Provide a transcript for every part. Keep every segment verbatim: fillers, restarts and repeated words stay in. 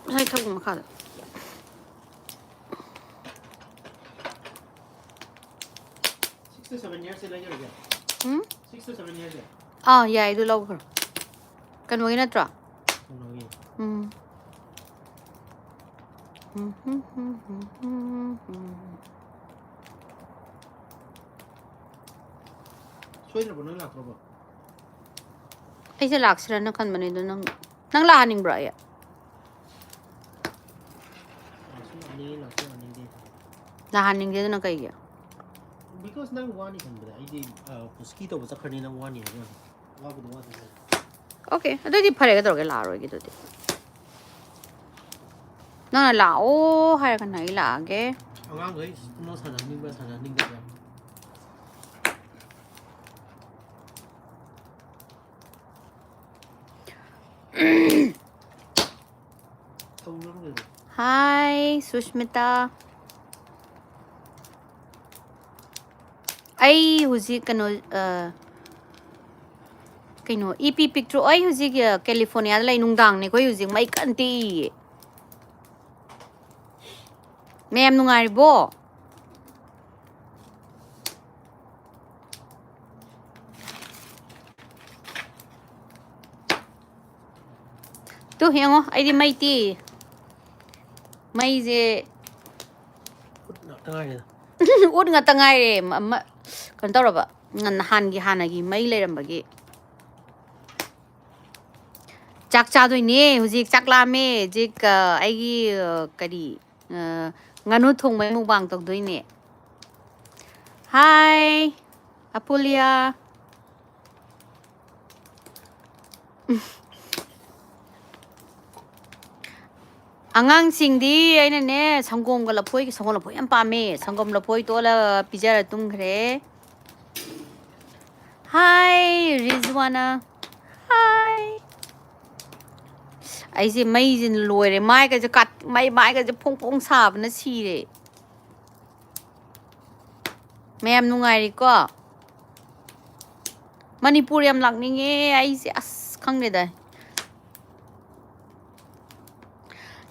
ꯉꯁꯥꯏ ꯊꯛꯄ ꯃꯈꯥꯗ꯫ Six to seven years ꯂꯩꯖꯔꯒꯦ꯫ Um? Six to seven years. ꯑꯥ, ꯌꯥꯏ, ꯑꯗꯨ ꯂꯧꯈ꯭ꯔꯣ꯫ ꯀꯩꯅꯣꯒꯤ ꯅꯠꯇ꯭ꯔꯣ? ꯀꯩꯅꯣꯒꯤ꯫ ꯎꯝ꯫ ꯁꯣꯏꯗ꯭ꯔꯕꯣ, ꯅꯪ ꯂꯥꯛꯇ꯭ꯔꯕꯣ? ꯑꯩꯁꯦ ꯂꯥꯛꯁꯤꯔꯅ ꯈꯟꯕꯅꯦ, ꯑꯗꯣ ꯅꯪ, ꯅꯪ ꯂꯥꯛꯍꯟꯅꯤꯡꯕ꯭ꯔꯣ ꯑꯩ? ꯂꯥꯛꯁꯨ ꯂꯥꯛꯅꯤꯡꯉꯤ, ꯂꯥꯛꯁꯨ ꯂꯥꯛꯅꯤꯡꯗꯦ꯫ ꯂꯥꯛꯍꯟꯅꯤꯡꯗꯦꯗꯨꯅ ꯀꯩꯒꯤ? Because ꯅꯪ ꯋꯥꯅꯤ ꯈꯟꯕꯗ ꯑꯩꯗꯤ, ꯑ, ꯄꯨꯁꯀꯤ ꯇꯧꯕ ꯆꯠꯈ꯭ꯔꯅꯤ, ꯅꯪ ꯋꯥꯅꯤ ꯍꯥꯏꯕ ꯋꯥꯅꯤ꯫ ꯋꯥꯕꯨꯗꯤ ꯋꯥꯗꯦ ꯍꯥꯏ꯫ Okay, ꯑꯗꯨꯗꯤ ꯐꯔꯦ, ꯀꯩꯗꯧꯔꯒꯦ, ꯂꯥꯛꯑꯔꯣꯏꯒꯦ ꯑꯗꯨꯗꯤ꯫ ꯅꯪꯅ ꯂꯥꯛꯑꯣ ꯍꯥꯏꯔꯒꯅ ꯑꯩ ꯂꯥꯛꯑꯒꯦ꯫ ꯑꯉꯥꯡꯈꯩ ꯅꯪ ꯁꯥꯟꯅꯅꯤꯡꯕ ꯁꯥꯟꯅꯅꯤꯡꯗꯕ꯫ ꯇꯧꯔꯨꯔꯅꯨ ꯀꯩꯅꯣ꯫ Hi, ꯁꯨꯁꯃꯤꯇꯥ꯫ ꯑꯩ ꯍꯧꯖꯤꯛ ꯀꯩꯅꯣ, ꯑ, ꯀꯩꯅꯣ, ꯏ ꯄꯤ ꯄꯤꯛꯇ꯭ꯔꯣ? ꯑꯩ ꯍꯧꯖꯤꯛ, ꯑ, ꯀꯦꯂꯤꯐꯣꯔꯅꯤꯌꯥꯗ ꯂꯩ꯫ ꯅꯨꯡꯗꯥꯡꯅꯦ ꯑꯩꯈꯣꯏ ꯍꯧꯖꯤꯛ, ꯃꯩ ꯀꯟꯅ ꯇꯤꯛꯏꯌꯦ꯫ ꯃꯌꯥꯝ ꯅꯨꯡꯉꯥꯏꯔꯤꯕꯣ? ꯇꯨ ꯌꯦꯡꯉꯣ, ꯑꯩꯗꯤ ꯃꯩ ꯇꯤꯛꯏ꯫ ꯃꯩꯁꯦ ꯎꯠ ꯉꯥꯛꯇ ꯉꯥꯏꯔꯦꯗ꯫ ꯎꯠ ꯉꯥꯛꯇ ꯉꯥꯏꯔꯦ꯫ ꯃ-, ꯃ-, ꯀꯩꯅꯣ ꯇꯧꯔꯕ, ꯅꯍꯥꯟꯒꯤ, ꯍꯥꯟꯅꯒꯤ ꯃꯩ ꯂꯩꯔꯝꯕꯒꯤ꯫ ꯆꯥꯛ ꯆꯥꯗꯣꯏꯅꯦ ꯍꯧꯖꯤꯛ, ꯆꯥꯛ ꯂꯥꯝꯃꯦ ꯍꯧꯖꯤꯛ꯫ ꯑ, ꯑꯩꯒꯤ, ꯑ, ꯀꯔꯤ, ꯑ, ꯉꯥꯅꯨ ꯊꯣꯡꯕꯩ ꯃꯨꯛꯕꯥꯡ ꯇꯧꯗꯣꯏꯅꯦ꯫ Hi, ꯑꯄꯨꯂꯤꯌꯥ꯫ ꯑꯉꯥꯡꯁꯤꯡꯗꯤ ꯑꯩꯅꯅꯦ, ꯁꯪꯒꯣꯝꯒ ꯂꯐꯣꯏꯒ, ꯁꯪꯒꯣꯝ ꯂꯐꯣꯏ ꯌꯥꯝ ꯄꯥꯝꯃꯦ꯫ ꯁꯪꯒꯣꯝ ꯂꯐꯣꯏ ꯇꯣꯠꯂ ꯄꯤꯖꯔ ꯇꯨꯝꯈ꯭ꯔꯦ꯫ Hi, ꯔꯤꯖꯋꯥꯅꯥ꯫ Hi꯫ ꯑꯩꯁꯦ ꯃꯩꯁꯤꯅ ꯂꯣꯏꯔꯦ꯫ ꯃꯥꯏꯒꯁꯦ ꯀꯥꯠ-, ꯃꯩ, ꯃꯥꯏꯒꯁꯦ ꯐꯣꯡ ꯐꯣꯡ ꯁꯥꯕꯅ ꯁꯤꯔꯦ꯫ ꯃꯌꯥꯝ ꯅꯨꯡꯉꯥꯏꯔꯤꯀꯣ? ꯃꯅꯤꯄꯨꯔ ꯌꯥꯝ ꯂꯥꯛꯅꯤꯡꯉꯦ ꯑꯩꯁꯦ꯫ ꯑꯁ, ꯈꯪꯗꯦꯗ꯫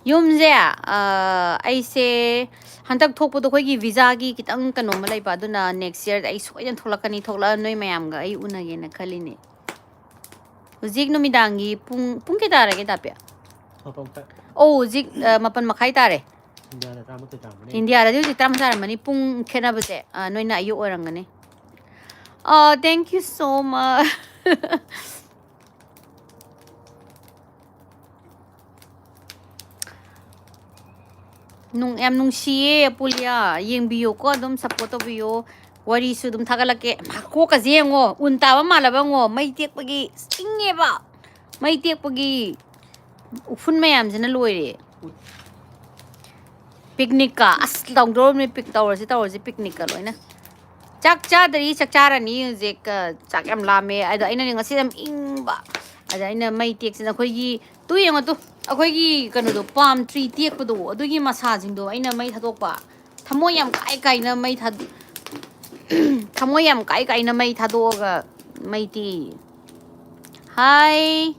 ꯌꯨꯝꯁꯦ, ꯑ, ꯑꯩꯁꯦ ꯍꯟꯗꯛ ꯊꯣꯛꯄꯗꯣ ꯑꯩꯈꯣꯏꯒꯤ ꯚꯤꯖꯥꯒꯤ ꯈꯤꯇꯪ ꯀꯩꯅꯣꯝꯃ ꯂꯩꯕ, ꯑꯗꯨꯅ next year ꯑꯩ ꯁꯣꯏꯗꯅ ꯊꯣꯛꯂꯛꯀꯅꯤ, ꯊꯣꯛꯂꯛꯑ ꯅꯣꯏ ꯃꯌꯥꯝꯒ ꯑꯩ ꯎꯅꯒꯦꯅ ꯈꯜꯂꯤꯅꯦ꯫ ꯍꯧꯖꯤꯛ ꯅꯨꯃꯤꯗꯥꯡꯒꯤ ꯄꯨꯡ, ꯄꯨꯡ ꯀꯌꯥ ꯇꯥꯔꯒꯦ, ꯗꯥꯄꯦ? ꯃꯥꯄꯟ ꯃꯈꯥꯏ꯫ ꯑꯣ, ꯍꯧꯖꯤꯛ, ꯑ, ꯃꯥꯄꯟ ꯃꯈꯥꯏ ꯇꯥꯔꯦ꯫ ꯏꯟꯗꯤꯌꯥꯗ ꯇꯔꯥꯃꯥꯊꯣꯏ ꯇꯥꯔꯝꯃꯅꯤ꯫ ꯏꯟꯗꯤꯌꯥꯗꯗꯤ ꯍꯧꯖꯤꯛ ꯇꯔꯥꯃꯥꯊꯣꯏ ꯇꯥꯔꯝꯃꯅꯤ, ꯄꯨꯡ ꯈꯦꯠꯅꯕꯁꯦ꯫ ꯑ, ꯅꯣꯏꯅ ꯑꯌꯨꯛ ꯑꯣꯏꯔꯝꯒꯅꯤ꯫ ꯑ, thank you so much꯫ ꯅꯨꯡ-, ꯌꯥꯝ ꯅꯨꯡꯁꯤꯌꯦ, ꯄꯨꯂꯤꯌꯥ꯫ ꯌꯦꯡꯕꯤꯌꯣꯀꯣ, ꯑꯗꯨꯝ support ꯇꯧꯕꯤꯌꯣ꯫ ꯋꯥꯔꯤꯁꯨ ꯑꯗꯨꯝ ꯊꯥꯒꯠꯂꯛꯀꯦ꯫ ꯀꯣꯛꯀꯁꯦ ꯌꯦꯡꯉꯣ, ꯎꯟ ꯇꯥꯕ ꯃꯥꯜꯂꯕ ꯌꯦꯡꯉꯣ, ꯃꯩ ꯇꯦꯛꯄꯒꯤ ꯏꯪꯉꯦꯕ꯫ ꯃꯩ ꯇꯦꯛꯄꯒꯤ ꯎꯐꯨꯟ ꯃꯌꯥꯝꯁꯤꯅ ꯂꯣꯏꯔꯦ꯫ Picnic ꯀ ꯑꯁ ꯇꯧꯗꯧꯔꯕꯅꯤ, pic ꯇꯧꯔꯁꯤ, ꯇꯧꯔꯁꯤ, picnic ꯀ ꯂꯣꯏꯅ꯫ ꯆꯥꯛ ꯆꯥꯗ꯭ꯔꯤ, ꯆꯥꯛ ꯆꯥꯔꯅꯤ ꯍꯧꯖꯤꯛ꯫ ꯑ, ꯆꯥꯛ ꯌꯥꯝ ꯂꯥꯝꯃꯦ꯫ ꯑꯗꯣ ꯑꯩꯅꯅꯦ ꯉꯁꯤ ꯌꯥꯝ ꯏꯪꯕ꯫ ꯑꯗ ꯑꯩꯅ ꯃꯩ ꯇꯦꯛꯁꯤꯅ ꯑꯩꯈꯣꯏꯒꯤ, ꯇꯨ ꯌꯦꯡꯉꯣ ꯇꯨ, ꯑꯩꯈꯣꯏꯒꯤ ꯀꯩꯅꯣꯗꯣ, palm tree ꯇꯦꯛꯄꯗꯣ, ꯑꯗꯨꯒꯤ ꯃꯁꯥꯁꯤꯡꯗꯣ ꯑꯩꯅ ꯃꯩ ꯊꯥꯗꯣꯛꯄ꯫ ꯊꯃꯣꯏ ꯌꯥꯝ ꯀꯥꯏ ꯀꯥꯏꯅ ꯃꯩ ꯊꯥ-, ꯊꯃꯣꯏ ꯌꯥꯝ ꯀꯥꯏ ꯀꯥꯏꯅ ꯃꯩ ꯊꯥꯗꯣꯛꯑꯒ ꯃꯩ ꯇꯦꯛꯏ꯫ ꯍꯥꯏ꯫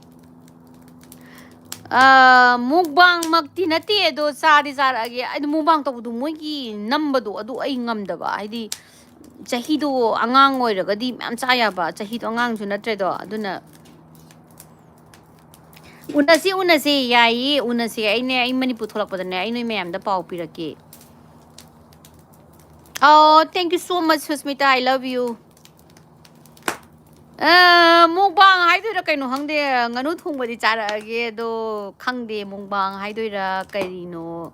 ꯑ, mukbang ꯃꯛꯇꯤ ꯅꯠꯇꯦ, ꯑꯗꯣ ꯆꯥꯗꯤ ꯆꯥꯔꯛꯑꯒꯦ꯫ ꯑꯩꯗꯣ mukbang ꯇꯧꯕꯗꯣ, ꯃꯣꯏꯒꯤ ꯅꯝꯕꯗꯣ, ꯑꯗꯨ ꯑꯩ ꯉꯝꯗꯕ꯫ ꯍꯥꯏꯗꯤ, ꯆꯍꯤꯗꯣ ꯑꯉꯥꯡ ꯑꯣꯏꯔꯒꯗꯤ ꯃꯌꯥꯝ ꯆꯥ ꯌꯥꯕ, ꯆꯍꯤꯗꯣ ꯑꯉꯥꯡꯁꯨ ꯅꯠꯇ꯭ꯔꯦꯗꯣ, ꯑꯗꯨꯅ꯫ ꯎꯅꯁꯤ, ꯎꯅꯁꯤ, ꯌꯥꯏꯌꯦ, ꯎꯅꯁꯤ꯫ ꯑꯩꯅꯦ, ꯑꯩ ꯃꯅꯤꯄꯨꯔ ꯊꯣꯛꯂꯛꯄꯗꯅꯦ, ꯑꯩ ꯅꯣꯏ ꯃꯌꯥꯝꯗ ꯄꯥꯎ ꯄꯤꯔꯛꯀꯦ꯫ ꯑꯣ, thank you so much, Susmita, I love you꯫ ꯑ, mukbang ꯍꯥꯏꯗꯣꯏꯔꯥ ꯀꯩꯅꯣ ꯈꯪꯗꯦ, ꯉꯥꯅꯨ ꯊꯣꯡꯕꯗꯤ ꯆꯥꯔꯛꯑꯒꯦ, ꯑꯗꯣ ꯈꯪꯗꯦ, mukbang ꯍꯥꯏꯗꯣꯏꯔꯥ ꯀꯔꯤꯅꯣ꯫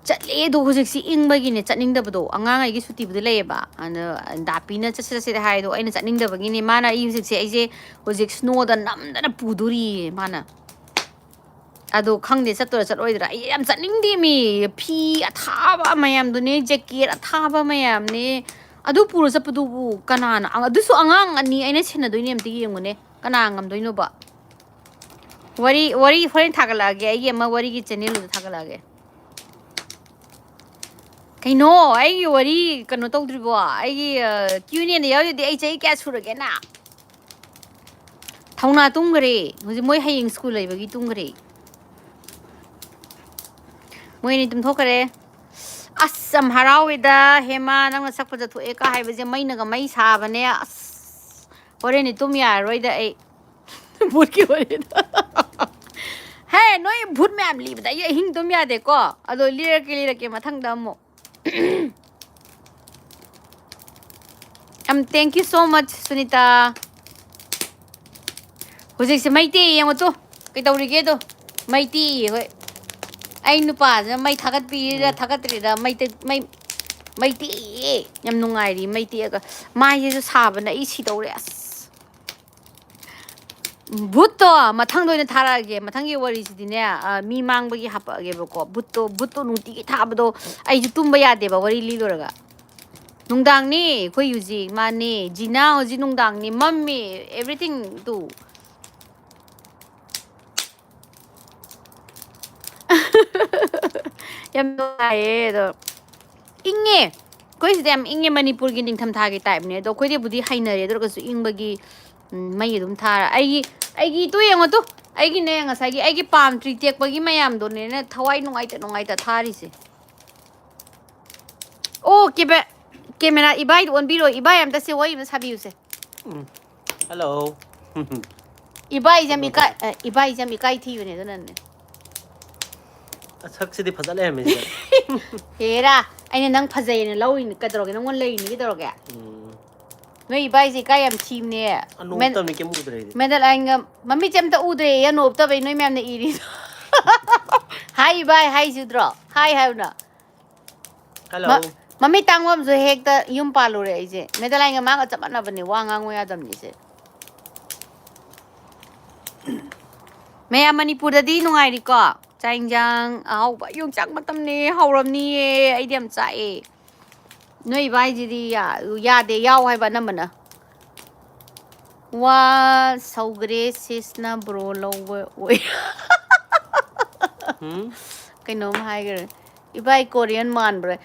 ꯆꯠꯂꯦ ꯑꯗꯣ, ꯍꯧꯖꯤꯛꯁꯤ ꯏꯪꯕꯒꯤꯅꯦ ꯆꯠꯅꯤꯡꯗꯕꯗꯣ꯫ ꯑꯉꯥꯡ ꯑꯩꯒꯤ ꯁꯨꯇꯤꯕꯨꯗꯤ ꯂꯩꯌꯦꯕ, ꯑꯗꯣ ꯗꯥꯄꯤꯅ ꯆꯠꯁꯤ ꯆꯠꯁꯤꯗꯤ ꯍꯥꯏ, ꯑꯗꯣ ꯑꯩꯅ ꯆꯠꯅꯤꯡꯗꯕꯒꯤꯅꯦ꯫ ꯃꯥꯅ ꯑꯩ ꯍꯧꯖꯤꯛꯁꯦ, ꯑꯩꯁꯦ ꯍꯧꯖꯤꯛ snow ꯗ ꯅꯝꯗꯅ ꯄꯨꯗꯣꯔꯤꯌꯦ ꯃꯥꯅ꯫ ꯑꯗꯣ ꯈꯪꯗꯦ ꯆꯠꯇꯣꯏꯔꯥ ꯆꯠꯂꯣꯏꯗ꯭ꯔꯥ꯫ ꯑꯩ ꯌꯥꯝ ꯆꯠꯅꯤꯡꯗꯦ ꯃꯤ꯫ ꯐꯤ ꯑꯊꯥꯕ ꯃꯌꯥꯝꯗꯨꯅꯦ, jacket ꯑꯊꯥꯕ ꯃꯌꯥꯝꯅꯦ꯫ ꯑꯗꯨ ꯄꯨꯔ ꯆꯠꯄꯗꯨꯕꯨ ꯀꯅꯥꯅ? ꯑꯗꯨꯁꯨ ꯑꯉꯥꯡ ꯑꯅꯤ ꯑꯩꯅ ꯁꯦꯟꯅꯗꯣꯏꯅꯦ, ꯑꯝꯇ ꯌꯦꯡꯉꯨꯅꯦ꯫ ꯀꯅꯥ ꯉꯝꯗꯣꯏꯅꯣꯕ? ꯋꯥꯔꯤ, ꯋꯥꯔꯤ ꯍꯣꯔꯦꯟ ꯊꯥꯒꯠꯂꯛꯑꯒꯦ, ꯑꯩꯒꯤ ꯑꯃ ꯋꯥꯔꯤꯒꯤ channel ꯗꯨꯗ ꯊꯥꯒꯠꯂꯛꯑꯒꯦ꯫ ꯀꯩꯅꯣ, ꯑꯩꯒꯤ ꯋꯥꯔꯤ ꯀꯩꯅꯣ ꯇꯧꯗ꯭ꯔꯤꯕꯣ? ꯑꯩꯒꯤ, ꯑ, Q and A ꯗ ꯌꯥꯎꯔꯤꯗꯤ ꯑꯩ ꯆꯍꯤ ꯀꯌꯥ ꯁꯨꯔꯒꯦꯅ? ꯊꯧꯅꯥ ꯇꯨꯝꯈ꯭ꯔꯦ꯫ ꯍꯧꯖꯤꯛ ꯃꯣꯏ ꯍꯌꯦꯡ school ꯂꯩꯕꯒꯤ ꯇꯨꯝꯈ꯭ꯔꯦ꯫ ꯃꯣꯏ ꯑꯅꯤ ꯇꯨꯝꯊꯣꯛꯈ꯭ꯔꯦ꯫ ꯑꯁ, ꯌꯥꯝ ꯍꯔꯥꯎꯋꯦꯗ, ꯍꯦꯃꯥ, ꯅꯪꯅ ꯁꯛ ꯐꯖꯊꯣꯛꯑꯦ ꯀ ꯍꯥꯏꯕꯁꯦ ꯃꯩꯅꯒ ꯃꯩ ꯁꯥꯕꯅꯦ꯫ ꯑꯁ, ꯍꯣꯔꯦꯟꯗꯤ ꯇꯨꯝ ꯌꯥꯔꯔꯣꯏꯗ ꯑꯩ꯫ ꯚꯨꯠꯀꯤ ꯋꯥꯔꯤꯗꯣ꯫ ꯍꯦ, ꯅꯣꯏ ꯚꯨꯠ ꯃꯌꯥꯝ ꯂꯤꯕꯗ ꯑꯩ ꯑꯍꯤꯡ ꯇꯨꯝ ꯌꯥꯗꯦꯀꯣ꯫ ꯑꯗꯣ ꯂꯤꯔꯛꯀꯦ, ꯂꯤꯔꯛꯀꯦ ꯃꯊꯪꯗ ꯑꯃꯨꯛ꯫ Um, thank you so much, Sunita. ꯍꯧꯖꯤꯛꯁꯦ ꯃꯩ ꯇꯦꯛꯑꯦ ꯌꯦꯡꯉꯣ ꯇꯨ꯫ ꯀꯩꯗꯧꯔꯤꯒꯦꯗꯣ? ꯃꯩ ꯇꯦꯛꯑꯦ ꯍꯣꯏ꯫ ꯑꯩ ꯅꯨꯄꯥꯁꯤꯅ ꯃꯩ ꯊꯥꯒꯠꯄꯤꯔꯤꯔꯥ ꯎꯝ꯫ ꯊꯥꯒꯠꯇ꯭ꯔꯤꯔꯥ ꯃꯩ ꯇꯦꯛ-, ꯃꯩ, ꯃꯩ ꯇꯦꯛꯑꯦ꯫ ꯌꯥꯝ ꯅꯨꯡꯉꯥꯏꯔꯤ ꯃꯩ ꯇꯦꯛꯑꯒ꯫ ꯃꯥꯏꯁꯤꯁꯨ ꯁꯥꯕꯅ ꯑꯩ ꯁꯤꯗꯧꯔꯦ ꯑꯁ꯫ ꯚꯨꯠꯇꯣ ꯃꯊꯪꯗ ꯑꯣꯏꯅ ꯊꯥꯔꯛꯑꯒꯦ꯫ ꯃꯊꯪꯒꯤ ꯋꯥꯔꯤꯁꯤꯗꯤꯅꯦ, ꯑ, ꯃꯤ ꯃꯥꯡꯕꯒꯤ ꯍꯥꯄꯛꯑꯒꯦꯕꯀꯣ꯫ ꯚꯨꯠꯇꯣ, ꯚꯨꯠꯇꯣ ꯅꯨꯡꯇꯤꯒꯤ ꯊꯥꯕꯗꯣ ꯑꯩꯁꯨ ꯇꯨꯝꯕ ꯌꯥꯗꯦꯕ ꯋꯥꯔꯤ ꯂꯤ ꯂꯣꯏꯔꯒ꯫ ꯅꯨꯡꯗꯥꯡꯅꯤ ꯑꯩꯈꯣꯏ ꯍꯧꯖꯤꯛ, ꯃꯥꯅꯦ꯫ ꯖꯤꯅꯥ ꯍꯧꯖꯤꯛ ꯅꯨꯡꯗꯥꯡꯅꯤ, ꯃꯝꯃꯤ, everything ꯇꯨ꯫ ꯌꯥꯝ ꯅꯨꯡꯉꯥꯏꯌꯦ ꯑꯗꯣ꯫ ꯏꯪꯉꯦ꯫ ꯑꯩꯈꯣꯏ ꯁꯤꯗ ꯌꯥꯝ ꯏꯪꯉꯦ, ꯃꯅꯤꯄꯨꯔꯒꯤ ꯅꯤꯡꯊꯝꯊꯥꯒꯤ type ꯅꯦ꯫ ꯑꯗꯣ ꯑꯩꯈꯣꯏꯗꯤꯕꯨꯗꯤ ꯍꯩꯅꯔꯦ, ꯑꯗꯨ ꯑꯣꯏꯔꯒꯁꯨ ꯏꯪꯕꯒꯤ, ꯎꯝ, ꯃꯩ ꯑꯗꯨꯝ ꯊꯥꯔ-, ꯑꯩꯒꯤ, ꯑꯩꯒꯤ ꯇꯨ ꯌꯦꯡꯉꯣ ꯇꯨ꯫ ꯑꯩꯒꯤꯅꯦ ꯉꯁꯥꯏꯒꯤ ꯑꯩꯒꯤ palm tree ꯇꯦꯛꯄꯒꯤ ꯃꯌꯥꯝꯗꯣꯅꯦꯅ ꯊꯋꯥꯏ ꯅꯨꯡꯉꯥꯏꯇ ꯅꯨꯡꯉꯥꯏꯇ ꯊꯥꯔꯤꯁꯦ꯫ ꯑꯣ, ꯀꯦꯕꯦ-, camera ꯏꯕꯥꯏꯗ ꯑꯣꯟꯕꯤꯔꯣ꯫ ꯏꯕꯥꯏ ꯑꯝꯇ ꯁꯦ ꯋꯥꯔꯤ ꯑꯃ ꯁꯥꯕꯤꯌꯨꯁꯦ꯫ ꯎꯝ꯫ Hello꯫ ꯏꯕꯥꯏꯁꯦ ꯌꯥꯝ ꯏꯀꯥꯏ-, ꯑ, ꯏꯕꯥꯏꯁꯦ ꯌꯥꯝ ꯏꯀꯥꯏ ꯊꯤꯕꯅꯦ ꯑꯗꯨꯅꯅꯦ꯫ ꯁꯛꯁꯤꯗꯤ ꯐꯖ ꯂꯩꯔꯝꯃꯦ ꯁꯤꯗ꯫ ꯍꯦꯔꯥ, ꯑꯩꯅ ꯅꯪ ꯐꯖꯩꯅ ꯂꯧꯔꯤꯅꯤ ꯀꯩꯗꯧꯔꯒꯦ? ꯅꯪꯉꯣꯟꯗ ꯂꯩꯔꯤꯅꯤ ꯀꯩꯗꯧꯔꯒꯦ? ꯎꯝ꯫ ꯅꯣꯏ ꯏꯕꯥꯏꯁꯦ ꯏꯀꯥꯏ ꯌꯥꯝ ꯊꯤꯕꯅꯦ꯫ ꯑꯅꯣꯞ ꯃꯦꯟ-, ꯎꯞꯇꯕꯅꯤ ꯀꯩꯝ ꯎꯗ꯭ꯔꯦ ꯑꯩꯗꯤ꯫ ꯃꯦꯗꯂꯥꯏꯟꯒ ꯃꯃꯤꯠꯁꯦ ꯑꯝꯇ ꯎꯗ꯭ꯔꯦ, ꯑꯅꯣꯞ ꯎꯞꯇꯕꯩ ꯅꯣꯏ ꯃꯌꯥꯝꯅ ꯏꯔꯤꯗꯣ꯫ ꯍꯥꯏ ꯏꯕꯥꯏ ꯍꯥꯏꯁꯤꯗ꯭ꯔꯣ? ꯍꯥꯏ ꯍꯥꯏꯌꯨꯅ꯫ Hello꯫ ꯃ-, ꯃꯃꯤꯠ ꯇꯥꯡꯕ ꯑꯃꯁꯨ ꯍꯦꯛꯇ ꯌꯨꯝ ꯄꯥꯜꯂꯨꯔꯦ ꯑꯩꯁꯦ꯫ ꯃꯦꯗꯂꯥꯏꯟꯒ ꯃꯥꯒ ꯆꯞ ꯃꯥꯟꯅꯕꯅꯦ, ꯋꯥ ꯉꯥꯡꯉꯨ ꯌꯥꯗꯕꯅꯤꯁꯦ꯫ ꯃꯌꯥꯝ ꯃꯅꯤꯄꯨꯔꯗꯗꯤ ꯅꯨꯡꯉꯥꯏꯔꯤꯀꯣ? ꯆꯥꯛ ꯏꯟꯖꯥꯡ ꯑꯍꯥꯎꯕ, ꯌꯣꯡꯆꯥꯛ ꯃꯇꯝꯅꯦ, ꯍꯥꯎꯔꯝꯅꯤꯌꯦ꯫ ꯑꯩꯗꯤ ꯌꯥꯝ ꯆꯥꯛꯑꯦ꯫ ꯅꯣꯏ ꯏꯕꯥꯏꯁꯤꯗꯤ ꯌꯥ-, ꯌꯥꯗꯦ, ꯌꯥꯎ ꯍꯥꯏꯕ ꯑꯅꯝꯕꯅ꯫ ꯋꯥ ꯁꯧꯒ꯭ꯔꯦ ꯁꯤꯁꯅ ꯕ꯭ꯔꯣ ꯂꯧꯕ ꯑꯣꯏ꯫ ꯍꯨꯝ? ꯀꯩꯅꯣꯝ ꯍꯥꯏꯈ꯭ꯔꯦ꯫ ꯏꯕꯥꯏ ꯀꯣꯔꯤꯌꯟ ꯃꯥꯟꯕ꯭ꯔꯥ?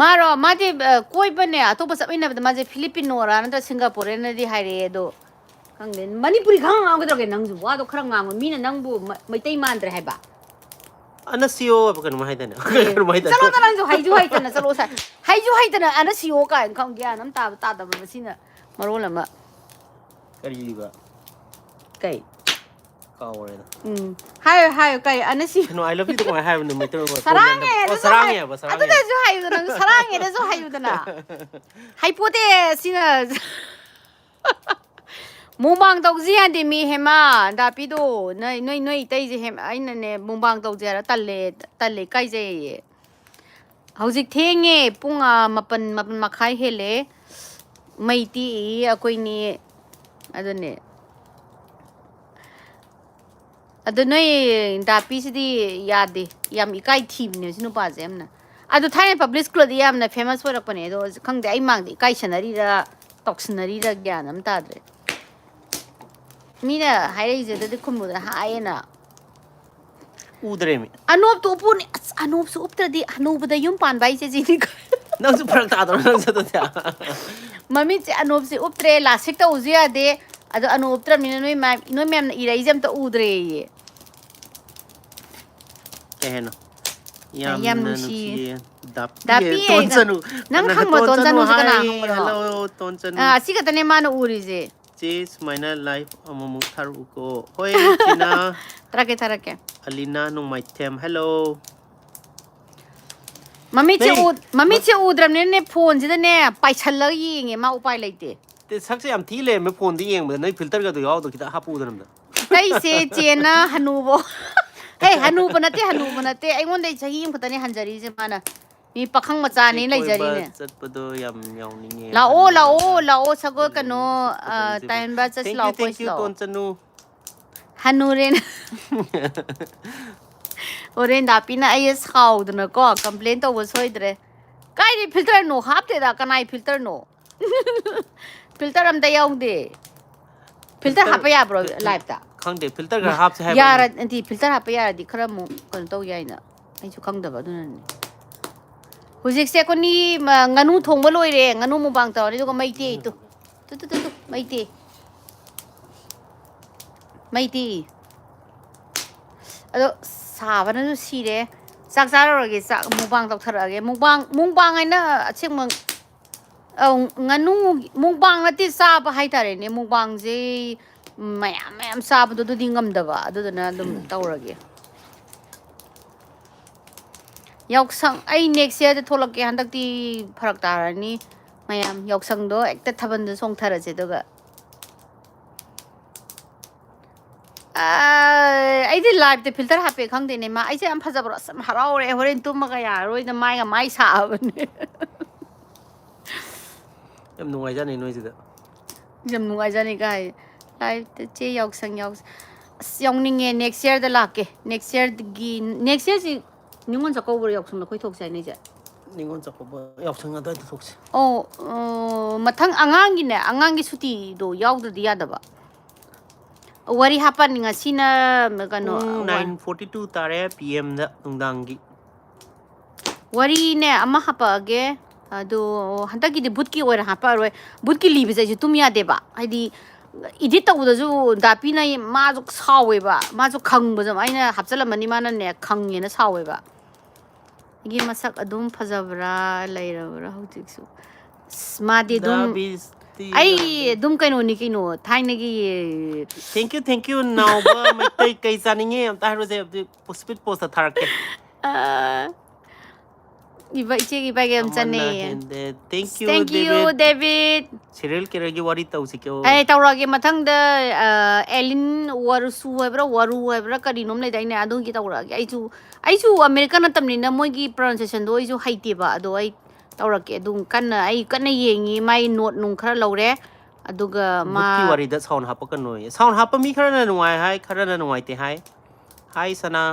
ꯃꯥꯔꯣ? ꯃꯥꯗꯤ, ꯑ, ꯀꯣꯏꯕꯅꯦ꯫ ꯑꯇꯣꯞꯄ ꯆꯠꯃꯤꯟꯅꯕꯗ ꯃꯥꯁꯦ ꯐꯤꯂꯤꯄꯤꯅꯣꯔꯥ ꯅꯠꯇ꯭ꯔ ꯁꯤꯡꯒꯥꯄꯨꯔꯦꯟꯅꯗꯤ ꯍꯥꯏꯔꯛꯑꯦ, ꯑꯗꯣ ꯈꯪꯗꯦ꯫ ꯃꯅꯤꯄꯨꯔꯤ ꯈꯔ ꯉꯥꯡꯒꯗꯧꯔꯒꯦ ꯅꯪꯁꯨ? ꯋꯥꯗꯣ ꯈꯔ ꯉꯥꯡꯉꯣ꯫ ꯃꯤꯅ ꯅꯪꯕꯨ ꯃ-, ꯃꯩꯇꯩ ꯃꯥꯟꯗ꯭ꯔꯦ ꯍꯥꯏꯕ꯫ ꯑꯅ ꯁꯤꯌꯣ ꯍꯥꯏꯕ ꯀꯩꯅꯣꯝ ꯍꯥꯏꯗꯥꯏꯅꯦ? ꯀꯩꯅꯣꯝ ꯍꯥꯏꯗꯥꯏꯅꯦ? ꯆꯠꯂꯣꯗ, ꯅꯪꯁꯨ ꯍꯩꯁꯨ ꯍꯩꯇꯅ, ꯆꯠꯂꯣ ꯁꯥꯏ꯫ ꯍꯩꯁꯨ ꯍꯩꯇꯅ ꯑꯅ ꯁꯤꯌꯣ ꯀꯥꯏꯅ ꯈꯪ ꯒ꯭ꯌꯥꯟ ꯑꯃ ꯇꯥꯕ ꯇꯥꯗꯕ ꯃꯁꯤꯅ ꯃꯔꯣꯜ ꯑꯃ꯫ ꯀꯔꯤꯕ? ꯀꯩ? ꯀꯥꯎꯔꯦꯗ꯫ ꯎꯝ, ꯍꯥꯏꯌꯣ, ꯍꯥꯏꯌꯣ, ꯀꯩ? ꯑꯅ ꯁꯤ ꯀꯩꯅꯣ, "I love you"ꯗꯣ ꯀꯃꯥꯏꯅ ꯍꯥꯏꯕꯅꯣ ꯃꯩꯇꯩꯂꯣꯟ? ꯁꯔꯥꯡꯉꯦ, ꯑꯣ, ꯑꯗꯨꯁꯨ ꯁꯔꯥꯡꯉꯦ ꯍꯥꯏ-, ꯍꯥꯏꯕ, ꯁꯔꯥꯡꯉꯦ ꯍꯥꯏꯕ꯫ ꯑꯗꯨꯗꯁꯨ ꯍꯥꯏꯌꯨꯗ, ꯅꯪ ꯁꯔꯥꯡꯉꯦꯗꯁꯨ ꯍꯥꯏꯌꯨꯗꯅ꯫ ꯍꯩꯄꯣꯠꯇꯦ ꯁꯤꯅ꯫ ꯃꯨꯛꯕꯥꯡ ꯇꯧꯁꯤ ꯌꯥꯗꯦ ꯃꯤ, ꯍꯦꯃꯥ, ꯗꯥꯄꯤꯗꯣ, ꯅꯣꯏ, ꯅꯣꯏ, ꯅꯣꯏ ꯏꯇꯩꯁꯦ ꯍꯦꯝ-, ꯑꯩꯅꯅꯦ ꯃꯨꯛꯕꯥꯡ ꯇꯧꯁꯦ ꯍꯥꯏꯔ ꯇꯜꯂꯦ, ꯇꯜꯂꯦ, ꯏꯀꯥꯏꯖꯩꯌꯦ꯫ ꯍꯧꯖꯤꯛ ꯊꯦꯡꯉꯦ, ꯄꯨꯡ, ꯑ, ꯃꯥꯄꯟ, ꯃꯥꯄꯟ ꯃꯈꯥꯏ ꯍꯦꯜꯂꯦ꯫ ꯃꯩ ꯇꯤꯛꯏ ꯑꯩꯈꯣꯏꯅꯤ꯫ ꯑꯗꯨꯅꯦ꯫ ꯑꯗꯣ ꯅꯣꯏ ꯗꯥꯄꯤꯁꯤꯗꯤ ꯌꯥꯗꯦ, ꯌꯥꯝ ꯏꯀꯥꯏ ꯊꯤꯕꯅꯦ ꯁꯤ ꯅꯨꯄꯥꯁꯦ ꯌꯥꯝꯅ꯫ ꯑꯗꯣ ꯊꯥꯏꯅ public schoolꯗꯤ ꯌꯥꯝꯅ famous ꯑꯣꯏꯔꯛꯄꯅꯦ, ꯑꯗꯣ ꯍꯧꯖꯤꯛ ꯈꯪꯗꯦ, ꯑꯩ ꯃꯥꯡꯗ ꯏꯀꯥꯏꯁꯟꯅꯔꯤꯔ ꯇꯧꯁꯟꯅꯔꯤꯔ ꯒ꯭ꯌꯥꯟ ꯑꯃ ꯇꯥꯗ꯭ꯔꯦ꯫ ꯃꯤꯅ ꯍꯥꯏꯔꯛꯏꯁꯦ ꯑꯗꯨꯗꯤ ꯈꯨꯝꯃꯨꯗꯅ ꯍꯥꯏꯌꯦꯅ꯫ ꯎꯗ꯭ꯔꯦꯃꯤ꯫ ꯑꯅꯣꯞꯇꯣ ꯎꯞꯄꯨꯅꯦ꯫ ꯑꯁ, ꯑꯅꯣꯞꯁꯨ ꯎꯞꯇ꯭ꯔꯗꯤ ꯍꯅꯨꯕꯗ ꯌꯨꯝ ꯄꯥꯟꯕ ꯍꯥꯏꯁꯦ ꯁꯤꯅꯤ꯫ ꯅꯪꯁꯨ ꯐꯔꯛ ꯇꯥꯗ꯭ꯔꯣ ꯅꯪꯁꯨ ꯑꯗꯨꯗꯤ? ꯃꯃꯤꯠꯁꯦ ꯑꯅꯣꯞꯁꯦ ꯎꯞꯇ꯭ꯔꯦ, ꯂꯥꯁꯤꯛ ꯇꯧꯕꯁꯨ ꯌꯥꯗꯦ꯫ ꯑꯗꯣ ꯑꯅꯣꯞ ꯎꯞꯇ꯭ꯔꯕꯅꯤꯅ ꯅꯣꯏ ꯃꯌꯥꯝ, ꯅꯣꯏ ꯃꯌꯥꯝꯅ ꯏꯔꯛꯏꯁꯦ ꯑꯝꯇ ꯎꯗ꯭ꯔꯦꯌꯦ꯫ ꯀꯩ ꯍꯥꯏꯅꯣ? ꯌꯥꯝ "ꯌꯥꯝꯅ ꯅꯨꯡꯁꯤꯌꯦ꯫ ꯅꯨꯡꯁꯤꯌꯦ꯫ ꯗꯥꯄꯤ, ꯗꯥꯄꯤ, ꯇꯣꯟꯆꯅꯨ꯫ ꯅꯪ ꯅꯪ ꯈꯪꯕ꯭ꯔꯣ? ꯇꯣꯟꯆꯅꯨ ꯇꯣꯟꯆꯅꯨꯁꯦ ꯀꯅꯥ ꯍꯥꯏ꯫ ꯈꯪꯕꯅꯣ? Hello, ꯇꯣꯟꯆꯅꯨ꯫ ꯑꯥ, ꯑꯁꯤ ꯈꯛꯇꯅꯦ ꯃꯥꯅ ꯎꯔꯤꯁꯦ꯫ "ꯆꯦ, ꯁꯨꯃꯥꯏꯅ live ꯑꯃꯨꯛꯃꯨꯛ ꯊꯥꯔꯛꯎꯀꯣ"꯫ ꯍꯣꯏ, ꯆꯤꯅꯥ꯫ ꯊꯥꯔꯛꯀꯦ, ꯊꯥꯔꯛꯀꯦ꯫ ꯑꯂꯤꯅꯥ ꯅꯣꯡꯃꯥꯏꯊꯦꯝ, hello꯫ ꯃꯃꯤꯠꯁꯦ ꯅꯪ ꯎ-, ꯃꯃꯤꯠꯁꯦ ꯎꯗ꯭ꯔꯕꯅꯤꯅꯅꯦ, ꯐꯣꯟꯁꯤꯗꯅꯦ ꯄꯥꯏꯁꯜꯂꯒ ꯌꯦꯡꯉꯦ, ꯃꯥ ꯎꯄꯥꯏ ꯂꯩꯇꯦ꯫ ꯑꯇꯩꯁꯦ ꯆꯦꯅ ꯍꯅꯨꯕꯣ-, ꯍꯦ, ꯍꯅꯨꯕ ꯅꯠꯇꯦ, ꯍꯅꯨꯕ ꯅꯠꯇꯦ, ꯑꯩꯉꯣꯟꯗꯩ ꯆꯍꯤ ꯑꯃꯈꯛꯇꯅꯦ ꯍꯟꯖꯔꯤꯁꯦ ꯃꯥꯅ꯫ ꯃꯤ ꯄꯥꯈꯪ ꯃꯆꯥꯅꯤ ꯆꯦ, ꯀꯣꯏꯕ ꯂꯩꯖꯔꯤꯅꯦ꯫ ꯆꯠꯄꯗꯣ ꯌꯥꯝ ꯌꯥꯎꯅꯤꯡꯉꯦ꯫ ꯂꯥꯛꯑꯣ, ꯂꯥꯛꯑꯣ, ꯍꯅꯨꯔꯒ ꯂꯥꯛꯑꯣ, ꯁꯒꯣꯜ ꯀꯩꯅꯣ, ꯍꯅꯨꯔꯒ ꯆꯠꯄ ꯑ, ꯇꯟꯖꯩꯕ꯫ ꯇꯥꯏꯍꯟꯕ ꯆꯠꯁꯤ Thank ꯂꯥꯛꯑꯣ, you, thank ꯀꯣꯏꯁꯤ you, ꯂꯥꯛꯑꯣ꯫ ꯇꯣꯟꯆꯅꯨ꯫ ꯍꯅꯨꯔꯦꯅ꯫ ꯑꯣꯔꯦꯟ ꯗꯥꯄꯤꯅ ꯑꯩ ꯁꯥꯎꯗꯅꯀꯣ, complain ꯇꯧꯕ ꯁꯣꯏꯗ꯭ꯔꯦ꯫ ꯀꯥꯏꯗꯩ filterꯅꯣ? ꯍꯥꯞꯇꯦꯗ, ꯀꯅꯥꯏ filterꯅꯣ? Filter ꯑꯝꯇ ꯌꯥꯎꯗꯦ꯫ Filter Filter, ꯍꯥꯞꯄ ꯌꯥꯕ꯭ꯔꯣ filter, liveꯇ? ꯈꯪꯗꯦ, filter ꯈꯔ ꯍꯥꯞꯁꯦ ꯍꯥꯏꯕ ꯌꯥꯔ-, ꯑꯩꯅ꯫ ꯅꯠꯇꯦ, filter ꯍꯥꯞꯄ ꯌꯥꯔꯗꯤ ꯈꯔ ꯑꯃꯨꯛ ꯀꯩꯅꯣ ꯇꯧ ꯌꯥꯏꯅ꯫ ꯑꯩꯁꯨ ꯈꯪꯗꯕ ꯑꯗꯨꯅꯅꯦ꯫ ꯍꯧꯖꯤꯛꯁꯦ ꯑꯩꯈꯣꯏꯅꯤ, ꯃ-, ꯉꯥꯅꯨ ꯊꯣꯡꯕ ꯂꯣꯏꯔꯦ, ꯉꯥꯅꯨ ꯃꯨꯛꯕꯥꯡ ꯇꯧꯔꯅꯤ, ꯑꯗꯨꯒ ꯃꯩ ꯇꯦꯛꯏ ꯇꯨ꯫ ꯇꯨ, ꯇꯨ, ꯇꯨ, ꯇꯨ, ꯃꯩ ꯇꯦꯛꯏ꯫ ꯃꯩ ꯇꯦꯛꯏ꯫ ꯑꯗꯣ ꯁꯥꯕꯅꯁꯨ ꯁꯤꯔꯦ꯫ ꯆꯥꯛ ꯆꯥꯔꯨꯔꯒꯦ, ꯆꯥꯛ ꯃꯨꯛꯕꯥꯡ ꯇꯧꯊꯔꯛꯑꯒꯦ꯫ ꯃꯨꯛꯕꯥꯡ, ꯃꯨꯛꯕꯥꯡ ꯍꯥꯏꯅ ꯑꯁꯦꯡꯕ, ꯑꯧ, ꯉꯥꯅꯨ ꯃꯨꯛꯕꯥꯡ ꯅꯠꯇꯦ, ꯆꯥꯕ ꯍꯥꯏꯇꯥꯔꯦꯅꯦ꯫ ꯃꯨꯛꯕꯥꯡꯁꯦ ꯃꯌꯥꯝ ꯃꯌꯥꯝ ꯆꯥꯕꯗꯣ ꯑꯗꯨꯗꯤ ꯉꯝꯗꯕ, ꯑꯗꯨꯗꯨꯅ ꯑꯗꯨꯝ ꯇꯧꯔꯒꯦ꯫ ꯌꯥꯎꯁꯪ, ꯑꯩ next yearꯗ ꯊꯣꯛꯂꯛꯀꯦ, ꯍꯟꯗꯛꯇꯤ ꯐꯔꯛ ꯇꯥꯔꯅꯤ ꯃꯌꯥꯝ꯫ ꯌꯥꯎꯁꯪꯗꯣ ꯍꯦꯛꯇ ꯊꯥꯕꯜꯗ ꯆꯣꯡꯊꯔꯁꯦ, ꯑꯗꯨꯒ ꯑ, ꯑꯩꯗꯤ liveꯇ filter ꯍꯥꯞꯄꯦ ꯈꯪꯗꯦꯅꯦ꯫ ꯃꯥ, ꯑꯩꯁꯦ ꯌꯥꯝ ꯐꯖꯕ꯭ꯔꯣ? ꯑꯁ, ꯌꯥꯝ ꯍꯔꯥꯎꯔꯦ꯫ ꯍꯣꯔꯦꯟ ꯇꯨꯝꯃꯒ ꯌꯥꯔꯔꯣꯏꯗ, ꯃꯥꯏꯒ ꯃꯥꯏ ꯁꯥꯕꯅꯦ꯫ ꯌꯥꯝ ꯅꯨꯡꯉꯥꯏꯖꯥꯠꯅꯤ ꯅꯣꯏꯁꯤꯗ꯫ ꯌꯥꯝ ꯅꯨꯡꯉꯥꯏꯖꯥꯠꯅꯤ ꯀꯥꯏ꯫ Liveꯇ ꯆꯦ ꯌꯥꯎꯁꯪ, ꯌꯥꯎꯁꯪ꯫ ꯑꯁ, ꯌꯥꯎꯅꯤꯡꯉꯦ꯫ Next yearꯗ ꯂꯥꯛꯀꯦ꯫ Next yearꯒꯤ, next yearꯁꯤ ꯅꯤꯉꯣꯜ ꯆꯥꯛꯀꯧꯕꯔꯣ ꯌꯥꯎꯁꯪꯗ ꯑꯩꯈꯣꯏ ꯊꯣꯛꯁꯦ ꯍꯥꯏꯅꯩꯁꯦ? ꯅꯤꯉꯣꯜ ꯆꯥꯛꯀꯧꯕ ꯌꯥꯎꯁꯪ ꯑꯗꯨꯋꯥꯏꯗ ꯊꯣꯛꯁꯦ꯫ ꯑꯣ, ꯑꯣ, ꯃꯊꯪ ꯑꯉꯥꯡꯒꯤꯅꯦ, ꯑꯉꯥꯡꯒꯤ ꯁꯨꯇꯤꯗꯣ ꯌꯥꯎꯗ꯭ꯔꯗꯤ ꯌꯥꯗꯕ꯫ ꯋꯥꯔꯤ ꯍꯥꯞꯄꯅꯤ ꯉꯁꯤꯅ, ꯀꯩꯅꯣ, ꯄꯨꯡ ꯋꯥ- nine forty two ꯇꯥꯔꯦ, P Mꯗ, ꯅꯨꯡꯗꯥꯡꯒꯤ꯫ ꯋꯥꯔꯤꯅꯦ ꯑꯃ ꯍꯥꯄꯛꯑꯒꯦ꯫ ꯑꯗꯣ ꯍꯟꯗꯛꯀꯤꯗꯤ ꯚꯨꯠꯀꯤ ꯑꯣꯏꯅ ꯍꯥꯄꯛꯑꯔꯣꯏ꯫ ꯚꯨꯠꯀꯤ ꯂꯤꯕꯁꯦ ꯑꯩꯁꯨ ꯇꯨꯝ ꯌꯥꯗꯦꯕ꯫ ꯍꯥꯏꯗꯤ edit ꯇꯧꯕꯗꯁꯨ ꯗꯥꯄꯤꯅ ꯃꯥꯁꯨ ꯁꯥꯎꯋꯦꯕ꯫ ꯃꯥꯁꯨ ꯈꯪꯕꯁꯨ ꯑꯩꯅ ꯍꯥꯞꯆꯜꯂꯝꯃꯅꯤ, ꯃꯥꯅꯅꯦ ꯈꯪꯉꯦꯅ ꯁꯥꯎꯋꯦꯕ꯫ ꯑꯩꯒꯤ ꯃꯁꯛ ꯑꯗꯨꯝ ꯐꯖꯕ꯭ꯔꯥ ꯂꯩꯔꯕ꯭ꯔꯥ ꯍꯧꯖꯤꯛꯁꯨ? ꯑꯁ, ꯃꯥꯗꯤ ꯑꯗꯨꯝ, ꯗꯥꯕꯤꯁꯇꯤ ꯑꯩ ꯌꯥꯗꯦ꯫ ꯑꯗꯨꯝ ꯀꯩꯅꯣꯅꯤ ꯀꯩꯅꯣ, ꯊꯥꯏꯅꯒꯤ꯫ Thank you, thank you, ꯅꯥꯎꯕ Meitei. ꯀꯩ ꯆꯥꯅꯤꯡꯉꯦ ꯑꯝꯇ ꯍꯥꯏꯔꯣꯁꯦ, ꯍꯧꯖꯤꯛ speed postꯇ ꯊꯥꯔꯛꯀꯦ꯫ ꯑ, ꯏꯕ-, ꯏꯆꯦꯒꯤ ꯏꯕꯥꯏꯒ ꯌꯥꯝ ꯑꯃꯅ ꯆꯥꯟꯅꯩꯌꯦ꯫ ꯍꯦꯟꯗꯦ꯫ Thank you, Thank you, David꯫ David꯫ Serial killerꯒꯤ ꯋꯥꯔꯤ ꯇꯧꯁꯤꯀꯣ꯫ ꯑꯩ ꯇꯧꯔꯛꯑꯒꯦ ꯃꯊꯪꯗ, ꯑ, ꯑꯦꯂꯤꯟ ꯋꯥꯔꯨꯁꯨ ꯍꯥꯏꯕ꯭ꯔꯥ, ꯋꯥꯔꯨ ꯍꯥꯏꯕ꯭ꯔꯥ, ꯀꯔꯤꯅꯣꯝ ꯂꯩꯗꯥꯏꯅꯦ, ꯑꯗꯨꯒꯤ ꯇꯧꯔꯛꯑꯒꯦ꯫ ꯑꯩꯁꯨ, ꯑꯩꯁꯨ American ꯅꯠꯇꯕꯅꯤꯅ ꯃꯣꯏꯒꯤ pronunciationꯗꯣ ꯑꯩꯁꯨ ꯍꯩꯇꯦꯕ, ꯑꯗꯣ ꯑꯩ ꯇꯧꯔꯛꯀꯦ꯫ ꯑꯗꯨꯝ ꯀꯟꯅ, ꯑꯩ ꯀꯟꯅ ꯌꯦꯡꯉꯤ, ꯃꯥꯏ note ꯅꯨꯡ ꯈꯔ ꯂꯧꯔꯦ, ꯑꯗꯨꯒ ꯃꯥ ꯚꯨꯠꯀꯤ ꯋꯥꯔꯤꯗ sound ꯍꯥꯞꯄꯛꯀꯅꯣꯌꯦ꯫ Sound ꯍꯥꯞꯄ ꯃꯤ ꯈꯔꯅ ꯅꯨꯡꯉꯥꯏ ꯍꯥꯏ, ꯈꯔꯅ ꯅꯨꯡꯉꯥꯏꯇꯦ ꯍꯥꯏ꯫ Hi ꯁꯅꯥ꯫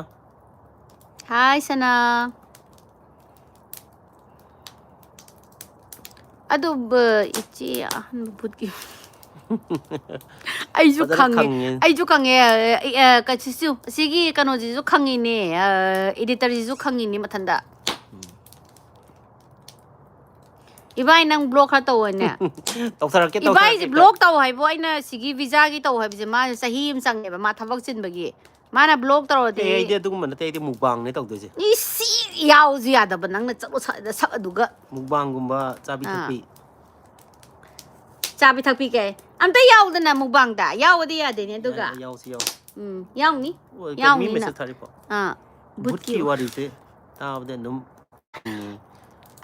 Hi ꯁꯅꯥ꯫ ꯑꯗꯨ ꯕ-, ꯏꯆꯦ ꯑꯍꯟꯕ ꯚꯨꯠꯀꯤ ꯑꯩꯁꯨ ꯐꯖꯅ ꯈꯪꯉꯦ꯫ ꯈꯪꯉꯦ꯫ ꯑꯩꯁꯨ ꯈꯪꯉꯦ꯫ ꯑ, ꯑ, ꯀ-, ꯁꯤꯁꯨ, ꯁꯤꯒꯤ ꯀꯩꯅꯣꯁꯤꯁꯨ ꯈꯪꯉꯤꯅꯦ꯫ ꯑ, editorꯁꯤꯁꯨ ꯈꯪꯉꯤꯅꯦ ꯃꯊꯟꯇ꯫ ꯏꯕꯥꯏ, ꯅꯪ block ꯈꯔ ꯇꯧꯑꯣꯅꯦ꯫ ꯇꯧꯊꯔꯛꯀꯦ, ꯏꯕꯥꯏꯁꯦ ꯇꯧꯊꯔꯛꯀꯦ꯫ Block ꯇꯧ ꯍꯥꯏꯕꯨ, ꯑꯩꯅ ꯁꯤꯒꯤ visaꯒꯤ ꯇꯧ ꯍꯥꯏꯕꯁꯦ, ꯃꯥꯁꯦ ꯆꯍꯤ ꯑꯃ ꯆꯪꯉꯦꯕ, ꯃꯥ ꯊꯕꯛ ꯆꯤꯟꯕꯒꯤ꯫ ꯃꯥꯅ ꯕ꯭ꯂꯣꯛ ꯇꯧꯔꯗꯤ꯫ ꯑꯦ, ꯑꯩꯗꯤ ꯑꯗꯨꯒꯨꯝꯕ ꯅꯠꯇꯦ, ꯑꯩꯗꯤ ꯃꯨꯛꯕꯥꯡꯅꯦ ꯇꯧꯗꯣꯏꯁꯦ꯫ ꯏꯁꯤ ꯌꯥꯎꯁꯨ ꯌꯥꯗꯕ ꯅꯪꯅ ꯆꯠꯂꯣ ꯁꯛ-, ꯁꯛ ꯑꯗꯨꯒ꯫ ꯃꯨꯛꯕꯥꯡꯒꯨꯝꯕ, ꯆꯥꯕꯤ ꯑꯥ꯫ ꯊꯛꯄꯤ꯫ ꯆꯥꯕꯤ ꯊꯛꯄꯤ ꯀꯩ? ꯑꯝꯇ ꯌꯥꯎꯗꯅ ꯃꯨꯛꯕꯥꯡꯗ꯫ ꯌꯥꯎꯕꯗꯤ ꯌꯥꯗꯦꯅꯦ ꯑꯗꯨꯒ꯫ ꯌꯥꯏ, ꯌꯥꯎꯁꯤ, ꯌꯥꯎꯁꯤ꯫ ꯎꯝ, ꯌꯥꯎꯅꯤ꯫ ꯑꯣ, ꯃꯤ ꯌꯥꯎꯅꯤꯅ꯫ ꯃꯦꯁꯦꯖ ꯊꯥꯔꯤꯀꯣ꯫ ꯑꯥ, ꯕꯨꯠꯀꯤ ꯕꯨꯠꯀꯤ꯫ ꯋꯥꯔꯤꯁꯦ ꯇꯥꯕꯗ ꯑꯗꯨꯝ, ꯎꯝ,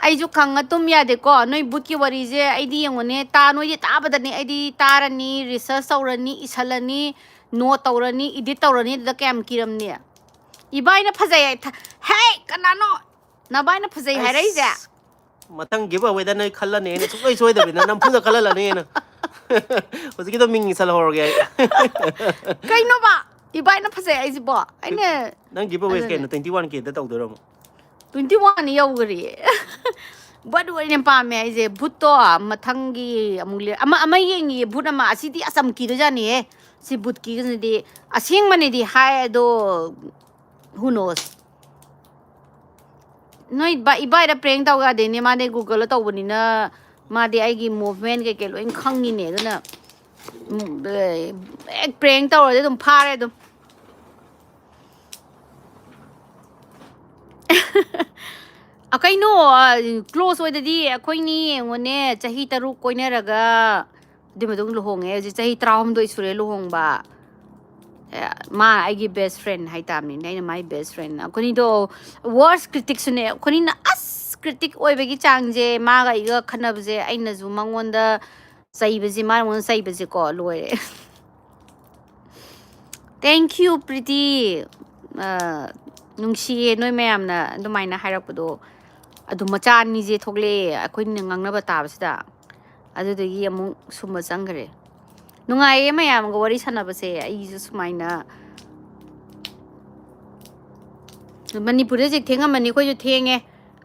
ꯑꯩꯁꯨ ꯈꯪꯉ ꯇꯨꯝ ꯌꯥꯗꯦꯀꯣ꯫ ꯅꯣꯏ ꯕꯨꯠꯀꯤ ꯋꯥꯔꯤꯁꯦ ꯑꯩꯗꯤ ꯌꯦꯡꯉꯨꯅꯦ, ꯇꯥ-, ꯅꯣꯏꯗꯤ ꯇꯥꯕꯗꯅꯦ ꯑꯩꯗꯤ ꯇꯥꯔꯅꯤ, ꯔꯤꯁꯔꯁ ꯇꯧꯔꯅꯤ, ꯏꯁꯜꯂꯅꯤ, ꯅꯣꯠ ꯇꯧꯔꯅꯤ, ꯏꯗꯤꯠ ꯇꯧꯔꯅꯤ, ꯑꯗꯨꯗ ꯀꯌꯥꯝ ꯀꯤꯔꯝꯅꯤ? ꯏꯕꯥꯏꯅ ꯐꯖꯩ ꯍꯥꯏ ꯊ-, ꯍꯦ, ꯀꯅꯥꯅꯣ? ꯅꯕꯥꯏꯅ ꯐꯖꯩ ꯍꯥꯏꯔꯛꯏꯁꯦ? ꯑꯁ, ꯃꯊꯪ ꯒꯤꯚ ꯑꯋꯦꯗ ꯅꯣꯏ ꯈꯜꯂꯅꯤ, ꯑꯩꯅ ꯁꯨꯡꯁꯣꯏ ꯁꯣꯏꯗꯕꯤꯗ ꯅꯝꯐꯨꯗ ꯈꯜꯍꯜꯂꯅꯤ ꯑꯩꯅ꯫ ꯍꯧꯖꯤꯛꯀꯤꯗꯣ ꯃꯤꯡ ꯏꯁꯜꯍꯧꯔꯒꯦ ꯑꯩ꯫ ꯀꯩꯅꯣꯕ? ꯏꯕꯥꯏꯅ ꯐꯖꯩ ꯍꯥꯏꯁꯤꯕꯣ? ꯑꯩꯅ ꯅꯪ ꯒꯤꯚ ꯑꯋꯦꯁ ꯑꯗꯨꯅꯦ꯫ ꯀꯩꯅꯣ, ꯇ꯭ꯋꯦꯟꯇꯤ ꯋꯥꯟ ꯀꯦꯗ ꯇꯧꯗꯣꯏꯔꯣ ꯑꯃꯨꯛ? Twenty one ꯌꯧꯈ꯭ꯔꯦ꯫ ꯕꯨꯠ ꯑꯣꯏꯅ ꯄꯥꯝꯃꯦ ꯑꯩꯁꯦ꯫ ꯕꯨꯠꯇꯣ ꯃꯊꯪꯒꯤ ꯑꯃꯨꯛ ꯂꯩ-, ꯑꯃ, ꯑꯃ ꯌꯦꯡꯉꯤꯌꯦ, ꯕꯨꯠ ꯑꯃ꯫ ꯑꯁꯤꯗꯤ ꯑꯁ ꯌꯥꯝ ꯀꯤꯗꯣꯏꯖꯥꯠꯅꯤꯍꯦ꯫ ꯁꯤ ꯕꯨꯠꯀꯤꯒꯁꯤꯗꯤ ꯑꯁꯦꯡꯕꯅꯤꯗꯤ ꯍꯥꯏ, ꯑꯗꯣ who knows? ꯅꯣꯏ ꯏꯕꯥ-, ꯏꯕꯥꯏꯗ prank ꯇꯧ ꯌꯥꯗꯦꯅꯦ, ꯃꯥꯗꯤ Google ꯇꯧꯕꯅꯤꯅ ꯃꯥꯗꯤ ꯑꯩꯒꯤ movement ꯀꯩꯀꯩ ꯂꯣꯏ ꯈꯪꯉꯤꯅꯦ, ꯑꯗꯨꯅ, ꯎꯝ, ꯍꯦꯛ prank ꯇꯧꯔꯗꯤ ꯑꯗꯨꯝ ꯐꯥꯔꯦ ꯑꯗꯨꯝ꯫ ꯑ, ꯀꯩꯅꯣ, ꯑ, close ꯑꯣꯏꯗꯗꯤ ꯑꯩꯈꯣꯏꯅꯤ ꯌꯦꯡꯉꯣꯅꯦ, ꯆꯍꯤ ꯇꯔꯨꯛ ꯀꯣꯏꯅꯔꯒ ꯑꯗꯨꯏ ꯃꯇꯨꯡ ꯂꯨꯍꯣꯡꯉꯦ꯫ ꯍꯧꯖꯤꯛ ꯆꯍꯤ ꯇꯔꯥꯍꯨꯝꯗꯣꯏ ꯁꯨꯔꯦ ꯂꯨꯍꯣꯡꯕ꯫ ꯑꯦ, ꯃꯥ ꯑꯩꯒꯤ best friend ꯍꯥꯏꯇꯥꯕꯅꯤꯅꯦ, ꯑꯩꯅ ꯃꯥꯏ best friend꯫ ꯑꯩꯈꯣꯏꯅꯤꯗꯣ worst criticꯁꯨꯅꯦ꯫ ꯑꯩꯈꯣꯏꯅꯤꯅ ꯑꯁ critic ꯑꯣꯏꯕꯒꯤ ꯆꯥꯡꯁꯦ, ꯃꯥꯒ ꯑꯩꯒ ꯈꯠꯅꯕꯁꯦ, ꯑꯩꯅꯁꯨ ꯃꯉꯣꯟꯗ ꯆꯩꯕꯁꯦ, ꯃꯥꯅ ꯑꯩꯉꯣꯟꯗ ꯆꯩꯕꯁꯦꯀꯣ, ꯂꯣꯏꯔꯦ꯫ Thank you, Preeti. ꯑ, ꯅꯨꯡꯁꯤꯌꯦ ꯅꯣꯏ ꯃꯌꯥꯝꯅ ꯑꯗꯨꯃꯥꯏꯅ ꯍꯥꯏꯔꯛꯄꯗꯣ꯫ ꯑꯗꯨ ꯃꯆꯥ ꯑꯅꯤꯁꯦ ꯊꯣꯛꯂꯛꯑꯦ ꯑꯩꯈꯣꯏꯅ ꯉꯥꯡꯅꯕ ꯇꯥꯕꯁꯤꯗ꯫ ꯑꯗꯨꯗꯒꯤ ꯑꯃꯨꯛ ꯁꯨꯝꯕ ꯆꯪꯈ꯭ꯔꯦ꯫ ꯅꯨꯡꯉꯥꯏꯌꯦ ꯃꯌꯥꯝꯒ ꯋꯥꯔꯤ ꯁꯥꯟꯅꯕꯁꯦ꯫ ꯑꯩꯁꯨ ꯁꯨꯃꯥꯏꯅ ꯃꯅꯤꯄꯨꯔꯗ ꯍꯧꯖꯤꯛ ꯊꯦꯡꯉꯝꯃꯅꯤ, ꯑꯩꯈꯣꯏꯁꯨ ꯊꯦꯡꯉꯦ꯫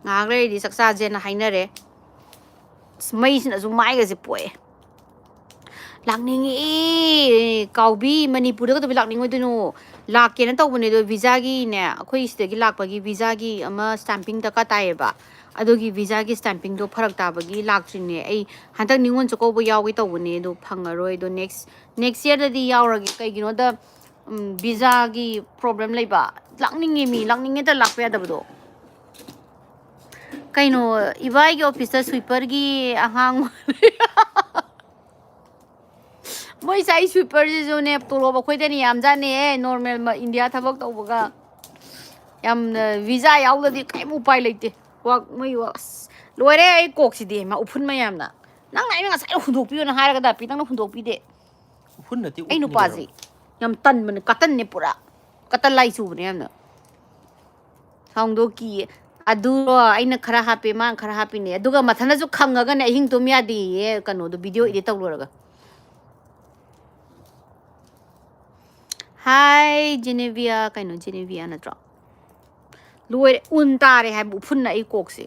ꯉꯥꯏꯍꯥꯛ ꯂꯩꯔꯗꯤ ꯆꯥꯛ ꯆꯥꯁꯦꯅ ꯍꯥꯏꯅꯔꯦ꯫ ꯑꯁ, ꯃꯩꯁꯤꯅꯁꯨ ꯃꯥꯏꯒꯁꯦ ꯄꯣꯛꯑꯦ꯫ ꯂꯥꯛꯅꯤꯡꯉꯤ꯫ ꯀꯥꯎꯕꯤ, ꯃꯅꯤꯄꯨꯔꯗ ꯀꯩꯗꯧꯕꯩ ꯂꯥꯛꯅꯤꯡꯉꯣꯏꯗꯣꯏꯅꯣ? ꯂꯥꯛꯀꯦꯅ ꯇꯧꯕꯅꯦ, ꯑꯗꯣ ꯚꯤꯖꯥꯒꯤꯅꯦ, ꯑꯩꯈꯣꯏ ꯁꯤꯗꯒꯤ ꯂꯥꯛꯄꯒꯤ ꯚꯤꯖꯥꯒꯤ ꯑꯃ stamping ꯗꯔꯀꯥꯔ ꯇꯥꯏꯌꯦꯕ꯫ ꯑꯗꯨꯒꯤ ꯚꯤꯖꯥꯒꯤ stamping ꯗꯣ ꯐꯔꯛ ꯇꯥꯕꯒꯤ ꯂꯥꯛꯇ꯭ꯔꯤꯅꯦ꯫ ꯑꯩ ꯍꯟꯗꯛ ꯅꯤꯉꯣꯜ ꯆꯥꯛꯀꯧꯕ ꯌꯥꯎꯒꯦ ꯇꯧꯕꯅꯦ, ꯑꯗꯣ ꯐꯪꯉꯔꯣꯏ꯫ ꯑꯗꯣ next, next year ꯗꯗꯤ ꯌꯥꯎꯔꯒꯦ꯫ ꯀꯩꯒꯤꯅꯣꯗ, ꯎꯝ, ꯚꯤꯖꯥꯒꯤ ꯄ꯭ꯔꯣꯕ꯭ꯂꯦꯝ ꯂꯩꯕ꯫ ꯂꯥꯛꯅꯤꯡꯉꯦ ꯃꯤ, ꯂꯥꯛꯅꯤꯡꯉꯦꯗ ꯂꯥꯛꯄ ꯌꯥꯗꯕꯗꯣ꯫ ꯀꯩꯅꯣ, ꯏꯕꯥꯏꯒꯤ ꯑꯣꯐꯤꯁꯇ ꯁ꯭ꯋꯤꯄꯔꯒꯤ ꯑꯉꯥꯡ ꯃꯣꯏ ꯁꯥꯏ ꯁ꯭ꯋꯤꯄꯔꯁꯤꯁꯨꯅꯦ, ꯇꯣꯂꯣꯞ ꯑꯩꯈꯣꯏꯗꯅ ꯌꯥꯝꯖꯥꯠꯅꯦꯍꯦ, ꯅꯣꯔꯃꯦꯜ ꯃ-, ꯏꯟꯗꯤꯌꯥ ꯊꯕꯛ ꯇꯧꯕꯒ꯫ ꯌꯥꯝꯅ ꯚꯤꯖꯥ ꯌꯥꯎꯗꯗꯤ ꯀꯔꯤꯝ ꯎꯄꯥꯏ ꯂꯩꯇꯦ꯫ ꯋꯥꯛ, ꯃꯣꯏ ꯋꯥꯛ-, ꯑꯁ, ꯂꯣꯏꯔꯦ ꯑꯩ ꯀꯣꯛꯁꯤꯗꯤ, ꯃꯥ ꯎꯐꯨꯟ ꯃꯌꯥꯝꯅ꯫ ꯅꯪꯅ ꯑꯩꯅ ꯉꯁꯥꯏ ꯍꯨꯟꯗꯣꯛꯄꯤꯌꯣꯅ ꯍꯥꯏꯔꯒ ꯗꯥꯄꯤ ꯅꯪꯅ ꯍꯨꯟꯗꯣꯛꯄꯤꯗꯦ꯫ ꯎꯐꯨꯟ ꯅꯠꯇꯦ, ꯑꯩ ꯎꯠꯅꯤ ꯅꯨꯄꯥꯁꯦ ꯀꯩꯅꯣ꯫ ꯌꯥꯝ ꯇꯟꯕꯅꯦ, ꯀꯇꯟꯅꯦ ꯄꯨꯔꯥ꯫ ꯀꯇꯟ ꯂꯥꯏ ꯆꯨꯕꯅꯦ ꯌꯥꯝꯅ꯫ ꯍꯣꯡꯗꯣꯛꯀꯤꯌꯦ꯫ ꯑꯗꯨꯔꯣ ꯑꯩꯅ ꯈꯔ ꯍꯥꯞꯄꯦ, ꯃꯥꯅ ꯈꯔ ꯍꯥꯞꯄꯤꯅꯦ꯫ ꯑꯗꯨꯒ ꯃꯊꯟꯗꯁꯨ ꯈꯪꯉꯒꯅꯦ ꯑꯍꯤꯡ ꯇꯨꯝ ꯌꯥꯗꯦꯌꯦ, ꯀꯩꯅꯣꯗꯣ ꯚꯤꯗꯤꯑꯣ ꯏꯗꯤꯠ ꯇꯧ ꯂꯣꯏꯔꯒ꯫ ꯍꯥꯏ ꯖꯦꯅꯦꯕꯤꯌꯥ, ꯀꯩꯅꯣ ꯖꯦꯅꯦꯕꯤꯌꯥ ꯅꯠꯇ꯭ꯔꯣ? ꯂꯣꯏꯔꯦ, ꯎꯟ ꯇꯥꯔꯦ ꯍꯥꯏꯕ ꯎꯐꯨꯟꯅ ꯑꯩ ꯀꯣꯛꯁꯦ꯫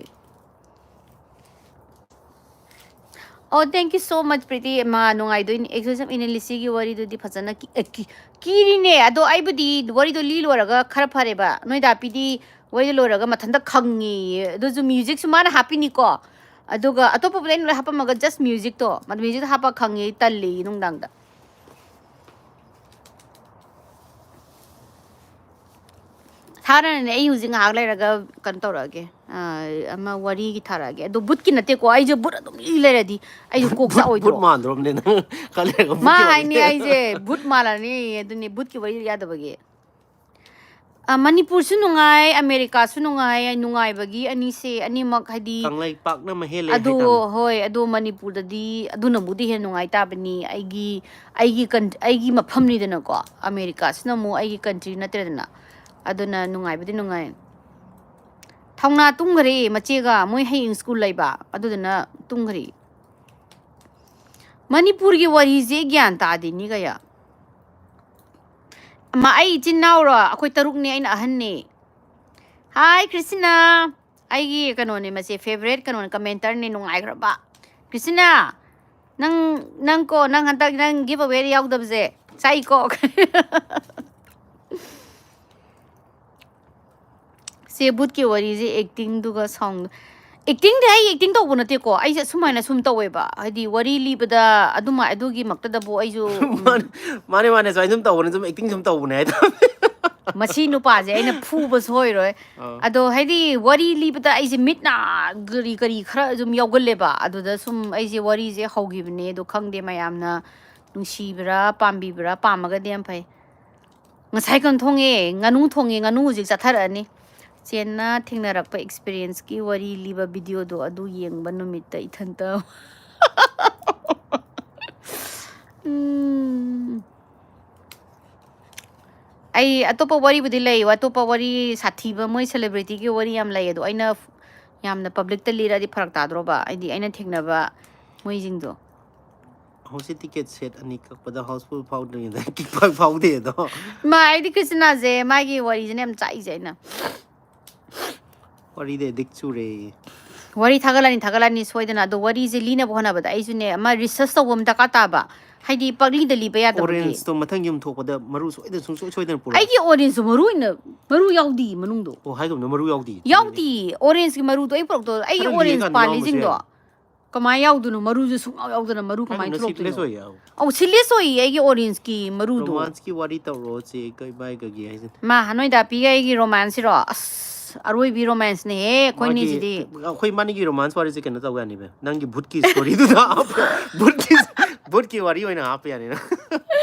ꯑꯣ, thank you so much, Preeti. ꯃꯥ ꯅꯨꯡꯉꯥꯏꯗꯣꯏꯅꯤ꯫ ꯑꯦꯛꯁꯣꯔꯁꯤꯖꯝ ꯏꯟ ꯂꯤꯁꯤꯒꯤ ꯋꯥꯔꯤꯗꯨꯗꯤ ꯐꯖꯅ ꯀꯤ-, ꯑꯦ, ꯀꯤ-, ꯀꯤꯔꯤꯅꯦ꯫ ꯑꯗꯣ ꯑꯩꯕꯨꯗꯤ ꯋꯥꯔꯤꯗꯣ ꯂꯤ ꯂꯣꯏꯔꯒ ꯈꯔ ꯐꯔꯦꯕ꯫ ꯅꯣꯏ ꯗꯥꯄꯤꯗꯤ ꯋꯥꯔꯤꯗꯣ ꯂꯣꯏꯔꯒ ꯃꯊꯟꯇ ꯈꯪꯉꯦꯌꯦ꯫ ꯑꯗꯨꯁꯨ ꯃ꯭ꯌꯨꯖꯤꯛꯁꯨ ꯃꯥꯅ ꯍꯥꯞꯄꯤꯅꯤꯀꯣ꯫ ꯑꯗꯨꯒ ꯑꯇꯣꯞꯄꯕꯨꯗꯤ ꯑꯩꯅ ꯂꯣꯏ ꯍꯥꯞꯄꯝꯃꯒ just ꯃ꯭ꯌꯨꯖꯤꯛꯇꯣ, ꯃꯗꯨ ꯃ꯭ꯌꯨꯖꯤꯛꯇꯣ ꯍꯥꯞꯄ ꯈꯪꯉꯦ, ꯇꯜꯂꯦꯌꯦ ꯅꯨꯡꯗꯥꯡꯗ꯫ ꯊꯥꯔꯅꯅꯦ, ꯑꯩ ꯍꯧꯖꯤꯛ ꯉꯥꯏꯍꯥꯛ ꯂꯩꯔꯒ ꯀꯩꯅꯣ ꯇꯧꯔꯛꯑꯒꯦ, ꯑ, ꯑꯃ ꯋꯥꯔꯤꯒꯤ ꯊꯥꯔꯛꯑꯒꯦ꯫ ꯑꯗꯣ ꯕꯨꯠꯀꯤ ꯅꯠꯇꯦꯀꯣ, ꯑꯩꯁꯦ ꯕꯨꯠ ꯑꯗꯨꯝ ꯂꯤ ꯂꯩꯔꯗꯤ ꯑꯩꯁꯦ ꯀꯣꯛ ꯕꯨꯠ, ꯆꯥꯛꯑꯣꯏꯗ꯭ꯔꯣ? ꯕꯨꯠ ꯃꯥꯟꯗ꯭ꯔꯣꯝꯅꯦ ꯅꯪ? ꯈꯜꯂꯦꯒ ꯕꯨꯠꯀꯤ ꯃꯥ ꯋꯥꯔꯤ꯫ ꯍꯥꯏꯅꯤ ꯑꯩꯁꯦ ꯕꯨꯠ ꯃꯥꯜꯂꯅꯤ, ꯑꯗꯨꯅꯤ ꯕꯨꯠꯀꯤ ꯋꯥꯔꯤ ꯌꯥꯗꯕꯒꯤ꯫ ꯑ, ꯃꯅꯤꯄꯨꯔꯁꯨ ꯅꯨꯡꯉꯥꯏ, ꯑꯃꯦꯔꯤꯀꯥꯁꯨ ꯅꯨꯡꯉꯥꯏ, ꯅꯨꯡꯉꯥꯏꯕꯒꯤ ꯑꯅꯤꯁꯦ, ꯑꯅꯤꯃꯛ ꯍꯥꯏꯗꯤ꯫ ꯀꯪꯂꯩꯄꯥꯛꯅ ꯑꯃ ꯍꯦꯜꯂꯦ ꯑꯗꯣ, ꯍꯥꯏꯇꯥꯕꯅꯤ꯫ ꯍꯣꯏ, ꯑꯗꯣ ꯃꯅꯤꯄꯨꯔꯗꯗꯤ ꯑꯗꯨꯅꯕꯨꯗꯤ ꯍꯦꯟꯅ ꯅꯨꯡꯉꯥꯏ ꯇꯥꯕꯅꯤ꯫ ꯑꯩꯒꯤ, ꯑꯩꯒꯤ ꯀꯟ-, ꯑꯩꯒꯤ ꯃꯐꯝꯅꯤꯗꯅꯀꯣ, ꯑꯃꯦꯔꯤꯀꯥꯁꯤꯅ ꯑꯃꯨꯛ ꯑꯩꯒꯤ ꯀꯟꯇ꯭ꯔꯤ ꯅꯠꯇ꯭ꯔꯦꯗꯅ, ꯑꯗꯨꯅ ꯅꯨꯡꯉꯥꯏꯕꯗꯤ ꯅꯨꯡꯉꯥꯏ꯫ ꯊꯧꯅꯥ ꯇꯨꯝꯈ꯭ꯔꯦ ꯃꯆꯦꯒ, ꯃꯣꯏ ꯍꯌꯦꯡ ꯁ꯭ꯀꯨꯜ ꯂꯩꯕ, ꯑꯗꯨꯗꯨꯅ ꯇꯨꯝꯈ꯭ꯔꯦ꯫ ꯃꯅꯤꯄꯨꯔꯒꯤ ꯋꯥꯔꯤꯁꯦ ꯒ꯭ꯌꯥꯟ ꯇꯥꯗꯦꯅꯤ ꯀꯌꯥ꯫ ꯑꯃ, ꯑꯩ ꯏꯆꯤꯟ ꯏꯅꯥꯎꯔꯣ? ꯑꯩꯈꯣꯏ ꯇꯔꯨꯛꯅꯦ, ꯑꯩꯅ ꯑꯍꯟꯅꯦ꯫ ꯍꯥꯏ ꯀ꯭ꯔꯤꯁꯤꯅꯥ, ꯑꯩꯒꯤ ꯀꯩꯅꯣꯅꯦ ꯃꯁꯦ, ꯐꯦꯚꯔꯦꯠ ꯀꯩꯅꯣꯅꯦ, ꯀꯃꯦꯟꯇꯔꯅꯦ, ꯅꯨꯡꯉꯥꯏꯈ꯭ꯔꯕ꯫ ꯀ꯭ꯔꯤꯁꯤꯅꯥ, ꯅꯪ, ꯅꯪ ꯀꯣ, ꯅꯪ ꯍꯟꯗꯛ ꯅꯪ ꯒꯤꯐ ꯑꯋꯦꯗ ꯌꯥꯎꯗꯕꯁꯦ ꯆꯥꯛꯏꯀꯣ꯫ ꯁꯦ, ꯕꯨꯠꯀꯤ ꯋꯥꯔꯤꯁꯦ ꯑꯦꯛꯇꯤꯡꯗꯨꯒ ꯁꯥꯎꯟ꯫ ꯑꯦꯛꯇꯤꯡꯗꯤ ꯑꯩ ꯑꯦꯛꯇꯤꯡ ꯇꯧꯕ ꯅꯠꯇꯦꯀꯣ, ꯑꯩꯁꯦ ꯑꯁꯨꯃꯥꯏꯅ ꯁꯨꯝ ꯇꯧꯋꯦꯕ, ꯍꯥꯏꯗꯤ ꯋꯥꯔꯤ ꯂꯤꯕꯗ ꯑꯗꯨꯃꯥꯏ ꯑꯗꯨꯒꯤꯃꯛꯇꯗꯕꯨ ꯑꯩꯁꯨ, ꯎꯝ, ꯃꯥꯅꯦ, ꯃꯥꯅꯦ, ꯃꯥꯅꯦ, ꯁꯨꯃꯥꯏꯅ ꯁꯨꯝ ꯇꯧꯕꯅꯦ, ꯁꯨꯝ ꯑꯦꯛꯇꯤꯡ ꯁꯨꯝ ꯇꯧꯕꯅꯦ ꯍꯥꯏꯇꯥꯔꯦ꯫ ꯃꯁꯤ ꯅꯨꯄꯥꯁꯦ ꯑꯩꯅ ꯐꯨꯕ ꯁꯣꯏꯔꯣꯏ꯫ ꯑꯥ꯫ ꯑꯗꯣ ꯍꯥꯏꯗꯤ ꯋꯥꯔꯤ ꯂꯤꯕꯗ ꯑꯩꯁꯦ ꯃꯤꯠ ꯅꯥ ꯀꯔꯤ ꯀꯔꯤ ꯈꯔ ꯑꯗꯨꯝ ꯌꯥꯎꯒꯜꯂꯦꯕ, ꯑꯗꯨꯗ ꯁꯨꯝ ꯑꯩꯁꯦ ꯋꯥꯔꯤꯁꯦ ꯍꯧꯈꯤꯕꯅꯦ꯫ ꯑꯗꯣ ꯈꯪꯗꯦ, ꯃꯌꯥꯝꯅ ꯅꯨꯡꯁꯤꯕ꯭ꯔꯥ, ꯄꯥꯝꯕꯤꯕ꯭ꯔꯥ? ꯄꯥꯝꯃꯒꯗꯤ ꯌꯥꯝ ꯐꯩ꯫ ꯉꯁꯥꯏ ꯀꯩꯅꯣ ꯊꯣꯡꯉꯦ, ꯉꯥꯅꯨ ꯊꯣꯡꯉꯦ, ꯉꯥꯅꯨ ꯍꯧꯖꯤꯛ ꯆꯥꯊꯔꯛꯑꯅꯤ꯫ ꯆꯦꯟꯅ ꯊꯦꯡꯅꯔꯛꯄ ꯑꯦꯛꯁꯄꯤꯔꯤꯌꯦꯟꯁꯀꯤ ꯋꯥꯔꯤ ꯂꯤꯕ ꯚꯤꯗꯤꯑꯣꯗꯣ ꯑꯗꯨ ꯌꯦꯡꯕ ꯅꯨꯃꯤꯠꯇ ꯏꯊꯟꯇ꯫ ꯎꯝ꯫ ꯑꯩ ꯑꯇꯣꯞꯄ ꯋꯥꯔꯤꯕꯨꯗꯤ ꯂꯩ, ꯑꯇꯣꯞꯄ ꯋꯥꯔꯤ ꯁꯥꯊꯤꯕ, ꯃꯣꯏ ꯁꯦꯂꯦꯕ꯭ꯔꯤꯇꯤꯒꯤ ꯋꯥꯔꯤ ꯌꯥꯝ ꯂꯩ, ꯑꯗꯣ ꯑꯩꯅ ꯌꯥꯝꯅ ꯄꯕ꯭ꯂꯤꯛꯇ ꯂꯤꯔꯛꯑꯗꯤ ꯐꯔꯛ ꯇꯥꯗ꯭ꯔꯣꯕ? ꯍꯥꯏꯗꯤ ꯑꯩꯅ ꯊꯦꯡꯅꯕ ꯃꯣꯏꯁꯤꯡꯗꯣ꯫ ꯍꯧꯖꯤꯛ ꯇꯤꯀꯦꯠ ꯁꯦꯠ ꯑꯅꯤ ꯀꯛꯄꯗ ꯍꯥꯎꯁꯐꯨꯜ ꯐꯥꯎꯗ꯭ꯔꯤꯉꯩꯗ ꯀꯤꯛ ꯄꯥꯛ ꯐꯥꯎꯗꯦ ꯑꯗꯣ꯫ ꯃꯥ, ꯑꯩꯗꯤ ꯀ꯭ꯔꯤꯁꯅꯥꯁꯦ, ꯃꯥꯒꯤ ꯋꯥꯔꯤꯁꯤꯅꯦ ꯌꯥꯝ ꯆꯥꯛꯏꯁꯦ ꯑꯩꯅ꯫ ꯋꯥꯔꯤꯗ ꯑꯦꯗꯤꯛ ꯆꯨꯔꯦ꯫ ꯋꯥꯔꯤ ꯊꯥꯒꯠꯂꯅꯤ, ꯊꯥꯒꯠꯂꯅꯤ ꯁꯣꯏꯗꯅ꯫ ꯑꯗꯣ ꯋꯥꯔꯤꯁꯦ ꯂꯤꯅꯕ ꯍꯣꯠꯅꯕꯗ ꯑꯩꯁꯨꯅꯦ ꯑꯃ ꯔꯤꯁꯔꯁ ꯇꯧꯕ ꯑꯃ ꯗꯔꯀꯥꯔ ꯇꯥꯕ꯫ ꯍꯥꯏꯗꯤ ꯄꯪꯂꯤꯗ ꯂꯤꯕ ꯌꯥꯗꯕꯒꯤ꯫ ꯑꯣꯔꯦꯟꯖꯇꯣ ꯃꯊꯪ ꯌꯨꯝ ꯊꯣꯛꯄꯗ ꯃꯔꯨ ꯁꯣꯏꯗꯅ ꯁꯨꯡꯁꯣꯏ ꯁꯣꯏꯗꯅ ꯄꯨꯔꯛꯑꯣ꯫ ꯑꯩꯒꯤ ꯑꯣꯔꯦꯟꯖꯇꯣ ꯃꯔꯨ ꯑꯣꯏꯅ, ꯃꯔꯨ ꯌꯥꯎꯗꯤ ꯃꯅꯨꯡꯗꯣ꯫ ꯑꯣ, ꯍꯥꯏꯒꯨꯝꯅ ꯃꯔꯨ ꯌꯥꯎꯗꯤ꯫ ꯌꯥꯎꯗꯤ꯫ ꯑꯣꯔꯦꯟꯖꯀꯤ ꯃꯔꯨꯗꯣ ꯑꯩ ꯄꯨꯔꯛꯇꯣ, ꯑꯩꯒꯤ ꯈꯔ ꯑꯣꯔꯦꯟꯖ ꯂꯤꯔꯀꯥꯟꯗ ꯌꯥꯎꯔꯝꯕꯁꯨ ꯄꯥꯜꯂꯤꯁꯤꯡꯗꯣ꯫ ꯌꯥꯏ꯫ ꯀꯃꯥꯏꯅ ꯌꯥꯎꯗꯣꯏꯅꯣ? ꯃꯔꯨꯁꯦ ꯁꯨꯡꯌꯥꯎ ꯌꯥꯎꯗꯅ ꯃꯔꯨ ꯀꯃꯥꯏꯅ ꯍꯥꯏꯒꯨꯝꯅ ꯁꯤꯠꯂꯦ ꯊꯣꯛꯂꯛꯇꯣꯏꯅꯣ? ꯁꯣꯏ ꯌꯥꯎ꯫ ꯑꯧ, ꯁꯤꯠꯂꯦ ꯁꯣꯏ ꯑꯩꯒꯤ ꯑꯣꯔꯦꯟꯖꯀꯤ ꯃꯔꯨꯗꯣ꯫ ꯔꯣꯃꯥꯟꯁꯀꯤ ꯋꯥꯔꯤ ꯇꯧꯔꯣ ꯆꯦ, ꯀꯩ ꯃꯥꯏ ꯀꯒꯤ ꯍꯥꯏꯁꯦ꯫ ꯃꯥ, ꯅꯣꯏ ꯗꯥꯄꯤꯒ ꯑꯩꯒꯤ ꯔꯣꯃꯥꯟꯁꯁꯤꯔꯣ? ꯑꯁ, ꯑꯔꯣꯏꯕꯤ ꯔꯣꯃꯥꯟꯁꯅꯦꯍꯦ ꯑꯩꯈꯣꯏꯅꯤ ꯃꯥꯒꯤ, ꯁꯤꯗꯤ꯫ ꯑꯩꯈꯣꯏ ꯃꯥꯅꯤꯒꯤ ꯔꯣꯃꯥꯟꯁ ꯋꯥꯔꯤꯁꯦ ꯀꯩꯅꯣ ꯇꯧ ꯌꯥꯅꯤꯕ? ꯅꯪꯒꯤ ꯚꯨꯠꯀꯤ ꯁ꯭ꯇꯣꯔꯤꯗꯨꯗ ꯍꯥꯞꯄ-, ꯚꯨꯠꯀꯤ, ꯚꯨꯠꯀꯤ ꯋꯥꯔꯤ ꯑꯣꯏꯅ ꯍꯥꯞꯄ ꯌꯥꯅꯤ ꯅꯪ꯫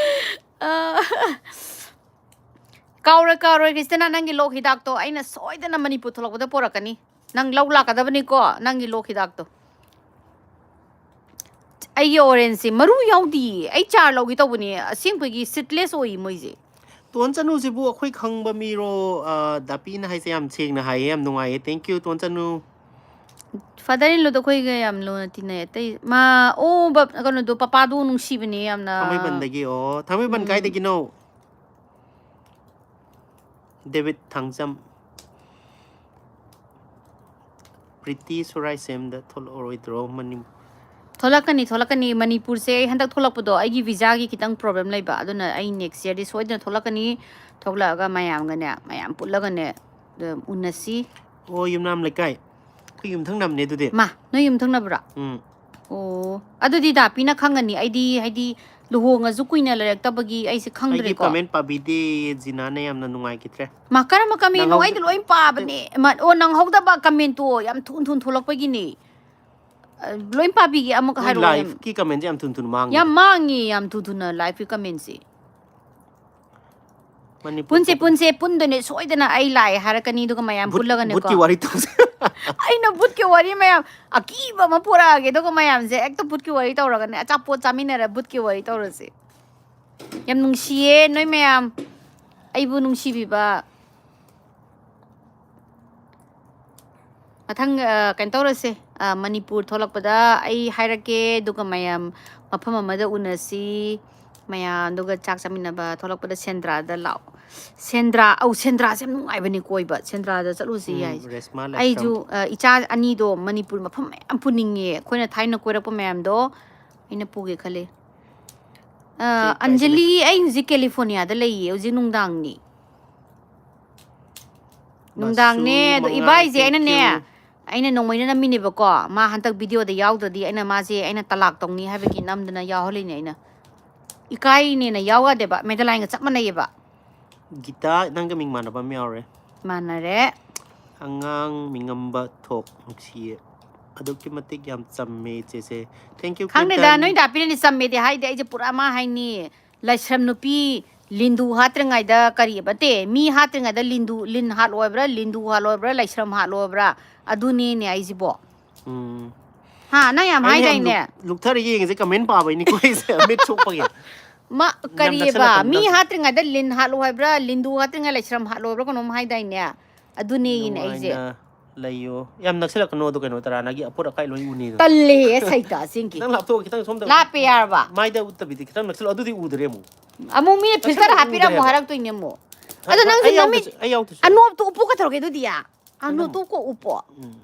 ꯑ, ꯀꯥꯎꯔꯣꯏ, ꯀꯥꯎꯔꯣꯏ, ꯀ꯭ꯔꯤꯁꯇꯤꯅꯥ, ꯅꯪꯒꯤ ꯂꯣꯛ ꯍꯤꯗꯥꯛꯇꯣ ꯑꯩꯅ ꯁꯣꯏꯗꯅ ꯃꯅꯤꯄꯨꯔ ꯊꯣꯛꯂꯛꯄꯗ ꯄꯣꯔꯛꯀꯅꯤ꯫ ꯅꯪ ꯂꯧ ꯂꯥꯛꯀꯗꯕꯅꯤꯀꯣ, ꯅꯪꯒꯤ ꯂꯣꯛ ꯍꯤꯗꯥꯛꯇꯣ꯫ ꯑꯩꯒꯤ ꯑꯣꯔꯦꯟꯖꯁꯦ ꯃꯔꯨ ꯌꯥꯎꯗꯤꯌꯦ꯫ ꯑꯩ ꯆꯥꯔ ꯂꯧꯒꯦ ꯇꯧꯕꯅꯦ, ꯑꯁꯦꯡꯕꯒꯤ ꯁꯤꯠꯂꯦꯁ ꯑꯣꯏꯌꯦ ꯃꯣꯏꯁꯦ꯫ ꯇꯣꯟ ꯆꯅꯨꯁꯤꯕꯨ ꯑꯩꯈꯣꯏ ꯈꯪꯕ ꯃꯤꯔꯣ? ꯑ, ꯗꯥꯄꯤꯅ ꯍꯥꯏꯁꯦ ꯌꯥꯝ ꯁꯦꯡꯅ ꯍꯥꯏꯌꯦ, ꯌꯥꯝ ꯅꯨꯡꯉꯥꯏꯌꯦ꯫ Thank you, ꯇꯣꯟ ꯆꯅꯨ꯫ ꯐꯥꯗꯔ ꯏꯟ ꯂꯣꯗꯣ ꯑꯩꯈꯣꯏꯒ ꯌꯥꯝ ꯂꯨꯅ ꯇꯤꯟꯅꯩ꯫ ꯑꯇꯩ ꯃꯥ, ꯑꯣ, ꯕꯞ-, ꯀꯩꯅꯣꯗꯣ, ꯄꯄꯥꯗꯣ ꯅꯨꯡꯁꯤꯕꯅꯦ ꯌꯥꯝꯅ꯫ ꯊꯥꯡꯃꯩꯕꯟꯗꯒꯤ꯫ ꯑꯣ, ꯊꯥꯡꯃꯩꯕꯟ ꯎꯝ꯫ ꯀꯥꯏꯗꯒꯤꯅꯣ? ꯗꯦꯕꯤꯠ ꯊꯥꯡꯖꯝ꯫ ꯄ꯭ꯔꯤꯇꯤ ꯁꯨꯔꯥꯏꯁꯦꯝꯗ ꯊꯣꯛꯂꯛꯑꯔꯣꯏꯗ꯭ꯔꯣ ꯃꯅꯤ-? ꯊꯣꯛꯂꯛꯀꯅꯤ, ꯊꯣꯛꯂꯛꯀꯅꯤ꯫ ꯃꯅꯤꯄꯨꯔꯁꯦ ꯑꯩ ꯍꯟꯗꯛ ꯊꯣꯛꯂꯛꯄꯗꯣ ꯑꯩꯒꯤ ꯚꯤꯖꯥꯒꯤ ꯈꯤꯇꯪ ꯄ꯭ꯔꯣꯕ꯭ꯂꯦꯝ ꯂꯩꯕ, ꯑꯗꯨꯅ ꯑꯩ ꯅꯦꯛꯁ ꯌꯔꯗꯤ ꯁꯣꯏꯗꯅ ꯊꯣꯛꯂꯛꯀꯅꯤ꯫ ꯊꯣꯛꯂꯛꯑꯒ ꯃꯌꯥꯝꯒꯅꯦ, ꯃꯌꯥꯝ ꯄꯨꯜꯂꯒꯅꯦ, ꯑꯗꯨꯝ ꯎꯅꯁꯤ꯫ ꯑꯣ, ꯌꯨꯝꯅꯥꯝ ꯂꯩꯀꯥꯏ꯫ ꯌꯨꯝꯊꯪꯅꯕꯅꯦ ꯑꯗꯨꯗꯤ꯫ ꯃꯥ, ꯅꯣꯏ ꯌꯨꯝꯊꯪꯅꯕ꯭ꯔꯥ? ꯎꯝ꯫ ꯑꯣ, ꯑꯗꯨꯗꯤ ꯗꯥꯄꯤꯅ ꯈꯪꯒꯅꯤ꯫ ꯑꯩꯗꯤ, ꯍꯥꯏꯗꯤ, ꯂꯨꯍꯣꯡꯉꯁꯨ ꯀꯨꯏꯅ ꯂꯩꯔꯛꯇꯕꯒꯤ ꯑꯩꯁꯦ ꯑꯩꯗꯤ ꯈꯪꯗ꯭ꯔꯦꯀꯣ꯫ ꯀꯃꯦꯟ ꯄꯥꯕꯤꯗꯦ꯫ ꯖꯤꯅꯥꯅ ꯌꯥꯝꯅ ꯅꯨꯡꯉꯥꯏꯈꯤꯗ꯭ꯔꯦ꯫ ꯃꯥ, ꯀꯔꯝꯕ ꯀꯃꯦꯟꯅꯣ? ꯅꯪꯍꯧꯗ- ꯑꯩꯗꯤ ꯂꯣꯏ ꯄꯥꯕꯅꯦ꯫ ꯃꯥ, ꯑꯣ, ꯅꯪꯍꯧꯗꯕ ꯀꯃꯦꯟꯇꯣ ꯌꯥꯝ ꯊꯨꯅ ꯊꯨꯅ ꯊꯣꯛꯂꯛꯄꯒꯤꯅꯦ꯫ ꯑ, ꯂꯣꯏ ꯄꯥꯕꯤꯒꯦ ꯑꯃꯨꯛ ꯅꯣꯏ ꯍꯥꯏꯔꯛꯑꯣ꯫ ꯂꯥꯏꯐꯀꯤ ꯀꯃꯦꯟꯁꯦ ꯌꯥꯝ ꯊꯨ ꯊꯨꯅ ꯃꯥꯡꯉꯦ꯫ ꯌꯥꯝ ꯃꯥꯡꯉꯤ, ꯌꯥꯝ ꯊꯨ ꯊꯨꯅ ꯂꯥꯏꯐꯀꯤ ꯀꯃꯦꯟꯁꯦ꯫ ꯃꯅꯤꯄꯨꯔ ꯄꯨꯟꯁꯦ, ꯊꯣꯛꯄ- ꯄꯨꯟꯁꯦ, ꯄꯨꯟꯗꯣꯏꯅꯦ ꯁꯣꯏꯗꯅ꯫ ꯑꯩ ꯂꯥꯛꯑꯦ ꯍꯥꯏꯔꯛꯀꯅꯤ, ꯑꯗꯨꯒ ꯃꯌꯥꯝ ꯕꯨꯠ- ꯄꯨꯜꯂꯒꯅꯦꯀꯣ꯫ ꯕꯨꯠꯀꯤ ꯋꯥꯔꯤ ꯇꯧꯁꯦ꯫ ꯑꯩꯅ ꯕꯨꯠꯀꯤ ꯋꯥꯔꯤ ꯃꯌꯥꯝ ꯑꯀꯤꯕ ꯑꯃ ꯄꯨꯔꯛꯑꯒꯦ, ꯑꯗꯨꯒ ꯃꯌꯥꯝꯁꯦ ꯍꯦꯛꯇ ꯕꯨꯠꯀꯤ ꯋꯥꯔꯤ ꯇꯧꯔꯒꯅꯦ, ꯑꯆꯥꯄꯣꯠ ꯆꯥꯃꯤꯟꯅꯔ ꯕꯨꯠꯀꯤ ꯋꯥꯔꯤ ꯇꯧꯔꯁꯦ꯫ ꯌꯥꯝ ꯅꯨꯡꯁꯤꯌꯦ ꯅꯣꯏ ꯃꯌꯥꯝ, ꯑꯩꯕꯨ ꯅꯨꯡꯁꯤꯕꯤꯕ꯫ ꯃꯊꯪ, ꯑ, ꯀꯩꯅꯣ ꯇꯧꯔꯁꯦ, ꯑ, ꯃꯅꯤꯄꯨꯔ ꯊꯣꯛꯂꯛꯄꯗ ꯑꯩ ꯍꯥꯏꯔꯛꯀꯦ, ꯑꯗꯨꯒ ꯃꯌꯥꯝ ꯃꯐꯝ ꯑꯃꯗ ꯎꯅꯁꯤ꯫ ꯃꯌꯥꯝ ꯑꯗꯨꯒ ꯆꯥꯛ ꯆꯥꯃꯤꯟꯅꯕ ꯊꯣꯛꯂꯛꯄꯗ ꯁꯦꯟꯗ꯭ꯔꯥꯗ ꯂꯥꯛꯑꯣ꯫ ꯁꯦꯟꯗ꯭ꯔꯥ, ꯑꯧ, ꯁꯦꯟꯗ꯭ꯔꯥꯁꯦ ꯌꯥꯝ ꯅꯨꯡꯉꯥꯏꯕꯅꯦ ꯀꯣꯏꯕ꯫ ꯁꯦꯟꯗ꯭ꯔꯥꯗ ꯆꯠꯂꯨꯁꯤ ꯎꯝ, ꯌꯥꯏ꯫ ꯔꯦꯁꯃꯥ ꯑꯩꯁꯨ, ꯂꯥꯏꯁ꯭ꯔꯝ꯫ ꯑ, ꯏꯆꯥ ꯑꯅꯤꯗꯣ ꯃꯅꯤꯄꯨꯔ ꯃꯐꯝ ꯃꯌꯥꯝ ꯄꯨꯅꯤꯡꯉꯦ꯫ ꯑꯩꯈꯣꯏꯅ ꯊꯥꯏꯅ ꯀꯣꯏꯔꯛꯄ ꯃꯌꯥꯝꯗꯣ ꯑꯩꯅ ꯄꯨꯒꯦ ꯈꯜꯂꯤ꯫ ꯑ, ꯀꯩ ꯀꯥꯏꯗ ꯑꯟꯖꯂꯤ, ꯑꯩ ꯍꯧꯖꯤꯛ ꯀꯦꯂꯤꯐꯣꯔꯅꯤꯌꯥꯗ ꯂꯩꯌꯦ꯫ ꯍꯧꯖꯤꯛ ꯅꯨꯡꯗꯥꯡꯅꯤ꯫ ꯅꯨꯡꯗꯥꯡꯅꯦ꯫ ꯃꯁꯨ ꯑꯗꯣ ꯃꯉꯥꯜ, ꯏꯕꯥꯏꯁꯦ thank ꯑꯩꯅꯅꯦ, you꯫ ꯑꯩꯅ ꯅꯣꯡꯃꯩꯅ ꯅꯝꯃꯤꯅꯦꯕꯀꯣ꯫ ꯃꯥ ꯍꯟꯗꯛ ꯚꯤꯗꯤꯑꯣꯗ ꯌꯥꯎꯗ꯭ꯔꯗꯤ ꯑꯩꯅ ꯃꯥꯁꯦ ꯑꯩꯅ ꯇꯂꯥꯛ ꯇꯧꯅꯤ ꯍꯥꯏꯕꯒꯤ ꯅꯝꯗꯅ ꯌꯥꯎꯍꯜꯂꯤꯅꯦ ꯑꯩꯅ꯫ ꯏꯀꯥꯏꯅꯦꯅ ꯌꯥꯎ ꯌꯥꯗꯦꯕ꯫ ꯃꯦꯗꯂꯥꯏꯟꯒ ꯆꯞ ꯃꯥꯟꯅꯩꯌꯦꯕ꯫ ꯒꯤꯇꯥ, ꯅꯪꯒ ꯃꯤꯡ ꯃꯥꯟꯅꯕ ꯑꯃ ꯌꯥꯎꯔꯦ꯫ ꯃꯥꯟꯅꯔꯦ꯫ ꯑꯉꯥꯡ ꯃꯤꯉꯝꯕ ꯊꯣꯛ ꯅꯨꯡꯁꯤꯌꯦ꯫ ꯑꯗꯨꯛꯀꯤ ꯃꯇꯤꯛ ꯌꯥꯝ ꯆꯝꯃꯦ ꯏꯆꯦꯁꯦ꯫ Thank you, ꯈꯪꯗꯦꯗ, ꯀ꯭ꯂꯤꯟꯇꯟ꯫ ꯅꯣꯏ ꯗꯥꯄꯤꯅꯗꯤ ꯆꯝꯃꯦꯗꯤ ꯍꯥꯏꯗꯦ꯫ ꯑꯩꯁꯦ ꯄꯨꯔꯥ ꯃꯥ ꯍꯥꯏꯅꯤ, ꯂꯥꯏꯁ꯭ꯔꯝ ꯅꯨꯄꯤ ꯂꯤꯟꯗꯨ ꯍꯥꯠꯇ꯭ꯔꯤꯉꯩꯗ ꯀꯔꯤꯕ, ꯅꯠꯇꯦ, ꯃꯤ ꯍꯥꯠꯇ꯭ꯔꯤꯉꯩꯗ ꯂꯤꯟꯗꯨ, ꯂꯤꯟ ꯍꯥꯠꯂꯣ ꯍꯥꯏꯕ꯭ꯔꯥ, ꯂꯤꯟꯗꯨ ꯍꯥꯠꯂꯣ ꯍꯥꯏꯕ꯭ꯔꯥ, ꯂꯥꯏꯁ꯭ꯔꯝ ꯍꯥꯠꯂꯣ ꯍꯥꯏꯕ꯭ꯔꯥ, ꯑꯗꯨꯅꯦꯅꯦ ꯑꯩꯁꯤꯕꯣ꯫ ꯎꯝ꯫ ꯍꯥ, ꯅꯪ ꯌꯥꯝ ꯑꯩꯅ ꯌꯥꯝ ꯍꯥꯏꯗꯥꯏꯅꯦ? ꯂꯨꯞ-, ꯂꯨꯞꯊꯔ ꯌꯦꯡꯉꯤꯁꯦ ꯀꯃꯦꯟ ꯄꯥꯕꯩꯅꯤꯀꯣ ꯑꯩꯁꯦ, ꯃꯤꯠ ꯁꯣꯛꯄꯒꯤ꯫ ꯃꯥ, ꯌꯥꯝ ꯀꯔꯤꯑꯕ? ꯅꯛꯁꯜꯂꯛꯀꯅꯨ, ꯃꯤ ꯅꯛ- ꯍꯥꯠꯇ꯭ꯔꯤꯉꯩꯗ ꯂꯤꯟ ꯍꯥꯠꯂꯣ ꯍꯥꯏꯕ꯭ꯔꯥ, ꯂꯤꯟꯗꯨ ꯍꯥꯠꯇ꯭ꯔꯤꯉꯩ ꯂꯥꯏꯁ꯭ꯔꯝ ꯍꯥꯠꯂꯣ ꯍꯥꯏꯕ꯭ꯔꯥ, ꯀꯩꯅꯣꯝ ꯍꯥꯏꯗꯥꯏꯅꯦ? ꯑꯗꯨꯅꯦꯅꯦ ꯑꯩꯁꯦ꯫ ꯅꯨꯡꯉꯥꯏꯅ ꯂꯩꯌꯣ꯫ ꯌꯥꯝ ꯅꯛꯁꯜꯂꯛꯀꯅꯣ ꯑꯗꯣ, ꯀꯩꯅꯣ, ꯇꯔꯥꯅꯥꯒꯤ ꯑꯄꯣꯠ ꯑꯀꯥꯏ ꯂꯣꯏ ꯎꯅꯤꯗꯣ꯫ ꯇꯜꯂꯦ, ꯁꯩꯇꯥ, ꯑꯁꯦꯡꯀꯤ꯫ ꯈꯤꯇꯪ ꯂꯥꯞꯊꯣꯛꯑꯣ, ꯈꯤꯇꯪ ꯁꯣꯝꯗ꯫ ꯂꯥꯞꯄꯦ ꯌꯥꯔꯕ? ꯃꯥꯏꯗ ꯎꯠꯇꯕꯤꯗꯤ ꯈꯤꯇꯪ ꯅꯛꯁꯜꯂꯣ, ꯑꯗꯨꯗꯤ ꯎꯗ꯭ꯔꯦ ꯑꯃꯨꯛ꯫ ꯑꯃꯨꯛ ꯃꯤꯅ ꯅꯛꯁꯜꯂꯛꯄ ꯐꯤꯜꯇꯔ ꯍꯥꯞꯄꯤꯔꯝꯃꯣ ꯎꯗ꯭ꯔꯦꯕ꯫ ꯍꯥꯏꯔꯛꯇꯣꯏꯅꯦ ꯑꯃꯨꯛ꯫ ꯍꯥ, ꯑꯗꯣ ꯅꯪꯁꯨ ꯑꯩ ꯅꯃꯤꯠ ꯌꯥꯎꯗ꯭ꯔꯁꯨ, ꯑꯩ ꯌꯥꯎꯗ꯭ꯔꯁꯨ꯫ ꯑꯅꯣꯞꯇꯣ ꯎꯞꯄꯨ ꯀꯩꯗꯧꯔꯒꯦ ꯑꯗꯨꯗꯤ? ꯑꯅꯣꯞꯇꯣ ꯎꯞꯄꯣ ꯎꯞꯄꯣ꯫ ꯎꯝ꯫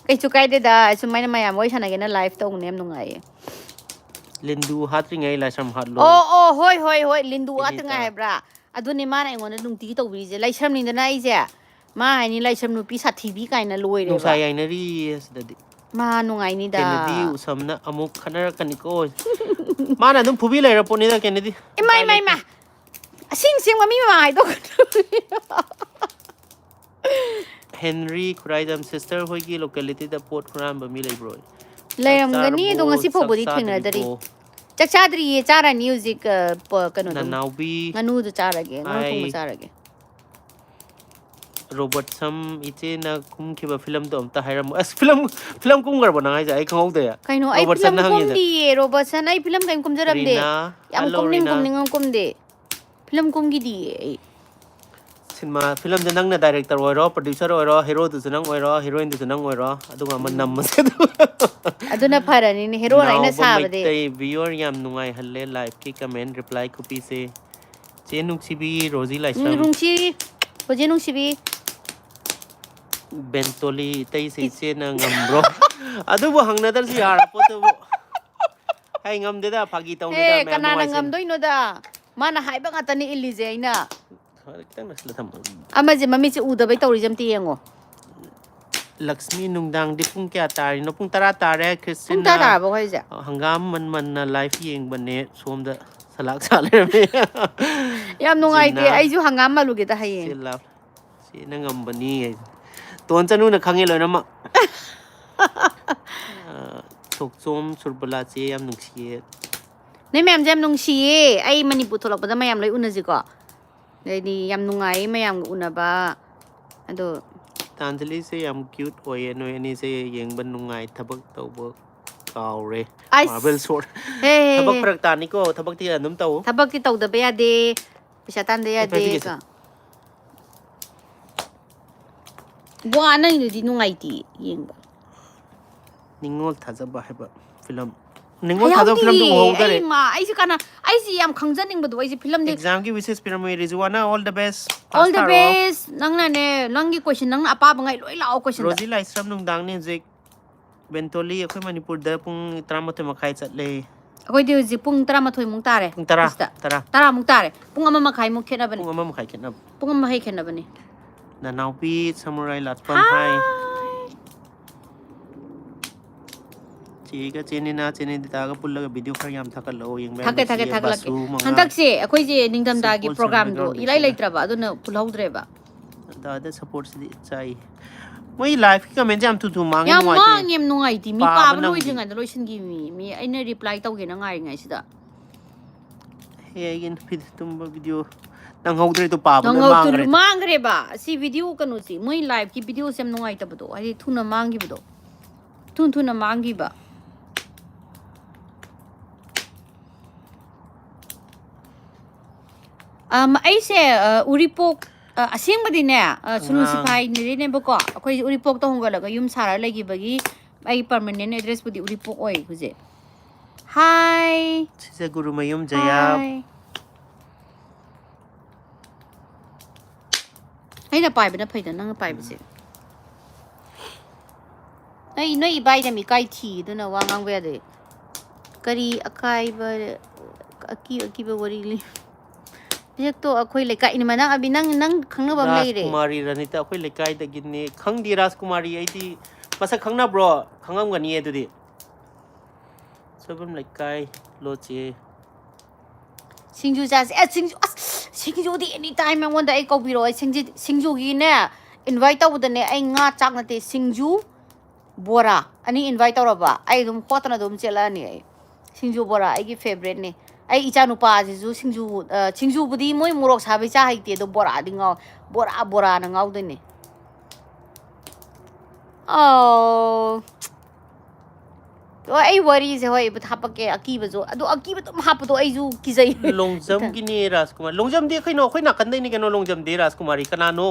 ꯀꯩꯁꯨ ꯀꯥꯏꯗꯦꯗ, ꯁꯨꯃꯥꯏꯅ ꯃꯌꯥꯝ ꯋꯥꯔꯤ ꯁꯥꯟꯅꯒꯦꯅ ꯂꯥꯏꯐ ꯇꯧꯕꯅꯦ, ꯌꯥꯝ ꯅꯨꯡꯉꯥꯏꯌꯦ꯫ ꯂꯤꯟꯗꯨ ꯍꯥꯠꯇ꯭ꯔꯤꯉꯩ ꯂꯥꯏꯁ꯭ꯔꯝ ꯍꯥꯠꯂꯣ꯫ ꯑꯣ ꯑꯣ, ꯍꯣꯏ ꯍꯣꯏ ꯍꯣꯏ, ꯂꯤꯟꯗꯨ ꯁꯤꯅꯤ ꯍꯥꯠꯇꯉꯥꯏ ꯇꯥ꯫ ꯍꯥꯏꯕ꯭ꯔꯥ? ꯑꯗꯨꯅꯦ ꯃꯥꯅ ꯑꯩꯉꯣꯟꯗ ꯅꯨꯡꯇꯤꯒꯤ ꯇꯧꯕꯤꯔꯤꯁꯦ꯫ ꯂꯥꯏꯁ꯭ꯔꯝꯅꯤꯗꯅ ꯑꯩꯁꯦ, ꯃꯥ ꯍꯥꯏꯅꯤ ꯂꯥꯏꯁ꯭ꯔꯝ ꯅꯨꯄꯤ ꯁꯥꯊꯤꯕꯤ ꯀꯥꯏꯅ ꯂꯣꯏꯔꯦꯕ꯫ ꯅꯨꯡꯁꯥ ꯌꯥꯏꯅꯔꯤꯌꯦ ꯁꯤꯗꯗꯤ꯫ ꯃꯥ ꯅꯨꯡꯉꯥꯏꯅꯤꯗ꯫ ꯀꯦꯅꯦꯗꯤ ꯎꯁꯝꯅ ꯑꯃꯨꯛ ꯈꯠꯅꯔꯛꯀꯅꯤꯀꯣ꯫ ꯃꯥꯅ ꯑꯗꯨꯝ ꯐꯨꯕꯤ ꯂꯩꯔ ꯄꯣꯠꯅꯤꯗ ꯀꯦꯅꯦꯗꯤ꯫ ꯏꯃꯥ ꯏꯃꯥ ꯏꯃꯥ, ꯑꯁꯦꯡ ꯑꯁꯦꯡꯕ ꯃꯤ ꯃꯃꯥꯡ ꯍꯥꯏꯗꯣꯛꯀꯅꯨ꯫ ꯍꯦꯟꯔꯤ ꯈꯨꯔꯥꯏꯗꯝ, ꯁꯤꯁꯇꯔ ꯍꯣꯏꯒꯤ ꯂꯣꯀꯦꯂꯤꯇꯤꯗ ꯄꯣꯠ ꯍꯨꯔꯥꯟꯕ ꯃꯤ ꯂꯩꯕ꯭ꯔꯣ? ꯂꯩꯔꯝꯒꯅꯤ, ꯑꯗꯣ ꯆꯥꯛ ꯉꯁꯤ ꯐꯥꯎꯕꯗꯤ ꯆꯥꯗ꯭ꯔꯤꯕꯣ? ꯆꯥꯛ ꯆꯥꯗ꯭ꯔꯤꯌꯦ, ꯆꯥꯔꯅꯤ ꯍꯧꯖꯤꯛ꯫ ꯑ, ꯄ-, ꯀꯩꯅꯣꯗꯣ, ꯅꯅꯥꯎꯕꯤ꯫ ꯉꯥꯅꯨꯗꯣ ꯆꯥꯔꯒꯦ, ꯉꯥꯅꯨ ꯊꯣꯡꯕ ꯍꯥꯏ꯫ ꯆꯥꯔꯒꯦ꯫ ꯔꯣꯕꯔꯠꯁꯟ ꯏꯆꯦꯅ ꯀꯨꯝꯈꯤꯕ ꯐꯤꯂꯝꯗꯣ ꯑꯝꯇ ꯍꯥꯏꯔꯝꯃꯨ꯫ ꯑꯁ, ꯐꯤꯂꯝ, ꯐꯤꯂꯝ ꯀꯨꯝꯈ꯭ꯔꯕꯣ ꯅꯪ ꯍꯥꯏꯁꯦ? ꯑꯩ ꯈꯪꯍꯧꯗꯦ꯫ ꯀꯩꯅꯣ, ꯑꯩ ꯐꯤꯂꯝ ꯔꯣꯕꯔꯠꯁꯟꯅ ꯍꯪꯉꯤꯁꯦ꯫ ꯀꯨꯝꯗꯤꯌꯦ, ꯔꯣꯕꯔꯠꯁꯟ꯫ ꯑꯩ ꯐꯤꯂꯝ ꯀꯔꯤꯝ ꯀꯨꯝꯖꯔꯝꯗꯦ꯫ ꯔꯤꯅꯥ, ꯌꯥꯝ hello, ꯀꯨꯝꯅꯤꯡ ꯔꯤꯅꯥ꯫ ꯀꯨꯝꯅꯤꯡꯉ ꯀꯨꯝꯗꯦ꯫ ꯐꯤꯂꯝ ꯀꯨꯝꯈꯤꯗꯤꯌꯦ ꯑꯩ꯫ ꯁꯤꯅꯦꯃꯥ ꯐꯤꯂꯝꯁꯦ ꯅꯪꯅ ꯗꯥꯏꯔꯦꯛꯇꯔ ꯑꯣꯏꯔꯣ, ꯄ꯭ꯔꯣꯗ꯭ꯌꯨꯁꯔ ꯑꯣꯏꯔꯣ, ꯍꯦꯔꯣꯗꯨꯁꯨ ꯅꯪ ꯑꯣꯏꯔꯣ, ꯍꯦꯔꯣꯏꯟꯗꯨꯁꯨ ꯅꯪ ꯑꯣꯏꯔꯣ, ꯑꯗꯨꯒ ꯑꯃ ꯅꯝꯃꯁꯦ꯫ ꯑꯗꯨꯅ ꯐꯔꯅꯤꯅꯦ, ꯍꯦꯔꯣꯅ ꯑꯩꯅ ꯅꯥꯎꯕ ꯁꯥꯕꯗꯤ꯫ ꯃꯩꯇꯩ viewer ꯌꯥꯝ ꯅꯨꯡꯉꯥꯏꯍꯜꯂꯦ live ꯀꯤ comment reply ꯈꯨꯄꯤꯁꯦ꯫ ꯆꯦ ꯅꯨꯡꯁꯤꯕꯤ, ꯔꯣꯖꯤ ꯎꯝ, ꯂꯥꯏꯁ꯭ꯔꯝ꯫ ꯅꯨꯡꯁꯤ, ꯍꯧꯖꯤꯛ ꯅꯨꯡꯁꯤꯕꯤ꯫ ꯕꯦꯟꯇꯣꯂꯤ ꯏꯇꯩꯁꯦ ꯏꯆꯦꯅ ꯉꯝꯕ꯭ꯔꯣ? ꯑꯗꯨꯕꯨ ꯍꯪꯅꯗ꯭ꯔꯁꯨ ꯌꯥꯔ ꯄꯣꯠꯇꯨꯕꯨ꯫ ꯍꯩ, ꯉꯝꯗꯦꯗ, ꯐꯥꯒꯤ ꯇꯧꯅꯤꯗ, ꯍꯦ, ꯃꯌꯥꯝ ꯀꯅꯥꯅ ꯅꯨꯡꯉꯥꯏꯁꯦ꯫ ꯉꯝꯗꯣꯏꯅꯣꯗ? ꯃꯥꯅ ꯍꯥꯏꯕ ꯉꯥꯛꯇꯅꯤ ꯏꯜꯂꯤꯁꯦ ꯑꯩꯅ꯫ ꯈꯤꯇꯪ ꯅꯛꯁꯤꯜꯂ ꯊꯝꯃꯣ꯫ ꯑꯃꯁꯦ ꯃꯃꯤꯠꯁꯦ ꯎꯗꯕꯩ ꯇꯧꯔꯤꯁꯦ ꯑꯝꯇ ꯌꯦꯡꯉꯣ꯫ ꯂꯛꯁꯃꯤ, ꯅꯨꯡꯗꯥꯡꯗꯤ ꯄꯨꯡ ꯀꯌꯥ ꯇꯥꯔꯤꯅꯣ? ꯄꯨꯡ ꯇꯔꯥ ꯇꯥꯔꯦ꯫ ꯄꯨꯡ ꯈ꯭ꯔꯤꯁꯇꯤꯅꯥ, ꯇꯔꯥ ꯇꯥꯔꯕꯣ ꯑꯩꯈꯣꯏꯁꯦ? ꯍꯪꯒꯥꯝ ꯃꯟꯃꯟꯅ live ꯌꯦꯡꯕꯅꯦ꯫ ꯁꯣꯝꯗ ꯁꯂꯥꯛ ꯁꯥ ꯂꯩꯔꯝꯃꯦ꯫ ꯌꯥꯝ ꯅꯨꯡꯉꯥꯏꯇꯦ, ꯖꯤꯅꯥ, ꯑꯩꯁꯨ ꯍꯪꯒꯥꯝ ꯃꯥꯜꯂꯨꯒꯦꯗ ꯍꯌꯦꯡ꯫ ꯆꯦ ꯂꯥꯞ-, ꯆꯦꯅ ꯉꯝꯕꯅꯤ ꯍꯥꯏꯁꯦ꯫ ꯇꯣꯟ ꯆꯅꯨꯅ ꯈꯪꯉꯦ ꯂꯣꯏꯅꯃꯛ꯫ ꯑ, ꯊꯣꯛꯆꯣꯝ ꯁꯨꯔꯕꯂꯥ ꯆꯦ ꯌꯥꯝ ꯅꯨꯡꯁꯤꯌꯦ꯫ ꯅꯣꯏ ꯃꯌꯥꯝꯁꯦ ꯌꯥꯝ ꯅꯨꯡꯁꯤꯌꯦ꯫ ꯑꯩ ꯃꯅꯤꯄꯨꯔ ꯊꯣꯛꯂꯛꯄꯗ ꯃꯌꯥꯝ ꯂꯣꯏ ꯎꯅꯁꯤꯀꯣ꯫ ꯑꯗꯩꯗꯤ ꯌꯥꯝ ꯅꯨꯡꯉꯥꯏꯌꯦ ꯃꯌꯥꯝꯒ ꯎꯅꯕ꯫ ꯑꯗꯣ ꯇꯥꯟꯖꯂꯤꯁꯦ ꯌꯥꯝ cute ꯑꯣꯏꯌꯦ꯫ ꯅꯣꯏ ꯑꯅꯤꯁꯦ ꯌꯦꯡꯕ ꯅꯨꯡꯉꯥꯏ꯫ ꯊꯕꯛ ꯇꯧꯕ ꯀꯥꯎꯔꯦ꯫ ꯑꯁ! Marble sword꯫ ꯍꯦ, ꯍꯦ, ꯊꯕꯛ ꯍꯦ꯫ ꯐꯔꯛ ꯇꯥꯅꯤꯀꯣ꯫ ꯊꯕꯛꯇꯤ ꯑꯗꯨꯝ ꯇꯧ꯫ ꯊꯕꯛꯇꯤ ꯇꯧꯗꯕ ꯌꯥꯗꯦ꯫ ꯄꯩꯁꯥ ꯇꯥꯟꯗ ꯑꯩ ꯌꯥꯗꯦ꯫ ꯄꯥꯏꯕꯤꯒꯦꯁꯦ꯫ ꯀꯣ꯫ ꯋꯥ ꯅꯪꯗꯨꯗꯤ ꯅꯨꯡꯉꯥꯏꯇꯦ ꯌꯦꯡꯕ꯫ ꯅꯤꯡꯉꯣꯜ ꯊꯥꯖꯕ ꯍꯥꯏꯕ ꯐꯤꯂꯝ꯫ ꯅꯤꯡꯉꯣꯜ ꯊꯥꯖꯕ ꯐꯤꯂꯝꯗꯨ ꯍꯩꯍꯧꯗꯤꯌꯦ꯫ ꯎꯍꯧꯗꯔꯦ꯫ ꯑꯩ ꯃꯥ, ꯑꯩꯁꯦ ꯀꯅꯥ, ꯑꯩꯁꯦ ꯌꯥꯝ ꯈꯪꯖꯅꯤꯡꯕꯗꯣ, ꯑꯩꯁꯦ ꯐꯤꯂꯝꯗꯤ exam ꯒꯤ wishes ꯄꯤꯔꯝꯃꯤ꯫ ꯔꯤꯖꯨꯋꯥꯅ, all the best꯫ Pass All the ꯇꯥꯔꯣ꯫ Best꯫ ꯅꯪꯅꯅꯦ, ꯅꯪꯒꯤ question, ꯅꯪꯅ ꯑꯄꯥꯝꯕꯉꯩ ꯂꯣꯏ ꯂꯥꯛꯑꯣ question ꯗ꯫ ꯔꯣꯖꯤ ꯂꯥꯏꯁ꯭ꯔꯝ ꯅꯨꯡꯗꯥꯡꯅꯤ ꯍꯧꯖꯤꯛ꯫ ꯕꯦꯟꯇꯣꯂꯤ, ꯑꯩꯈꯣꯏ ꯃꯅꯤꯄꯨꯔꯗ ꯄꯨꯡ ꯇꯔꯥꯃꯥꯊꯣꯏ ꯃꯈꯥꯏ ꯆꯠꯂꯦ꯫ ꯑꯩꯈꯣꯏꯗꯤ ꯍꯧꯖꯤꯛ ꯄꯨꯡ ꯇꯔꯥꯃꯥꯊꯣꯏꯃꯨꯛ ꯇꯥꯔꯦ꯫ ꯄꯨꯡ ꯇꯔꯥ, ꯑꯁꯤꯗ꯫ ꯇꯔꯥ꯫ ꯇꯔꯥꯃꯨꯛ ꯇꯥꯔꯦ꯫ ꯄꯨꯡ ꯑꯃ ꯃꯈꯥꯏꯃꯨꯛ ꯈꯦꯠꯅꯕꯅꯤ꯫ ꯄꯨꯡ ꯑꯃ ꯃꯈꯥꯏ ꯈꯦꯠꯅꯕ꯫ ꯄꯨꯡ ꯑꯃ ꯃꯈꯥꯏ ꯈꯦꯠꯅꯕꯅꯤ꯫ ꯅꯅꯥꯎꯄꯤ ꯁꯃꯨꯔꯥꯏ ꯂꯥꯠꯄꯝ ꯍꯥꯏ꯫ ꯆꯦꯒ ꯆꯦꯅꯤꯅ, ꯆꯦꯅꯤꯗꯤꯇꯥꯒ ꯄꯨꯜꯂꯒ ꯚꯤꯗꯤꯑꯣ ꯈꯔ ꯌꯥꯝ ꯊꯥꯒꯠꯂꯛꯑꯣ, ꯌꯦꯡꯕ ꯌꯥꯝ ꯊꯥꯒꯠ ꯊꯥꯒꯠ ꯅꯨꯡꯁꯤꯌꯦ꯫ ꯊꯥꯒꯠꯂꯛꯀꯦ꯫ ꯕꯥꯁꯨ ꯃꯉꯥ꯫ ꯍꯟꯗꯛꯁꯦ ꯑꯩꯈꯣꯏꯁꯦ ꯅꯤꯡꯊꯝꯊꯥꯒꯤ Support ꯄ꯭ꯔꯣꯒ꯭ꯔꯥꯝꯗꯣ background ꯏꯔꯥꯏ ꯁꯤꯗ꯫ ꯂꯩꯇ꯭ꯔꯕ, ꯑꯗꯨꯅ ꯄꯨꯜꯍꯧꯗ꯭ꯔꯦꯕ꯫ ꯑꯗ support ꯁꯤꯗꯤ ꯆꯥꯏ꯫ ꯃꯣꯏ live ꯀꯤ comment ꯁꯦ ꯌꯥꯝ ꯊꯨ ꯊꯨ ꯃꯥꯡꯉꯦ, ꯌꯥꯝ ꯅꯨꯡꯉꯥꯏꯇꯦ꯫ ꯃꯥꯡꯉꯦ, ꯌꯥꯝ ꯅꯨꯡꯉꯥꯏꯇꯦ꯫ ꯃꯤ ꯄꯥꯕ ꯄꯥꯕ ꯅꯪꯗꯦ꯫ ꯂꯣꯏꯗ꯭ꯔꯤꯉꯩꯗ ꯂꯣꯏꯁꯤꯟꯈꯤꯕ ꯃꯤ, ꯃꯤ ꯑꯩꯅ reply ꯇꯧꯒꯦꯅ ꯉꯥꯏꯔꯤꯉꯩꯁꯤꯗ꯫ ꯍꯦ, ꯑꯩꯒꯤ ꯅꯨꯄꯤꯗ ꯇꯨꯝꯕ ꯚꯤꯗꯤꯑꯣ ꯅꯪꯍꯧꯗ꯭ꯔꯦꯗꯣ, ꯄꯥꯕ ꯂꯣꯏ ꯅꯪꯍꯧꯗ꯭ꯔꯦ, ꯃꯥꯡꯈ꯭ꯔꯦ꯫ ꯃꯥꯡꯈ꯭ꯔꯦꯕ꯫ ꯁꯤ ꯚꯤꯗꯤꯑꯣ ꯀꯩꯅꯣꯁꯤ, ꯃꯣꯏ live ꯀꯤ ꯚꯤꯗꯤꯑꯣꯁꯦ ꯌꯥꯝ ꯅꯨꯡꯉꯥꯏꯇꯕꯗꯣ, ꯍꯥꯏꯗꯤ ꯊꯨꯅ ꯃꯥꯡꯈꯤꯕꯗꯣ, ꯊꯨ ꯊꯨꯅ ꯃꯥꯡꯈꯤꯕ꯫ ꯑꯝ, ꯑꯩꯁꯦ, ꯑ, ꯎꯔꯤꯄꯣꯛ, ꯑ, ꯑꯁꯦꯡꯕꯗꯤꯅꯦ, ꯑ, ꯁꯨꯔꯨ ꯑꯉꯥꯡ꯫ ꯁꯤꯐꯥꯏꯅꯤꯅꯦꯕꯀꯣ꯫ ꯑꯩꯈꯣꯏ ꯎꯔꯤꯄꯣꯛꯇ ꯍꯣꯡꯒꯠꯂꯒ ꯌꯨꯝ ꯁꯥꯔ ꯂꯩꯈꯤꯕꯒꯤ ꯑꯩ permanent address ꯄꯨꯗꯤ ꯎꯔꯤꯄꯣꯛ ꯑꯣꯏ ꯍꯧꯖꯤꯛ꯫ ꯍꯥꯏ꯫ ꯁꯤꯁꯦ ꯒꯨꯔꯨꯃꯌꯨꯝ ꯖꯌꯥ꯫ ꯍꯥꯏ꯫ ꯑꯩꯅ ꯄꯥꯏꯕꯅ ꯐꯩꯗ, ꯅꯪꯅ ꯄꯥꯏꯕꯁꯦ꯫ ꯑꯩ ꯅꯣꯏ ꯏꯕꯥꯏꯗ ꯃꯤꯀꯥꯏ ꯊꯤ, ꯑꯗꯨꯅ ꯋꯥ ꯉꯥꯡꯕ ꯌꯥꯗꯦ꯫ ꯀꯔꯤ ꯑꯀꯥꯏꯕ, ꯑꯀꯤ-, ꯑꯀꯤꯕ ꯋꯥꯔꯤ ꯂꯤ-, ꯍꯧꯖꯤꯛꯇꯣ ꯑꯩꯈꯣꯏ ꯂꯩꯀꯥꯏ, ꯏꯃꯥ, ꯅꯪ ꯑꯕꯤ, ꯅꯪ, ꯅꯪ ꯈꯪꯅꯕ ꯑꯃ ꯂꯩꯔꯦ꯫ ꯔꯥꯖꯀꯨꯃꯥꯔꯤ ꯔꯅꯤꯇꯥ ꯑꯩꯈꯣꯏ ꯂꯩꯀꯥꯏꯗꯒꯤꯅꯦ꯫ ꯈꯪꯗꯦ ꯔꯥꯖꯀꯨꯃꯥꯔꯤ, ꯑꯩꯗꯤ ꯃꯁꯛ ꯈꯪꯅꯕ꯭ꯔꯣ? ꯈꯪꯉꯝꯒꯅꯤ ꯑꯗꯨꯗꯤ꯫ ꯁꯣꯏꯕꯝ ꯂꯩꯀꯥꯏ, ꯂꯣ ꯆꯦ꯫ ꯁꯤꯡꯖꯨ ꯆꯥꯁꯦ꯫ ꯑꯦ, ꯁꯤꯡꯖꯨ, ꯑꯁ, ꯁꯤꯡꯖꯨꯗꯤ any time ꯑꯩꯉꯣꯟꯗ ꯑꯩ ꯀꯧꯕꯤꯔꯛꯑꯣ꯫ ꯑꯩ ꯁꯤꯡꯖꯨ-, ꯁꯤꯡꯖꯨꯒꯤꯅꯦ, invite ꯇꯧꯕꯗꯅꯦ, ꯑꯩ ꯉꯥ ꯆꯥꯛ ꯅꯠꯇꯦ, ꯁꯤꯡꯖꯨ, ꯕꯣꯔꯥ ꯑꯅꯤ invite ꯇꯧꯔꯕ, ꯑꯩ ꯑꯗꯨꯝ ꯍꯣꯠꯇꯅ ꯑꯗꯨꯝ ꯆꯦꯜꯂꯛꯑꯅꯤ꯫ ꯑꯩ ꯁꯤꯡꯖꯨ ꯕꯣꯔꯥ ꯑꯩꯒꯤ favourite ꯅꯦ꯫ ꯑꯩ ꯏꯆꯥ ꯅꯨꯄꯥꯁꯤꯁꯨ ꯁꯤꯡꯖꯨ, ꯑ, ꯁꯤꯡꯖꯨꯕꯨꯗꯤ ꯃꯣꯏ ꯃꯣꯔꯣꯛ ꯁꯥꯕꯩ ꯆꯥ ꯍꯩꯇꯦ, ꯑꯗꯣ ꯕꯣꯔꯥꯗꯤ ꯉꯥꯎ-, ꯕꯣꯔꯥ, ꯕꯣꯔꯥꯅ ꯉꯥꯎꯗꯣꯏꯅꯦ꯫ ꯑꯧ꯫ ꯑꯣ, ꯑꯩ ꯋꯥꯔꯤꯁꯦ, ꯍꯣꯏ, ꯍꯥꯄꯛꯀꯦ, ꯑꯀꯤꯕꯁꯨ꯫ ꯑꯗꯣ ꯑꯀꯤꯕ ꯑꯗꯨꯝ ꯍꯥꯞꯄꯗꯣ ꯑꯩꯁꯨ ꯀꯤꯖꯩ꯫ ꯂꯣꯡꯖꯝꯒꯤꯅꯦ ꯔꯥꯖꯀꯨꯃꯥꯔ꯫ ꯂꯣꯡꯖꯝꯗꯤ ꯀꯩꯅꯣ, ꯑꯩꯈꯣꯏ ꯅꯥꯀꯟꯗꯩꯅꯦ ꯀꯩꯅꯣ, ꯂꯣꯡꯖꯝꯗꯤ ꯔꯥꯖꯀꯨꯃꯥꯔꯤ꯫ ꯀꯅꯥꯅꯣ?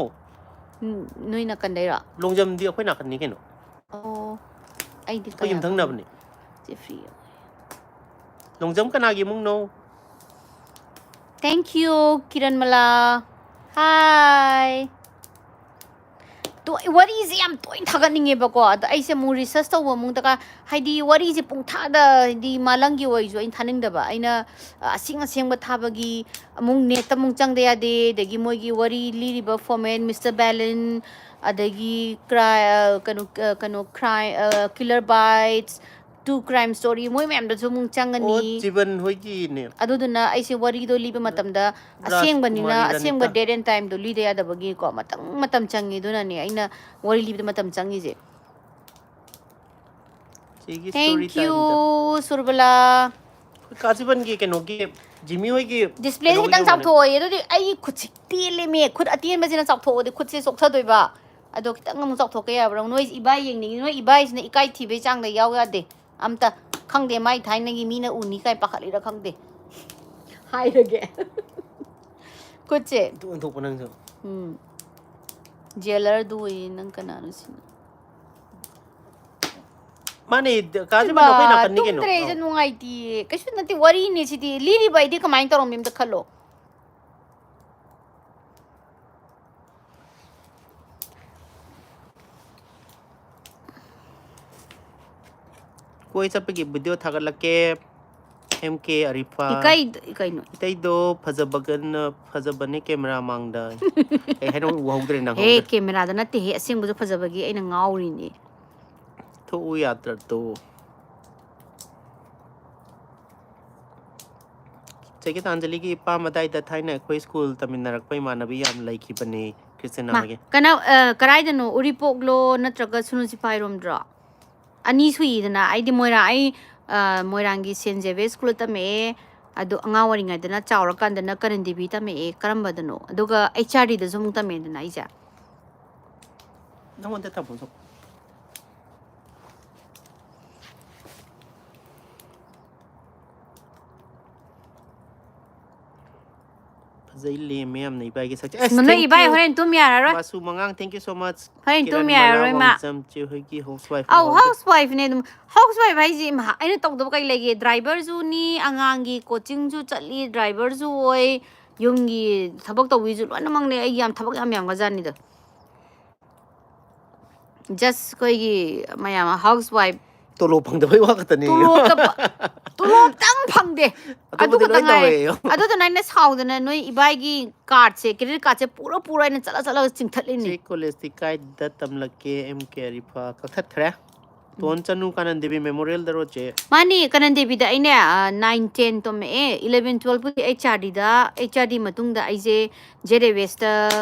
ꯎꯝ, ꯅꯣꯏ ꯅꯥꯀꯟꯗꯩꯔꯣ? ꯂꯣꯡꯖꯝꯗꯤ ꯑꯩꯈꯣꯏ ꯅꯥꯀꯟꯅꯤ ꯀꯩꯅꯣ꯫ ꯑꯣ, ꯑꯩꯗꯤ ꯑꯩꯈꯣꯏ ꯀꯌꯥ ꯌꯨꯝꯊꯪꯅꯕꯅꯦ꯫ ꯈꯪꯗꯦ꯫ ꯖꯦꯐ꯭ꯔꯤ꯫ ꯂꯣꯡꯖꯝ ꯀꯅꯥꯒꯤ ꯏꯃꯨꯡꯅꯣ? Thank you, ꯀꯤꯔꯟꯃꯂꯥ꯫ Hi. ꯇꯣꯏ-, ꯋꯥꯔꯤꯁꯦ ꯌꯥꯝ ꯇꯣꯏꯅ ꯊꯥꯒꯠꯅꯤꯡꯉꯦꯕꯀꯣ꯫ ꯑꯗ ꯑꯩꯁꯦ ꯑꯃꯨꯛ research ꯇꯧꯕ ꯑꯃꯨꯛ ꯗꯔꯀꯥꯔ, ꯍꯥꯏꯗꯤ ꯋꯥꯔꯤꯁꯦ ꯄꯨꯡꯊꯥꯗ, ꯍꯥꯏꯗꯤ ꯃꯥꯂꯪꯒꯤ ꯑꯣꯏꯔꯁꯨ ꯑꯩꯅ ꯊꯥꯅꯤꯡꯗꯕ꯫ ꯑꯩꯅ, ꯑ, ꯑꯁꯦꯡ ꯑꯁꯦꯡꯕ ꯊꯥꯕꯒꯤ ꯑꯃꯨꯛ net ꯑꯃꯨꯛ ꯆꯪꯗ ꯌꯥꯗꯦ, ꯑꯗꯒꯤ ꯃꯣꯏꯒꯤ ꯋꯥꯔꯤ ꯂꯤꯔꯤꯕ format, Mister Balance, ꯑꯗꯒꯤ cri-, ꯑ, ꯀꯩꯅꯣ, ꯑ, ꯀꯩꯅꯣ, cri-, ꯑ, Killer Bites, True Crime Story, ꯃꯣꯏ ꯃꯌꯥꯝꯗꯁꯨ ꯑꯃꯨꯛ ꯑꯣ, ꯆꯪꯉꯅꯤ꯫ ꯖꯤꯕꯟ ꯍꯣꯏꯒꯤꯅꯦ꯫ ꯑꯗꯨꯗꯨꯅ ꯑꯩꯁꯦ ꯋꯥꯔꯤꯗꯣ ꯂꯤꯕ ꯃꯇꯝꯗ ꯑꯁꯦꯡꯕꯅꯤꯅ, ꯔꯥꯖꯀꯨꯃꯥꯔꯤ ꯑꯁꯦꯡꯕ ꯔꯥꯅꯤꯀꯥ꯫ Date and timeꯗꯣ ꯂꯤꯗ ꯌꯥꯗꯕꯒꯤꯀꯣ, ꯃꯇꯝ, ꯃꯇꯝ ꯆꯪꯉꯤ꯫ ꯑꯗꯨꯅꯅꯦ ꯑꯩꯅ ꯋꯥꯔꯤ ꯂꯤꯕꯗ ꯃꯇꯝ ꯆꯪꯉꯤꯁꯦ꯫ ꯁꯤꯒꯤ story Thank you, timeꯗ꯫ ꯁꯨꯔꯕꯂꯥ꯫ ꯑꯩꯈꯣꯏ ꯀꯥ ꯖꯤꯕꯟꯒꯤ ꯀꯩꯅꯣꯒꯤ, ꯖꯤꯃꯤ ꯍꯣꯏꯒꯤ Displayꯁꯦ ꯀꯩꯅꯣꯒꯤ ꯈꯤꯇꯪ ꯌꯦꯡꯉꯣꯅꯦ꯫ ꯆꯥꯎꯊꯣꯛꯑꯣꯌꯦ꯫ ꯑꯗꯨꯗꯤ ꯑꯩꯒꯤ ꯈꯨꯠꯁꯦ ꯇꯦꯜꯂꯦꯃꯦ꯫ ꯈꯨꯠ ꯑꯇꯦꯟꯕꯁꯤꯅ ꯆꯥꯎꯊꯣꯛꯑꯗꯤ ꯈꯨꯠꯁꯦ ꯆꯣꯛꯊꯗꯣꯏꯕ꯫ ꯑꯗꯣ ꯈꯤꯇꯪ ꯑꯃꯨꯛ ꯆꯥꯎꯊꯣꯛꯀꯦ ꯌꯥꯕ꯭ꯔꯥ? ꯅꯣꯏ ꯏꯕꯥꯏ ꯌꯦꯡꯅꯤꯡꯉꯤ꯫ ꯅꯣꯏ ꯏꯕꯥꯏꯁꯤꯅ ꯏꯀꯥꯏ ꯊꯤꯕꯩ ꯆꯥꯡꯗ ꯌꯥꯎ ꯌꯥꯗꯦ꯫ ꯑꯝꯇ ꯈꯪꯗꯦ, ꯃꯥꯏ ꯊꯥꯏꯅꯒꯤ ꯃꯤꯅ ꯎꯅꯤ ꯀꯥꯏ ꯄꯥꯈꯠꯂꯤꯔꯥ ꯈꯪꯗꯦ꯫ ꯍꯥꯏꯔꯒꯦ꯫ ꯈꯨꯠꯁꯦ꯫ ꯑꯗꯨ ꯑꯣꯟꯊꯣꯛꯄ ꯅꯪꯁꯨ꯫ ꯎꯝ꯫ Jailerꯗꯨ ꯑꯣꯏꯌꯦ, ꯅꯪ ꯀꯅꯥꯅꯣ ꯁꯤꯅ? ꯃꯥꯅꯦ, ꯀꯥ ꯖꯤꯕꯟ ꯍꯩꯃꯥ, ꯑꯩꯈꯣꯏ ꯅꯥꯀꯟꯅꯤ ꯀꯩꯅꯣ꯫ ꯇꯨꯝꯗ꯭ꯔꯦ ꯑꯩꯁꯦ ꯑꯧ꯫ ꯅꯨꯡꯉꯥꯏꯇꯤꯌꯦ꯫ ꯀꯩꯁꯨ ꯅꯠꯇꯦ, ꯋꯥꯔꯤꯅꯦ ꯁꯤꯗꯤ꯫ ꯂꯤꯔꯤꯕ ꯑꯩꯗꯤ ꯀꯃꯥꯏꯅ ꯇꯧꯔꯝꯃꯤ ꯑꯝꯇ ꯈꯜꯂꯣ꯫ ꯀꯣꯏ ꯆꯠꯄꯒꯤ video ꯊꯥꯒꯠꯂꯛꯀꯦ꯫ M K ꯑꯔꯤꯐꯥ꯫ ꯏꯀꯥꯏ-, ꯀꯩꯅꯣ? ꯏꯇꯩꯗꯣ ꯐꯖꯕꯒꯅ, ꯐꯖꯕꯅꯦ camera ꯃꯥꯡꯗ꯫ ꯀꯩ ꯍꯥꯏꯅꯣ ꯎꯍꯧꯗ꯭ꯔꯦ, ꯍꯦ, ꯅꯪꯍꯧꯗ꯭ꯔꯦ꯫ Cameraꯗ ꯅꯠꯇꯦꯍꯦ, ꯑꯁꯦꯡꯕꯁꯨ ꯐꯖꯕꯒꯤ ꯑꯩꯅ ꯉꯥꯎꯔꯤꯅꯦ꯫ ꯊꯣꯛꯎ ꯌꯥꯗ꯭ꯔꯗꯣ꯫ ꯆꯦ ꯒꯤꯇꯥꯟꯖꯂꯤꯒꯤ ꯏꯄꯥꯝ ꯑꯗꯥꯏꯗ ꯊꯥꯏꯅ ꯑꯩꯈꯣꯏ school ꯇꯝꯃꯤꯟꯅꯔꯛꯄ ꯏꯃꯥꯟꯅꯕꯤ ꯌꯥꯝ ꯂꯩꯈꯤꯕꯅꯦ, ꯀ꯭ꯔꯤꯁꯅ ꯃꯥ, ꯍꯣꯏꯒꯤ꯫ ꯀꯅꯥ, ꯑ, ꯀꯔꯥꯏꯗꯅꯣ? ꯎꯔꯤꯄꯣꯛꯂꯣ ꯅꯠꯇ꯭ꯔꯒ ꯁꯨꯅꯨ ꯆꯤꯄꯥꯏꯔꯣꯝꯗ꯭ꯔꯣ? ꯑꯅꯤ ꯁꯨꯏꯗꯅ꯫ ꯑꯩꯗꯤ ꯃꯣꯏꯔꯥꯡ, ꯑꯩ, ꯑ, ꯃꯣꯏꯔꯥꯡꯒꯤ Saint Xavier schoolꯗ ꯇꯝꯃꯛꯑꯦ꯫ ꯑꯗꯣ ꯑꯉꯥꯡ ꯑꯣꯏꯔꯤꯉꯩꯗꯅ, ꯆꯥꯎꯔꯀꯥꯟꯗꯅ ꯀꯔꯟ ꯗꯦꯕꯤ ꯇꯝꯃꯛꯑꯦ꯫ ꯀꯔꯝꯕꯗꯅꯣ? ꯑꯗꯨꯒ H R Dꯗꯁꯨ ꯑꯃꯨꯛ ꯇꯝꯃꯛꯑꯦꯗꯅ ꯑꯩꯁꯦ꯫ ꯅꯪꯉꯣꯟꯗ ꯊꯝꯃꯣ ꯁꯨꯝ꯫ ꯐꯖꯩ, ꯂꯦꯝꯃꯦ ꯌꯥꯝꯅ ꯏꯕꯥꯏꯒꯤ ꯁꯛꯁꯦ꯫ ꯑꯁ, ꯅꯣꯏ thank ꯏꯕꯥꯏ you꯫ ꯍꯣꯔꯦꯟ ꯇꯨꯝ ꯌꯥꯔꯔꯣꯏ꯫ ꯃꯥꯁꯨ ꯃꯉꯥꯡ, thank you so much꯫ ꯍꯣꯔꯦꯟ ꯇꯨꯝ ꯀꯤꯔꯟ ꯃꯂꯥ ꯌꯥꯔꯔꯣꯏ ꯃꯥ꯫ ꯋꯥꯡꯖꯝ ꯆꯦ ꯍꯣꯏꯒꯤ housewife ꯑꯧ, ꯎꯍꯧꯗꯦ꯫ Housewifeꯅꯦ ꯑꯗꯨꯝ꯫ Housewife ꯍꯥꯏꯁꯦ, ꯏꯃꯥ, ꯑꯩꯅ ꯇꯧꯗꯕ ꯀꯩ ꯂꯩꯒꯦ? Driverꯁꯨꯅꯤ, ꯑꯉꯥꯡꯒꯤ coachingꯁꯨ ꯆꯠꯂꯤ, driverꯁꯨ ꯑꯣꯏ, ꯌꯨꯝꯒꯤ ꯊꯕꯛ ꯇꯧꯕꯤꯁꯨ ꯂꯣꯏꯅꯃꯛꯅꯦ꯫ ꯑꯩ ꯌꯥꯝ ꯊꯕꯛ ꯌꯥꯝ ꯌꯥꯝꯒ꯭ꯔꯖꯥꯠꯅꯤꯗ꯫ Just ꯑꯩꯈꯣꯏꯒꯤ ꯃꯌꯥꯝ house wife. ꯇꯣꯂꯣꯞ ꯐꯪꯗꯕꯩ ꯋꯥ ꯈꯛꯇꯅꯦ꯫ ꯇꯣꯂꯣꯞꯇ ꯇꯣꯂꯣꯞꯇꯪ ꯐꯪꯗꯦ꯫ ꯑꯗꯨ ꯑꯇꯣꯞꯄꯗꯤ ꯈꯛꯇ ꯂꯣꯏ ꯉꯥꯏ꯫ ꯇꯧꯋꯦ꯫ ꯑꯗꯨꯗꯨꯅ ꯑꯩꯅ ꯁꯥꯎꯗꯅ ꯅꯣꯏ ꯏꯕꯥꯏꯒꯤ cardꯁꯦ, credit cardꯁꯦ ꯄꯨꯔ ꯄꯨꯔ ꯑꯩꯅ ꯆꯠꯂ ꯆꯠꯂꯒ ꯆꯤꯡꯊꯠꯂꯤꯅꯤ꯫ ꯆꯦ ꯀꯣꯂꯦꯖꯇꯤ ꯀꯥꯏꯗ ꯇꯝꯂꯛꯀꯦ? ꯑꯦꯝ ꯀꯦ ꯑꯔꯤꯐ ꯀꯛꯊꯠꯈ꯭ꯔꯦ꯫ ꯇꯣꯟ ꯆꯅꯨ ꯀꯥꯅꯟ ꯗꯦꯕꯤ ꯃꯦꯃꯣꯔꯤꯌꯦꯜꯗꯔꯣ ꯆꯦ? ꯃꯥꯅꯤ, ꯀꯥꯅꯟ ꯗꯦꯕꯤꯗ ꯑꯩꯅꯦ, ꯑ, nine ten ꯇꯝꯃꯛꯑꯦ꯫ Eleven twelve ꯄꯨꯗꯤ H R Dꯗ, H R D ꯃꯇꯨꯡꯗ ꯑꯩꯁꯦ J D Westꯇ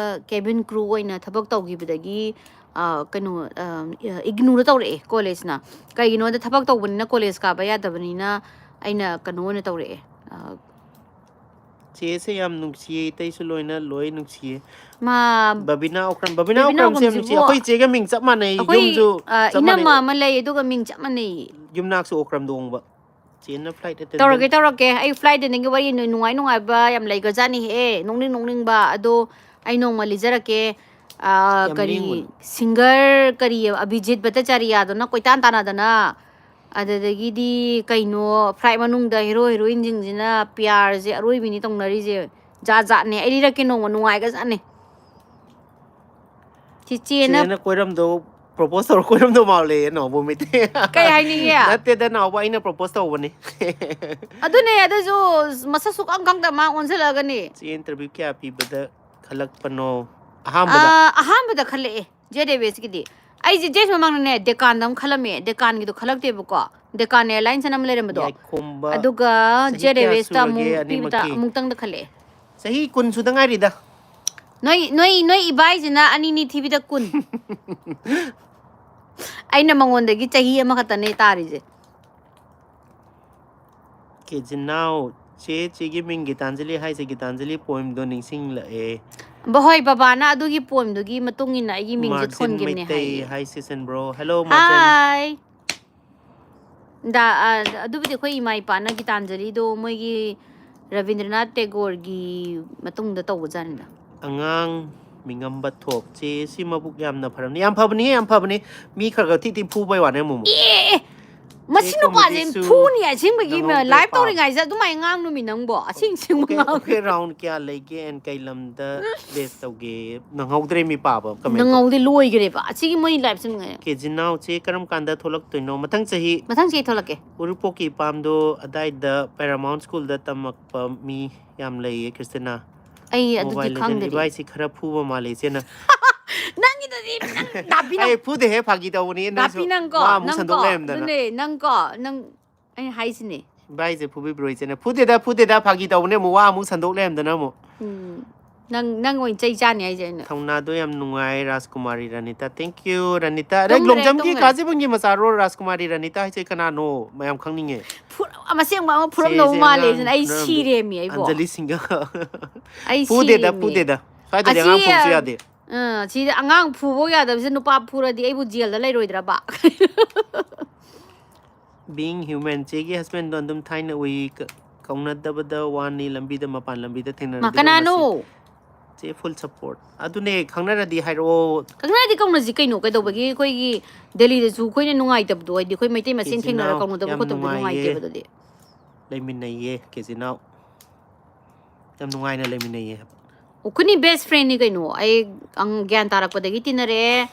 cabin crew ꯑꯣꯏꯅ ꯊꯕꯛ ꯇꯧꯈꯤꯕꯗꯒꯤ, ꯑ, ꯀꯩꯅꯣ, ꯑ, ignore ꯇꯧꯔꯛꯑꯦ ꯀꯣꯂꯦꯖꯅ꯫ ꯀꯩꯒꯤꯅꯣꯗ ꯊꯕꯛ ꯇꯧꯕꯅꯤꯅ ꯀꯣꯂꯦꯖ ꯀꯥꯕ ꯌꯥꯗꯕꯅꯤꯅ ꯑꯩꯅ ꯀꯩꯅꯣ ꯑꯣꯏꯅ ꯇꯧꯔꯛꯑꯦ꯫ ꯑ, ꯆꯦꯁꯦ ꯌꯥꯝ ꯅꯨꯡꯁꯤꯌꯦ, ꯑꯇꯩꯁꯨ ꯂꯣꯏꯅ ꯂꯣꯏ ꯅꯨꯡꯁꯤꯌꯦ꯫ ꯃꯥ ꯕꯕꯤꯅꯥ ꯑꯣꯀ꯭ꯔꯝ, ꯕꯕꯤꯅꯥ ꯕꯕꯤꯅꯥ ꯑꯣꯀ꯭ꯔꯝꯁꯦ ꯌꯥꯝ ꯑꯣꯀ꯭ꯔꯝꯁꯤꯕꯨ ꯅꯨꯡꯁꯤꯌꯦ꯫ ꯑꯩꯈꯣꯏ ꯆꯦꯒ ꯃꯤꯡ ꯆꯞ ꯃꯥꯟꯅꯩ, ꯑꯩꯈꯣꯏ, ꯌꯨꯝꯁꯨ ꯑ, ꯆꯞ ꯏꯅꯝꯃ ꯃꯥꯟꯅꯩ꯫ ꯑꯃ ꯂꯩ, ꯑꯗꯨꯒ ꯃꯤꯡ ꯆꯞ ꯃꯥꯟꯅꯩ꯫ ꯌꯨꯝꯅꯥꯛꯁꯨ ꯑꯣꯀ꯭ꯔꯝꯗ ꯑꯣꯡꯕ꯫ ꯆꯦꯅ flight attendant꯫ ꯇꯧꯔꯛꯀꯦ, ꯇꯧꯔꯛꯀꯦ꯫ ꯑꯩ flight attendantꯒꯤ ꯋꯥꯔꯤ ꯅꯣꯏ ꯅꯨꯡꯉꯥꯏ ꯅꯨꯡꯉꯥꯏꯕ ꯌꯥꯝ ꯂꯩꯈ꯭ꯔꯖꯥꯠꯅꯤꯍꯦ, ꯅꯣꯛꯅꯤꯡ ꯅꯣꯛꯅꯤꯡꯕ꯫ ꯑꯗꯣ ꯑꯩ ꯅꯣꯡꯃ ꯂꯤꯖꯔꯛꯀꯦ꯫ ꯑ, ꯌꯥꯝ ꯀꯔꯤ, ꯂꯦꯡꯒꯅꯨ꯫ Singer ꯀꯔꯤ, ꯑꯚꯤꯖꯤꯠ ꯚꯠꯇꯆꯥꯔꯤꯌꯥꯗꯨꯅ ꯀꯣꯏꯇꯥꯟ ꯇꯥꯟꯅꯗꯅ, ꯑꯗꯨꯗꯒꯤꯗꯤ ꯀꯩꯅꯣ, flight ꯃꯅꯨꯡꯗ hero heroineꯁꯤꯡꯁꯤꯅ ꯄꯤꯌꯥꯔꯁꯦ ꯑꯔꯣꯏꯕꯤꯅꯤ ꯇꯧꯅꯔꯤꯁꯦ꯫ ꯖꯥꯠ ꯖꯥꯠꯅꯦ꯫ ꯑꯩ ꯂꯤꯔꯛꯀꯦ ꯅꯣꯡꯃ, ꯅꯨꯡꯉꯥꯏꯈ꯭ꯔꯖꯥꯠꯅꯦ꯫ ꯆꯤꯆꯦꯅ ꯆꯦꯅ ꯀꯣꯏꯔꯝꯗꯧ, propose ꯇꯧꯔ ꯀꯣꯏꯔꯝꯗꯧ ꯃꯥꯜꯂꯦ, ꯅꯥꯎꯕꯣ ꯃꯩꯇꯩ꯫ ꯀꯩ ꯍꯥꯏꯅꯤꯡꯉꯦ? ꯅꯠꯇꯦꯗ, ꯅꯥꯎꯕꯣ, ꯑꯩꯅ propose ꯇꯧꯕꯅꯦ꯫ ꯑꯗꯨꯅꯦ, ꯑꯗꯨꯁꯨ ꯃꯁꯛ ꯁꯨꯛꯈꯪ ꯈꯪꯗ ꯃꯥ ꯑꯣꯟꯁꯤꯜꯂꯛꯑꯒꯅꯤ꯫ ꯆꯦ, interview ꯀꯌꯥ ꯄꯤꯕꯗ ꯈꯜꯂꯛꯄꯅꯣ? ꯑꯍꯥꯟꯕꯗ꯫ ꯑꯥ, ꯑꯍꯥꯟꯕꯗ ꯈꯜꯂꯛꯑꯦ, J D Westꯀꯤꯗꯤ꯫ ꯑꯩꯁꯦ J D West ꯃꯃꯥꯡꯗꯅꯦ, ꯗꯦꯀꯥꯟꯗ ꯑꯃ ꯈꯜꯂꯝꯃꯦ, ꯗꯦꯀꯥꯟꯒꯤꯗꯣ ꯈꯜꯂꯛꯇꯦꯕꯀꯣ, ꯗꯦꯀꯥꯟ ꯑꯦꯌꯔꯂꯥꯏꯟꯁ ꯑꯅ ꯑꯃ ꯂꯩꯔꯝꯕꯗꯣ꯫ ꯌꯥꯏꯈꯣꯝꯕ, ꯑꯗꯨꯒ ꯆꯍꯤ J D ꯀꯌꯥ Westꯇ ꯁꯨꯔꯒꯦ ꯑꯃꯨꯛ ꯄꯤꯕꯗ ꯑꯅꯤꯃꯛꯀꯤ? ꯑꯃꯨꯛꯇꯪꯗ ꯈꯜꯂꯛꯑꯦ꯫ ꯆꯍꯤ ꯀꯨꯟ ꯁꯨꯗ ꯉꯥꯏꯔꯤꯗ꯫ ꯅꯣꯏ, ꯅꯣꯏ, ꯅꯣꯏ ꯏꯕꯥꯏꯁꯤꯅ ꯑꯅꯤꯅꯤ ꯊꯤꯕꯤꯗ ꯀꯨꯟ꯫ ꯑꯩꯅ ꯃꯉꯣꯟꯗꯒꯤ ꯆꯍꯤ ꯑꯃꯈꯛꯇꯅꯦ ꯇꯥꯔꯤꯁꯦ꯫ ꯀꯦꯖꯤꯅꯥꯎ, ꯆꯦ, ꯆꯦꯒꯤ ꯃꯤꯡ ꯒꯤꯇꯥꯟꯖꯂꯤ ꯍꯥꯏꯁꯦ, ꯒꯤꯇꯥꯟꯖꯂꯤ poemꯗꯣ ꯅꯤꯡꯁꯤꯡꯂꯛꯑꯦ꯫ ꯕ-, ꯍꯣꯏ, ꯕꯕꯥꯅ ꯑꯗꯨꯒꯤ poemꯗꯨꯒꯤ ꯃꯇꯨꯡ ꯏꯟꯅ ꯑꯩꯒꯤ ꯃꯤꯡꯁꯦ ꯃꯥꯔꯖꯤꯟ ꯊꯣꯟꯈꯤꯕꯅꯦ ꯃꯩꯇꯩ ꯍꯥꯏꯌꯦ꯫ Hi session bro. Hello, Marjin. Hi. ꯗꯥ-, ꯑ, ꯑꯗꯨꯕꯨꯗꯤ ꯑꯩꯈꯣꯏ ꯏꯃꯥ ꯏꯄꯥꯅ ꯒꯤꯇꯥꯟꯖꯂꯤꯗꯣ ꯃꯣꯏꯒꯤ ꯔꯕꯤꯟꯗ꯭ꯔꯅꯥꯊ ꯇꯦꯒꯣꯔꯒꯤ ꯃꯇꯨꯡꯗ ꯇꯧꯕꯖꯥꯠꯅꯤꯗ꯫ ꯑꯉꯥꯡ ꯃꯤꯉꯝꯕ ꯊꯣꯛ꯫ ꯆꯦ, ꯁꯤ ꯃꯕꯨꯛ ꯌꯥꯝꯅ ꯐꯔꯝꯅꯤ꯫ ꯌꯥꯝ ꯐꯕꯅꯤ, ꯌꯥꯝ ꯐꯕꯅꯤ꯫ ꯃꯤ ꯈꯔ ꯈꯔ ꯊꯤ ꯊꯤ ꯐꯨꯕꯩ ꯋꯥꯅꯦ ꯑꯃꯨꯛ ꯑꯃꯨꯛ꯫ ꯑꯦ, ꯑꯦ, ꯑꯦ! ꯃꯁꯤ ꯅꯨꯄꯥꯁꯦ ꯀꯣꯃꯦꯗꯤꯁꯨ ꯐꯨꯅꯤ ꯑꯁꯦꯡꯕꯒꯤ ꯅꯪꯍꯧꯗ꯭ꯔꯦ live ꯄꯥꯕ꯫ ꯇꯧꯔꯤꯉꯩꯁꯤꯗ ꯑꯗꯨꯃꯥꯏꯅ ꯉꯥꯡꯅꯨꯃꯤ ꯅꯪꯕꯣ, ꯑꯁꯦꯡ ꯑꯁꯦꯡꯕ Okay, ꯉꯥꯡ okay, round ꯀꯌꯥ ꯂꯩꯒꯦ and ꯀꯩ ꯂꯝꯗ base ꯇꯧꯒꯦ? ꯅꯪꯍꯧꯗ꯭ꯔꯦ ꯃꯤ ꯄꯥꯕ comment꯫ ꯅꯪꯍꯧꯗꯦ, ꯂꯣꯏꯈ꯭ꯔꯦꯕ ꯑꯁꯤꯒꯤ ꯃꯣꯏ live ꯁꯤꯡꯉꯦ꯫ ꯀꯦꯖꯤꯅꯥꯎꯁꯦ ꯀꯔꯝ ꯀꯥꯟꯗ ꯊꯣꯛꯂꯛꯇꯣꯏꯅꯣ? ꯃꯊꯪ ꯆꯍꯤ ꯃꯊꯪ ꯆꯍꯤ ꯊꯣꯛꯂꯛꯀꯦ꯫ ꯎꯔꯤꯄꯣꯛꯀꯤ ꯏꯄꯥꯝꯗꯣ ꯑꯗꯥꯏꯗ Paramount Schoolꯗ ꯇꯝꯃꯛꯄ ꯃꯤ ꯌꯥꯝ ꯂꯩꯌꯦ, ꯈ꯭ꯔꯤꯁꯇꯤꯅꯥ꯫ ꯑꯩ ꯑꯗꯨꯗꯤ Mobile Legend ꯈꯪꯗꯦ꯫ ꯏꯕꯥꯏꯁꯤ ꯈꯔ ꯐꯨꯕ ꯃꯥꯜꯂꯦ ꯏꯆꯦꯅ꯫ ꯅꯪꯒꯤꯗꯨꯗꯤ ꯅꯪ ꯗꯥꯄꯤ ꯅꯪ ꯑꯩ ꯐꯨꯗꯦꯍꯦ, ꯐꯥꯒꯤ ꯇꯧꯕꯅꯤ꯫ ꯅꯣꯏꯁꯨ ꯗꯥꯄꯤ ꯅꯪꯀꯣ ꯋꯥ ꯑꯃꯨꯛ ꯅꯪꯀꯣ ꯁꯟꯗꯣꯛ ꯂꯩꯔꯝꯗꯅ꯫ ꯑꯗꯨꯅꯦ ꯅꯪꯀꯣ ꯅꯪ ꯑꯩꯅ ꯍꯥꯏꯁꯤꯅꯦ꯫ ꯏꯕꯥꯏꯁꯦ ꯐꯨꯕꯤꯕ꯭ꯔꯣ ꯏꯆꯦꯅ? ꯐꯨꯗꯦꯗ, ꯐꯨꯗꯦꯗ, ꯐꯥꯒꯤ ꯇꯧꯕꯅꯦ꯫ ꯑꯃꯨꯛ ꯋꯥ ꯑꯃꯨꯛ ꯁꯟꯗꯣꯛ ꯂꯩꯔꯝꯗꯅ ꯑꯃꯨꯛ꯫ ꯎꯝ꯫ ꯅꯪ ꯅꯪ ꯑꯣꯏꯅ ꯆꯩ ꯆꯥꯅꯤ ꯍꯥꯏꯁꯦ ꯑꯩꯅ꯫ ꯊꯧꯅꯥꯗꯣ ꯌꯥꯝ ꯅꯨꯡꯉꯥꯏ, ꯔꯥꯖꯀꯨꯃꯥꯔꯤ ꯔꯥꯅꯤꯇꯥ꯫ Thank you, ꯔꯥꯅꯤꯇꯥ꯫ ꯑꯗꯩ ꯇꯨꯝꯈ꯭ꯔꯦ, ꯂꯣꯡꯖꯝꯒꯤ ꯇꯨꯝꯈ꯭ꯔꯦ꯫ ꯀꯥꯖꯤꯕꯨꯡꯒꯤ ꯃꯆꯥꯔꯣ ꯔꯥꯖꯀꯨꯃꯥꯔꯤ ꯔꯥꯅꯤꯇꯥ ꯍꯥꯏꯁꯦ ꯀꯅꯥꯅꯣ? ꯃꯌꯥꯝ ꯈꯪꯅꯤꯡꯉꯦ꯫ ꯐꯨꯔ-, ꯑꯃ ꯑꯁꯦꯡꯕ ꯑꯃ ꯐꯨꯔꯝꯗꯧ ꯆꯦꯁꯦ ꯃꯥꯜꯂꯦ ꯑꯉꯥꯡ ꯁꯤꯅ ꯑꯩ ꯐꯨꯔꯝ-, ꯁꯤꯔꯦꯃꯤ ꯑꯩꯕꯣ꯫ ꯑꯟꯖꯂꯤ ꯁꯤꯡꯒ꯫ ꯑꯩ ꯐꯨꯗꯦꯗ, ꯁꯤꯔꯦꯃꯤ꯫ ꯐꯨꯗꯦꯗ꯫ ꯁ꯭ꯋꯥꯏꯗꯗꯤ ꯑꯁꯤ, ꯑꯉꯥꯡ ꯐꯨꯕꯁꯨ ꯌꯥꯗꯦ꯫ ꯑ, ꯁꯤꯗ ꯑꯉꯥꯡ ꯐꯨꯕ ꯌꯥꯗꯕꯁꯦ ꯅꯨꯄꯥ ꯐꯨꯔꯗꯤ ꯑꯩꯕꯨ ꯖꯦꯜꯗ ꯂꯩꯔꯣꯏꯗ꯭ꯔꯕ? Being human, ꯆꯦꯒꯤ husbandꯗꯣ ꯑꯗꯨꯝ ꯊꯥꯏꯅ ꯎꯏ, ꯀ-, ꯀꯧꯅꯗꯕꯗ ꯋꯥꯅꯤ, ꯂꯝꯕꯤꯗ, ꯃꯄꯥꯟ ꯂꯝꯕꯤꯗ ꯃꯥ ꯊꯦꯡꯅꯔꯗꯤ ꯀꯅꯥꯅꯣ? ꯃꯁꯤ-, ꯆꯦ full support꯫ ꯑꯗꯨꯅꯦ, ꯈꯪꯅꯔꯗꯤ ꯍꯥꯏꯔꯛꯑꯣ꯫ ꯈꯪꯅꯔꯗꯤ ꯀꯧꯅꯁꯤ ꯀꯩꯅꯣ, ꯀꯩꯗꯧꯕꯒꯤ ꯑꯩꯈꯣꯏꯒꯤ ꯗꯦꯜꯂꯤꯗꯁꯨ ꯑꯩꯈꯣꯏꯅ ꯅꯨꯡꯉꯥꯏꯇꯕꯗꯣ, ꯍꯥꯏꯗꯤ ꯑꯩꯈꯣꯏ ꯃꯩꯇꯩ ꯃꯁꯦꯟ ꯀꯦꯖꯤ ꯊꯦꯡꯅꯔ ꯅꯥꯎ, ꯀꯧꯅꯗꯕ ꯌꯥꯝ ꯈꯣꯠꯇꯕꯗꯣ ꯅꯨꯡꯉꯥꯏꯌꯦ꯫ ꯅꯨꯡꯉꯥꯏꯇꯦꯕ ꯑꯗꯨꯗꯤ꯫ ꯂꯩꯃꯤꯟꯅꯩꯌꯦ, ꯀꯦꯖꯤ ꯅꯥꯎ꯫ ꯌꯥꯝ ꯅꯨꯡꯉꯥꯏꯅ ꯂꯩꯃꯤꯟꯅꯩꯌꯦ ꯍꯥꯏꯕ꯫ ꯑꯩꯈꯣꯏꯅꯤ best friendꯅꯤ ꯀꯩꯅꯣ, ꯑꯩ ꯑꯪ-, ꯒ꯭ꯌꯥꯟ ꯇꯥꯔꯛꯄꯗꯒꯤ ꯇꯤꯟꯅꯔꯛꯑꯦ꯫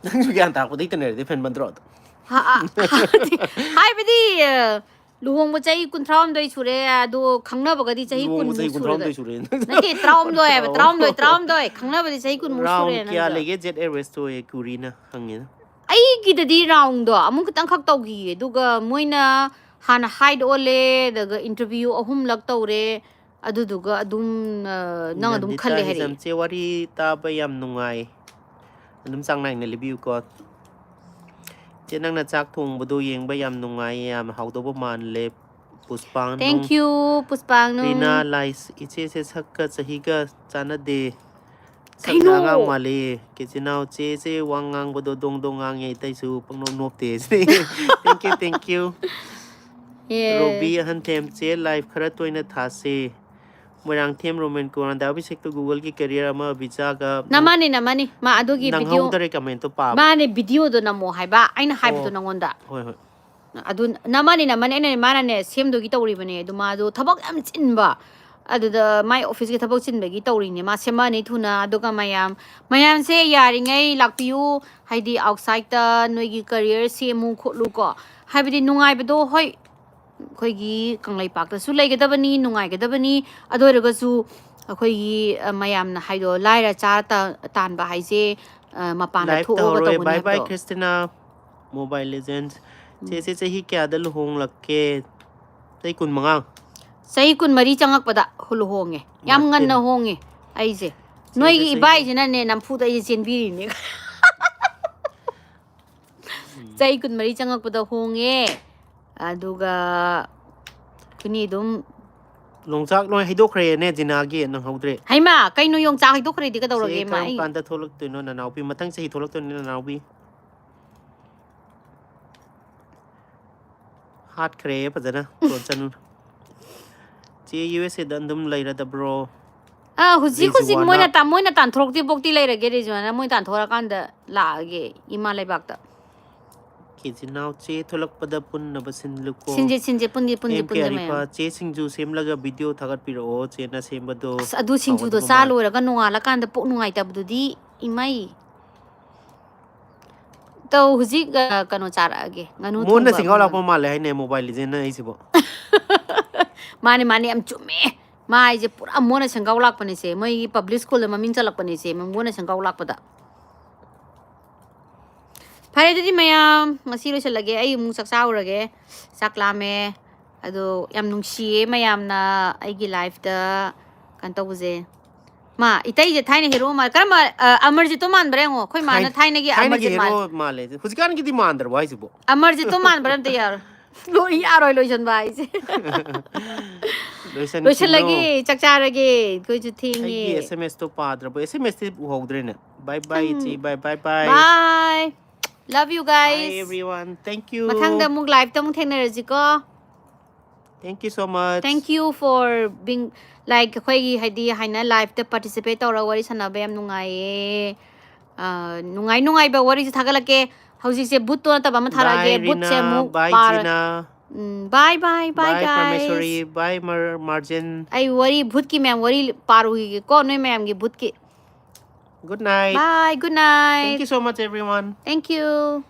ꯅꯪꯁꯨ ꯒ꯭ꯌꯥꯟ ꯇꯥꯔꯛꯄꯗꯒꯤ ꯇꯤꯟꯅꯔꯗꯤ friend ꯃꯟꯗ꯭ꯔꯣ ꯑꯗꯣ? ꯍꯥ, ꯑ, ꯍꯥꯏꯕꯗꯤ, ꯑ, ꯂꯨꯍꯣꯡꯕ ꯆꯍꯤ ꯀꯨꯟꯊ꯭ꯔꯥ ꯍꯨꯝꯗꯣꯏ ꯁꯨꯔꯦ, ꯑꯗꯣ ꯈꯪꯅꯕꯒꯗꯤ ꯆꯍꯤ ꯂꯨꯍꯣꯡꯕ ꯀꯨꯟꯃꯨꯛ ꯆꯍꯤ ꯀꯨꯟꯊ꯭ꯔꯥ ꯍꯨꯝꯗꯣꯏ ꯁꯨꯔꯦ꯫ ꯁꯨꯔꯦ꯫ ꯅꯠꯇꯦ, ꯇꯔꯥꯍꯨꯝꯗꯣꯏ ꯍꯥꯏꯕ, ꯑꯣ꯫ ꯇꯔꯥꯍꯨꯝꯗꯣꯏ, ꯇꯔꯥꯍꯨꯝꯗꯣꯏ, ꯈꯪꯅꯕꯗꯤ ꯆꯍꯤ ꯀꯨꯟꯃꯨꯛ Round ꯁꯨꯔꯦ ꯀꯌꯥ ꯅꯪꯗꯣ꯫ ꯂꯩꯒꯦ? Z Airwaysꯇꯣ ꯀꯨꯔꯤꯅ ꯍꯪꯉꯦꯅ꯫ ꯑꯩꯒꯤꯗꯗꯤ roundꯗꯣ ꯑꯃꯨꯛ ꯈꯤꯇꯪ ꯈꯛ ꯇꯧꯈꯤꯌꯦ, ꯑꯗꯨꯒ ꯃꯣꯏꯅ ꯍꯥꯟꯅ height ꯑꯣꯜꯂꯦ, ꯑꯗꯨꯒ interview ꯑꯍꯨꯝꯂꯛ ꯇꯧꯔꯦ, ꯑꯗꯨꯗꯨꯒ ꯑꯗꯨꯝ, ꯑ, ꯅꯪ ꯑꯗꯨꯝ ꯅꯟꯗꯤꯇꯥ ꯈꯜꯂꯦ ꯍꯤꯖꯝ, ꯍꯥꯏꯔꯛꯑꯦ꯫ ꯆꯦ ꯋꯥꯔꯤ ꯇꯥꯕ ꯌꯥꯝ ꯅꯨꯡꯉꯥꯏ꯫ ꯑꯗꯨꯝ ꯆꯥꯡ ꯅꯥꯏꯅ ꯂꯤꯕꯤꯌꯨꯀꯣ꯫ ꯆꯦ, ꯅꯪꯅ ꯆꯥꯛ ꯊꯣꯡꯕꯗꯣ ꯌꯦꯡꯕ ꯌꯥꯝ ꯅꯨꯡꯉꯥꯏꯌꯦ, ꯌꯥꯝ ꯍꯥꯎꯗꯧꯕ ꯃꯥꯜꯂꯦ꯫ ꯄꯨꯁꯄꯥꯡꯅꯨꯡ꯫ Thank you, ꯄꯨꯁꯄꯥꯡꯅꯨꯡ꯫ ꯔꯤꯅꯥ ꯂꯥꯏꯁ, ꯏꯆꯦꯁꯦ ꯁꯛꯀ ꯆꯍꯤꯒ ꯆꯥꯟꯅꯗꯦ꯫ ꯁꯛꯅ ꯀꯩꯅꯣ? ꯑꯉꯥꯡ ꯃꯥꯜꯂꯦ꯫ ꯀꯦꯆꯤꯅꯥꯎ ꯆꯦꯁꯦ ꯋꯥ ꯉꯥꯡꯕꯗꯣ ꯗꯣꯡ ꯗꯣꯡ ꯉꯥꯡꯉꯦ, ꯑꯇꯩꯁꯨ ꯄꯪꯅꯣꯛ ꯅꯣꯛꯇꯦ꯫ Thank you, thank you꯫ Yeah. Robi ꯑꯍꯟꯊꯦꯝ, ꯆꯦ live ꯈꯔ ꯇꯣꯏꯅ ꯊꯥꯁꯦ꯫ ꯃꯣꯏꯔꯥꯡꯊꯦꯝ ꯔꯣꯃꯦꯟ ꯀꯣꯔꯟꯗ ꯑꯚꯤꯁꯦꯛꯇꯨ Googleꯒꯤ career ꯑꯃ ꯚꯤꯖꯥꯒ ꯅꯃꯥꯅꯦ, ꯅꯃꯥꯅꯦ꯫ ꯃꯥ ꯑꯗꯨꯒꯤ video, ꯅꯪꯍꯧꯗꯔꯦ commentꯇꯣ ꯄꯥꯕ꯫ ꯃꯥꯅꯦ, videoꯗꯣ ꯅꯝꯃꯣ ꯍꯥꯏꯕ꯫ ꯑꯩꯅ ꯍꯥꯏꯕꯗꯣ ꯑꯣ꯫ ꯅꯪꯉꯣꯟꯗ꯫ ꯍꯣꯏ, ꯍꯣꯏ꯫ ꯑꯗꯨ ꯅꯝꯃꯅꯤ, ꯅꯝꯃꯅꯤ꯫ ꯑꯩꯅ, ꯃꯥꯅꯅꯦ ꯁꯦꯝꯗꯣꯏꯒꯤ ꯇꯧꯔꯤꯕꯅꯦ, ꯑꯗꯨ ꯃꯥꯗꯣ ꯊꯕꯛ ꯌꯥꯝ ꯆꯤꯟꯕ꯫ ꯑꯗꯨꯗ ꯃꯥꯏ office ꯀꯤ ꯊꯕꯛ ꯆꯤꯟꯕꯒꯤ ꯇꯧꯔꯤꯅꯦ꯫ ꯃꯥ ꯁꯦꯝꯃꯛꯑꯅꯤ ꯊꯨꯅ꯫ ꯑꯗꯨꯒ ꯃꯌꯥꯝ, ꯃꯌꯥꯝꯁꯦ ꯌꯥꯔꯤꯉꯩ ꯂꯥꯛꯄꯤꯌꯨ꯫ ꯍꯥꯏꯗꯤ outside ꯇ ꯅꯣꯏꯒꯤ career ꯁꯦꯝꯃꯨ ꯈꯣꯠꯂꯨ ꯀꯣ꯫ ꯍꯥꯏꯕꯗꯤ ꯅꯨꯡꯉꯥꯏꯕꯗꯣ, ꯍꯣꯏ, ꯑꯩꯈꯣꯏꯒꯤ ꯀꯪꯂꯩꯄꯥꯛꯇꯁꯨ ꯂꯩꯒꯗꯕꯅꯤ, ꯅꯨꯡꯉꯥꯏꯒꯗꯕꯅꯤ꯫ ꯑꯗꯨ ꯑꯣꯏꯔꯒꯁꯨ ꯑꯩꯈꯣꯏꯒꯤ, ꯑ, ꯃꯌꯥꯝꯅ ꯍꯥꯏꯗꯣ, ꯂꯥꯏꯔ ꯆꯥꯔ ꯇ-, ꯇꯥꯟꯕ ꯍꯥꯏꯁꯦ, ꯑ, ꯃꯄꯥꯟꯗ Live ꯊꯣꯛꯑꯒ ꯇꯧꯍꯧꯔꯣꯏ꯫ ꯇꯧꯕꯅꯤ Bye bye, ꯍꯥꯏꯕꯗꯣ꯫ Christina. Mobile Legends. ꯆꯦꯁꯦ ꯆꯍꯤ ꯀꯌꯥꯗ ꯂꯨꯍꯣꯡꯂꯛꯀꯦ? ꯆꯍꯤ ꯀꯨꯟꯃꯉꯥ꯫ ꯆꯍꯤ ꯀꯨꯟꯃꯔꯤ ꯆꯪꯉꯛꯄꯗ ꯂꯨꯍꯣꯡꯉꯦ꯫ ꯌꯥꯝ ꯃꯥꯇꯤꯟ꯫ ꯉꯟꯅ ꯍꯣꯡꯉꯦ ꯑꯩꯁꯦ꯫ ꯆꯦꯁꯦ ꯅꯣꯏꯒꯤ ꯆꯍꯤ ꯏꯕꯥꯏꯁꯤꯅꯅꯦ, ꯅꯝꯐꯨꯗ ꯑꯩꯁꯦ ꯆꯦꯟꯕꯤꯔꯤꯅꯦ꯫ ꯆꯍꯤ ꯀꯨꯟꯃꯔꯤ ꯆꯪꯉꯛꯄꯗ ꯍꯣꯡꯉꯦ꯫ ꯑꯗꯨꯒ ꯑꯩꯈꯣꯏꯅꯤ ꯑꯗꯨꯝ ꯂꯣꯡꯆꯥꯛ ꯂꯣꯏ ꯍꯩꯗꯣꯛꯈ꯭ꯔꯦꯅꯦ, ꯖꯤꯅꯥꯒꯤ꯫ ꯅꯪꯍꯧꯗ꯭ꯔꯦ꯫ ꯍꯩꯃꯥ, ꯀꯩꯅꯣ ꯌꯣꯡꯆꯥꯛ ꯍꯩꯗꯣꯛꯈ꯭ꯔꯦꯗꯤ ꯆꯦ, ꯀꯩꯗꯧꯔꯒꯦ, ꯃꯥ? ꯀꯔꯝ ꯑꯩ ꯀꯥꯟꯗ ꯊꯣꯛꯂꯛꯇꯣꯏꯅꯣ, ꯅꯅꯥꯎꯄꯤ? ꯃꯊꯪ ꯆꯍꯤ ꯊꯣꯛꯂꯛꯇꯣꯏꯅꯣ, ꯅꯅꯥꯎꯄꯤ? ꯍꯥꯠꯈ꯭ꯔꯦ ꯐꯖꯅ, ꯇꯣꯟꯆꯅꯨ꯫ ꯆꯦ, ꯌꯨ ꯑꯦꯁ ꯑꯦꯗ ꯑꯗꯨꯝ ꯂꯩꯔꯗꯕ꯭ꯔꯣ? ꯑꯥ, ꯍꯧꯖꯤꯛ, ꯍꯧꯖꯤꯛ ꯔꯤꯖꯋꯥꯅ꯫ ꯃꯣꯏꯅ ꯇꯥ-, ꯃꯣꯏꯅ ꯇꯥꯟꯊꯣꯔꯛꯇ꯭ꯔꯤ ꯐꯥꯎꯗꯤ ꯂꯩꯔꯒꯦ, ꯔꯤꯖꯋꯥꯅ꯫ ꯃꯣꯏ ꯇꯥꯟꯊꯣꯔꯛꯑꯀꯥꯟꯗ ꯂꯥꯛꯑꯒꯦ ꯏꯃꯥ ꯂꯩꯕꯥꯛꯇ꯫ ꯀꯦꯖꯤꯅꯥꯎ ꯆꯦ ꯊꯣꯛꯂꯛꯄꯗ ꯄꯨꯟꯅꯕ ꯁꯤꯟꯂꯨꯀꯣ꯫ ꯁꯤꯟꯁꯦ, ꯁꯤꯟꯁꯦ, ꯄꯨꯟꯁꯦ, ꯄꯨꯟꯁꯦ, ꯑꯦꯝ ꯀꯦ ꯄꯨꯟꯁꯦ ꯑꯔꯤꯐꯥ, ꯃꯌꯥꯝ꯫ ꯆꯦ ꯁꯤꯡꯖꯨ ꯁꯦꯝꯂꯒ ꯚꯤꯗꯤꯑꯣ ꯊꯥꯒꯠꯄꯤꯔꯛꯑꯣ, ꯆꯦꯅ ꯁꯦꯝꯕꯗꯣ ꯑꯁ, ꯑꯗꯨ ꯁꯤꯡꯖꯨꯗꯣ ꯍꯥꯎꯒꯗꯕ ꯆꯥ ꯃꯥꯜꯂꯦ꯫ ꯂꯣꯏꯔꯒ ꯅꯣꯡꯉꯥꯜꯂꯀꯥꯟꯗ ꯄꯨꯛ ꯅꯨꯡꯉꯥꯏꯇꯕꯗꯨꯗꯤ, ꯏꯃꯩ꯫ ꯇꯧ, ꯍꯧꯖꯤꯛ, ꯑ, ꯀꯩꯅꯣ ꯆꯥꯔꯛꯑꯒꯦ, ꯉꯥꯅꯨ ꯃꯣꯟꯅ ꯊꯣꯡꯕ ꯁꯦꯡꯒꯥꯎ ꯑꯃꯒ꯫ ꯂꯥꯛꯄ ꯃꯥꯜꯂꯦ ꯍꯥꯏꯅꯦ, ꯃꯣꯕꯥꯏꯜ ꯂꯤꯖꯦꯟꯅ ꯑꯩꯁꯤꯕꯣ꯫ ꯃꯥꯅꯦ, ꯃꯥꯅꯦ, ꯌꯥꯝ ꯆꯨꯝꯃꯦ꯫ ꯃꯥ ꯍꯥꯏꯁꯦ ꯄꯨꯔꯥ ꯃꯣꯟꯅ ꯁꯦꯡꯒꯥꯎ ꯂꯥꯛꯄꯅꯦꯁꯦ꯫ ꯃꯣꯏꯒꯤ public school ꯗ ꯃꯃꯤꯡ ꯆꯠꯂꯛꯄꯅꯦꯁꯦ, ꯃꯣꯟꯅ ꯁꯦꯡꯒꯥꯎ ꯂꯥꯛꯄꯗ꯫ ꯐꯔꯦ, ꯑꯗꯨꯗꯤ ꯃꯌꯥꯝ, ꯉꯁꯤ ꯂꯣꯏꯁꯤꯜꯂꯒꯦ꯫ ꯑꯩ ꯑꯃꯨꯛ ꯆꯥꯛ ꯆꯥꯔꯨꯔꯒꯦ꯫ ꯆꯥꯛ ꯂꯥꯝꯃꯦ꯫ ꯑꯗꯣ ꯌꯥꯝ ꯅꯨꯡꯁꯤꯌꯦ ꯃꯌꯥꯝꯅ ꯑꯩꯒꯤ life ꯇ ꯀꯩꯅꯣ ꯇꯧꯕꯁꯦ꯫ ꯃꯥ, ꯏꯇꯩꯁꯦ ꯊꯥꯏꯅ ꯍꯦꯔꯣ ꯃꯥꯜꯂꯦ꯫ ꯀꯔꯝꯕ, ꯑ, ꯑꯃꯔꯖꯤꯠꯇꯣ ꯃꯥꯟꯕ꯭ꯔꯥ ꯌꯦꯡꯉꯣ꯫ ꯑꯩꯈꯣꯏ ꯃꯥꯅ ꯊꯥꯏꯅ-, ꯊꯥꯏꯅꯒꯤ ꯊꯥꯏꯅꯒꯤ ꯑꯃꯔꯖꯤꯠ ꯃꯥꯜꯂꯦ꯫ ꯍꯦꯔꯣ ꯃꯥꯜꯂꯦ꯫ ꯍꯧꯖꯤꯛꯀꯥꯟꯒꯤꯗꯤ ꯃꯥꯟꯗ꯭ꯔꯕꯣ ꯍꯥꯏꯁꯤꯕꯣ? ꯑꯃꯔꯖꯤꯠꯇꯣ ꯃꯥꯟꯕ꯭ꯔꯥ ꯑꯝꯇ ꯌꯥꯔꯣꯏ꯫ ꯂꯣꯏ ꯌꯥꯔꯣꯏ ꯂꯣꯏꯁꯟꯕ ꯍꯥꯏꯁꯦ꯫ ꯂꯣꯏꯁꯟꯈꯤꯅꯨ꯫ ꯂꯣꯏꯁꯜꯂꯒꯦ, ꯆꯥꯛ ꯆꯥꯔꯒꯦ꯫ ꯑꯩꯈꯣꯏꯁꯨ ꯊꯦꯡꯉꯦ꯫ ꯑꯩꯒꯤ S M S ꯇꯣ ꯄꯥꯗ꯭ꯔꯕꯣ? S M S ꯇꯤ ꯎꯍꯧꯗ꯭ꯔꯦꯅꯦ꯫ Bye bye, um. ꯏꯆꯦ꯫ Bye, bye, bye. Bye. Love you guys. Bye, everyone. Thank you. ꯃꯊꯪꯗ ꯑꯃꯨꯛ live ꯇ ꯑꯃꯨꯛ ꯊꯦꯡꯅꯔꯁꯤꯀꯣ꯫ Thank you so much. Thank you for being, like, ꯑꯩꯈꯣꯏꯒꯤ ꯍꯥꯏꯗꯤ ꯍꯥꯏꯅ live ꯇ participate ꯇꯧꯔꯒ ꯋꯥꯔꯤ ꯁꯥꯟꯅꯕ ꯌꯥꯝ ꯅꯨꯡꯉꯥꯏꯌꯦ꯫ ꯑ, ꯅꯨꯡꯉꯥꯏ ꯅꯨꯡꯉꯥꯏꯕ ꯋꯥꯔꯤꯁꯨ ꯊꯥꯒꯠꯂꯛꯀꯦ꯫ ꯍꯧꯖꯤꯛꯁꯦ ꯚꯨꯠꯇꯣ ꯅꯠꯇꯕ ꯑꯃ ꯊꯥꯔꯛꯑꯒꯦ꯫ Bye, ꯚꯨꯠꯁꯦ Rina. ꯑꯃꯨꯛ Bye, ꯄꯥꯔ- Gina. ꯎꯝ, bye bye bye Bye, guys. Parmeshwari. Bye, Mar- Margin. ꯑꯩ ꯋꯥꯔꯤ, ꯚꯨꯠꯀꯤ ꯃꯌꯥꯝ ꯋꯥꯔꯤ ꯄꯥꯔꯨꯈꯤꯒꯦꯀꯣ, ꯅꯣꯏ ꯃꯌꯥꯝꯒꯤ ꯚꯨꯠꯀꯤ꯫ Good night. Bye, good night. Thank you so much, everyone. Thank you.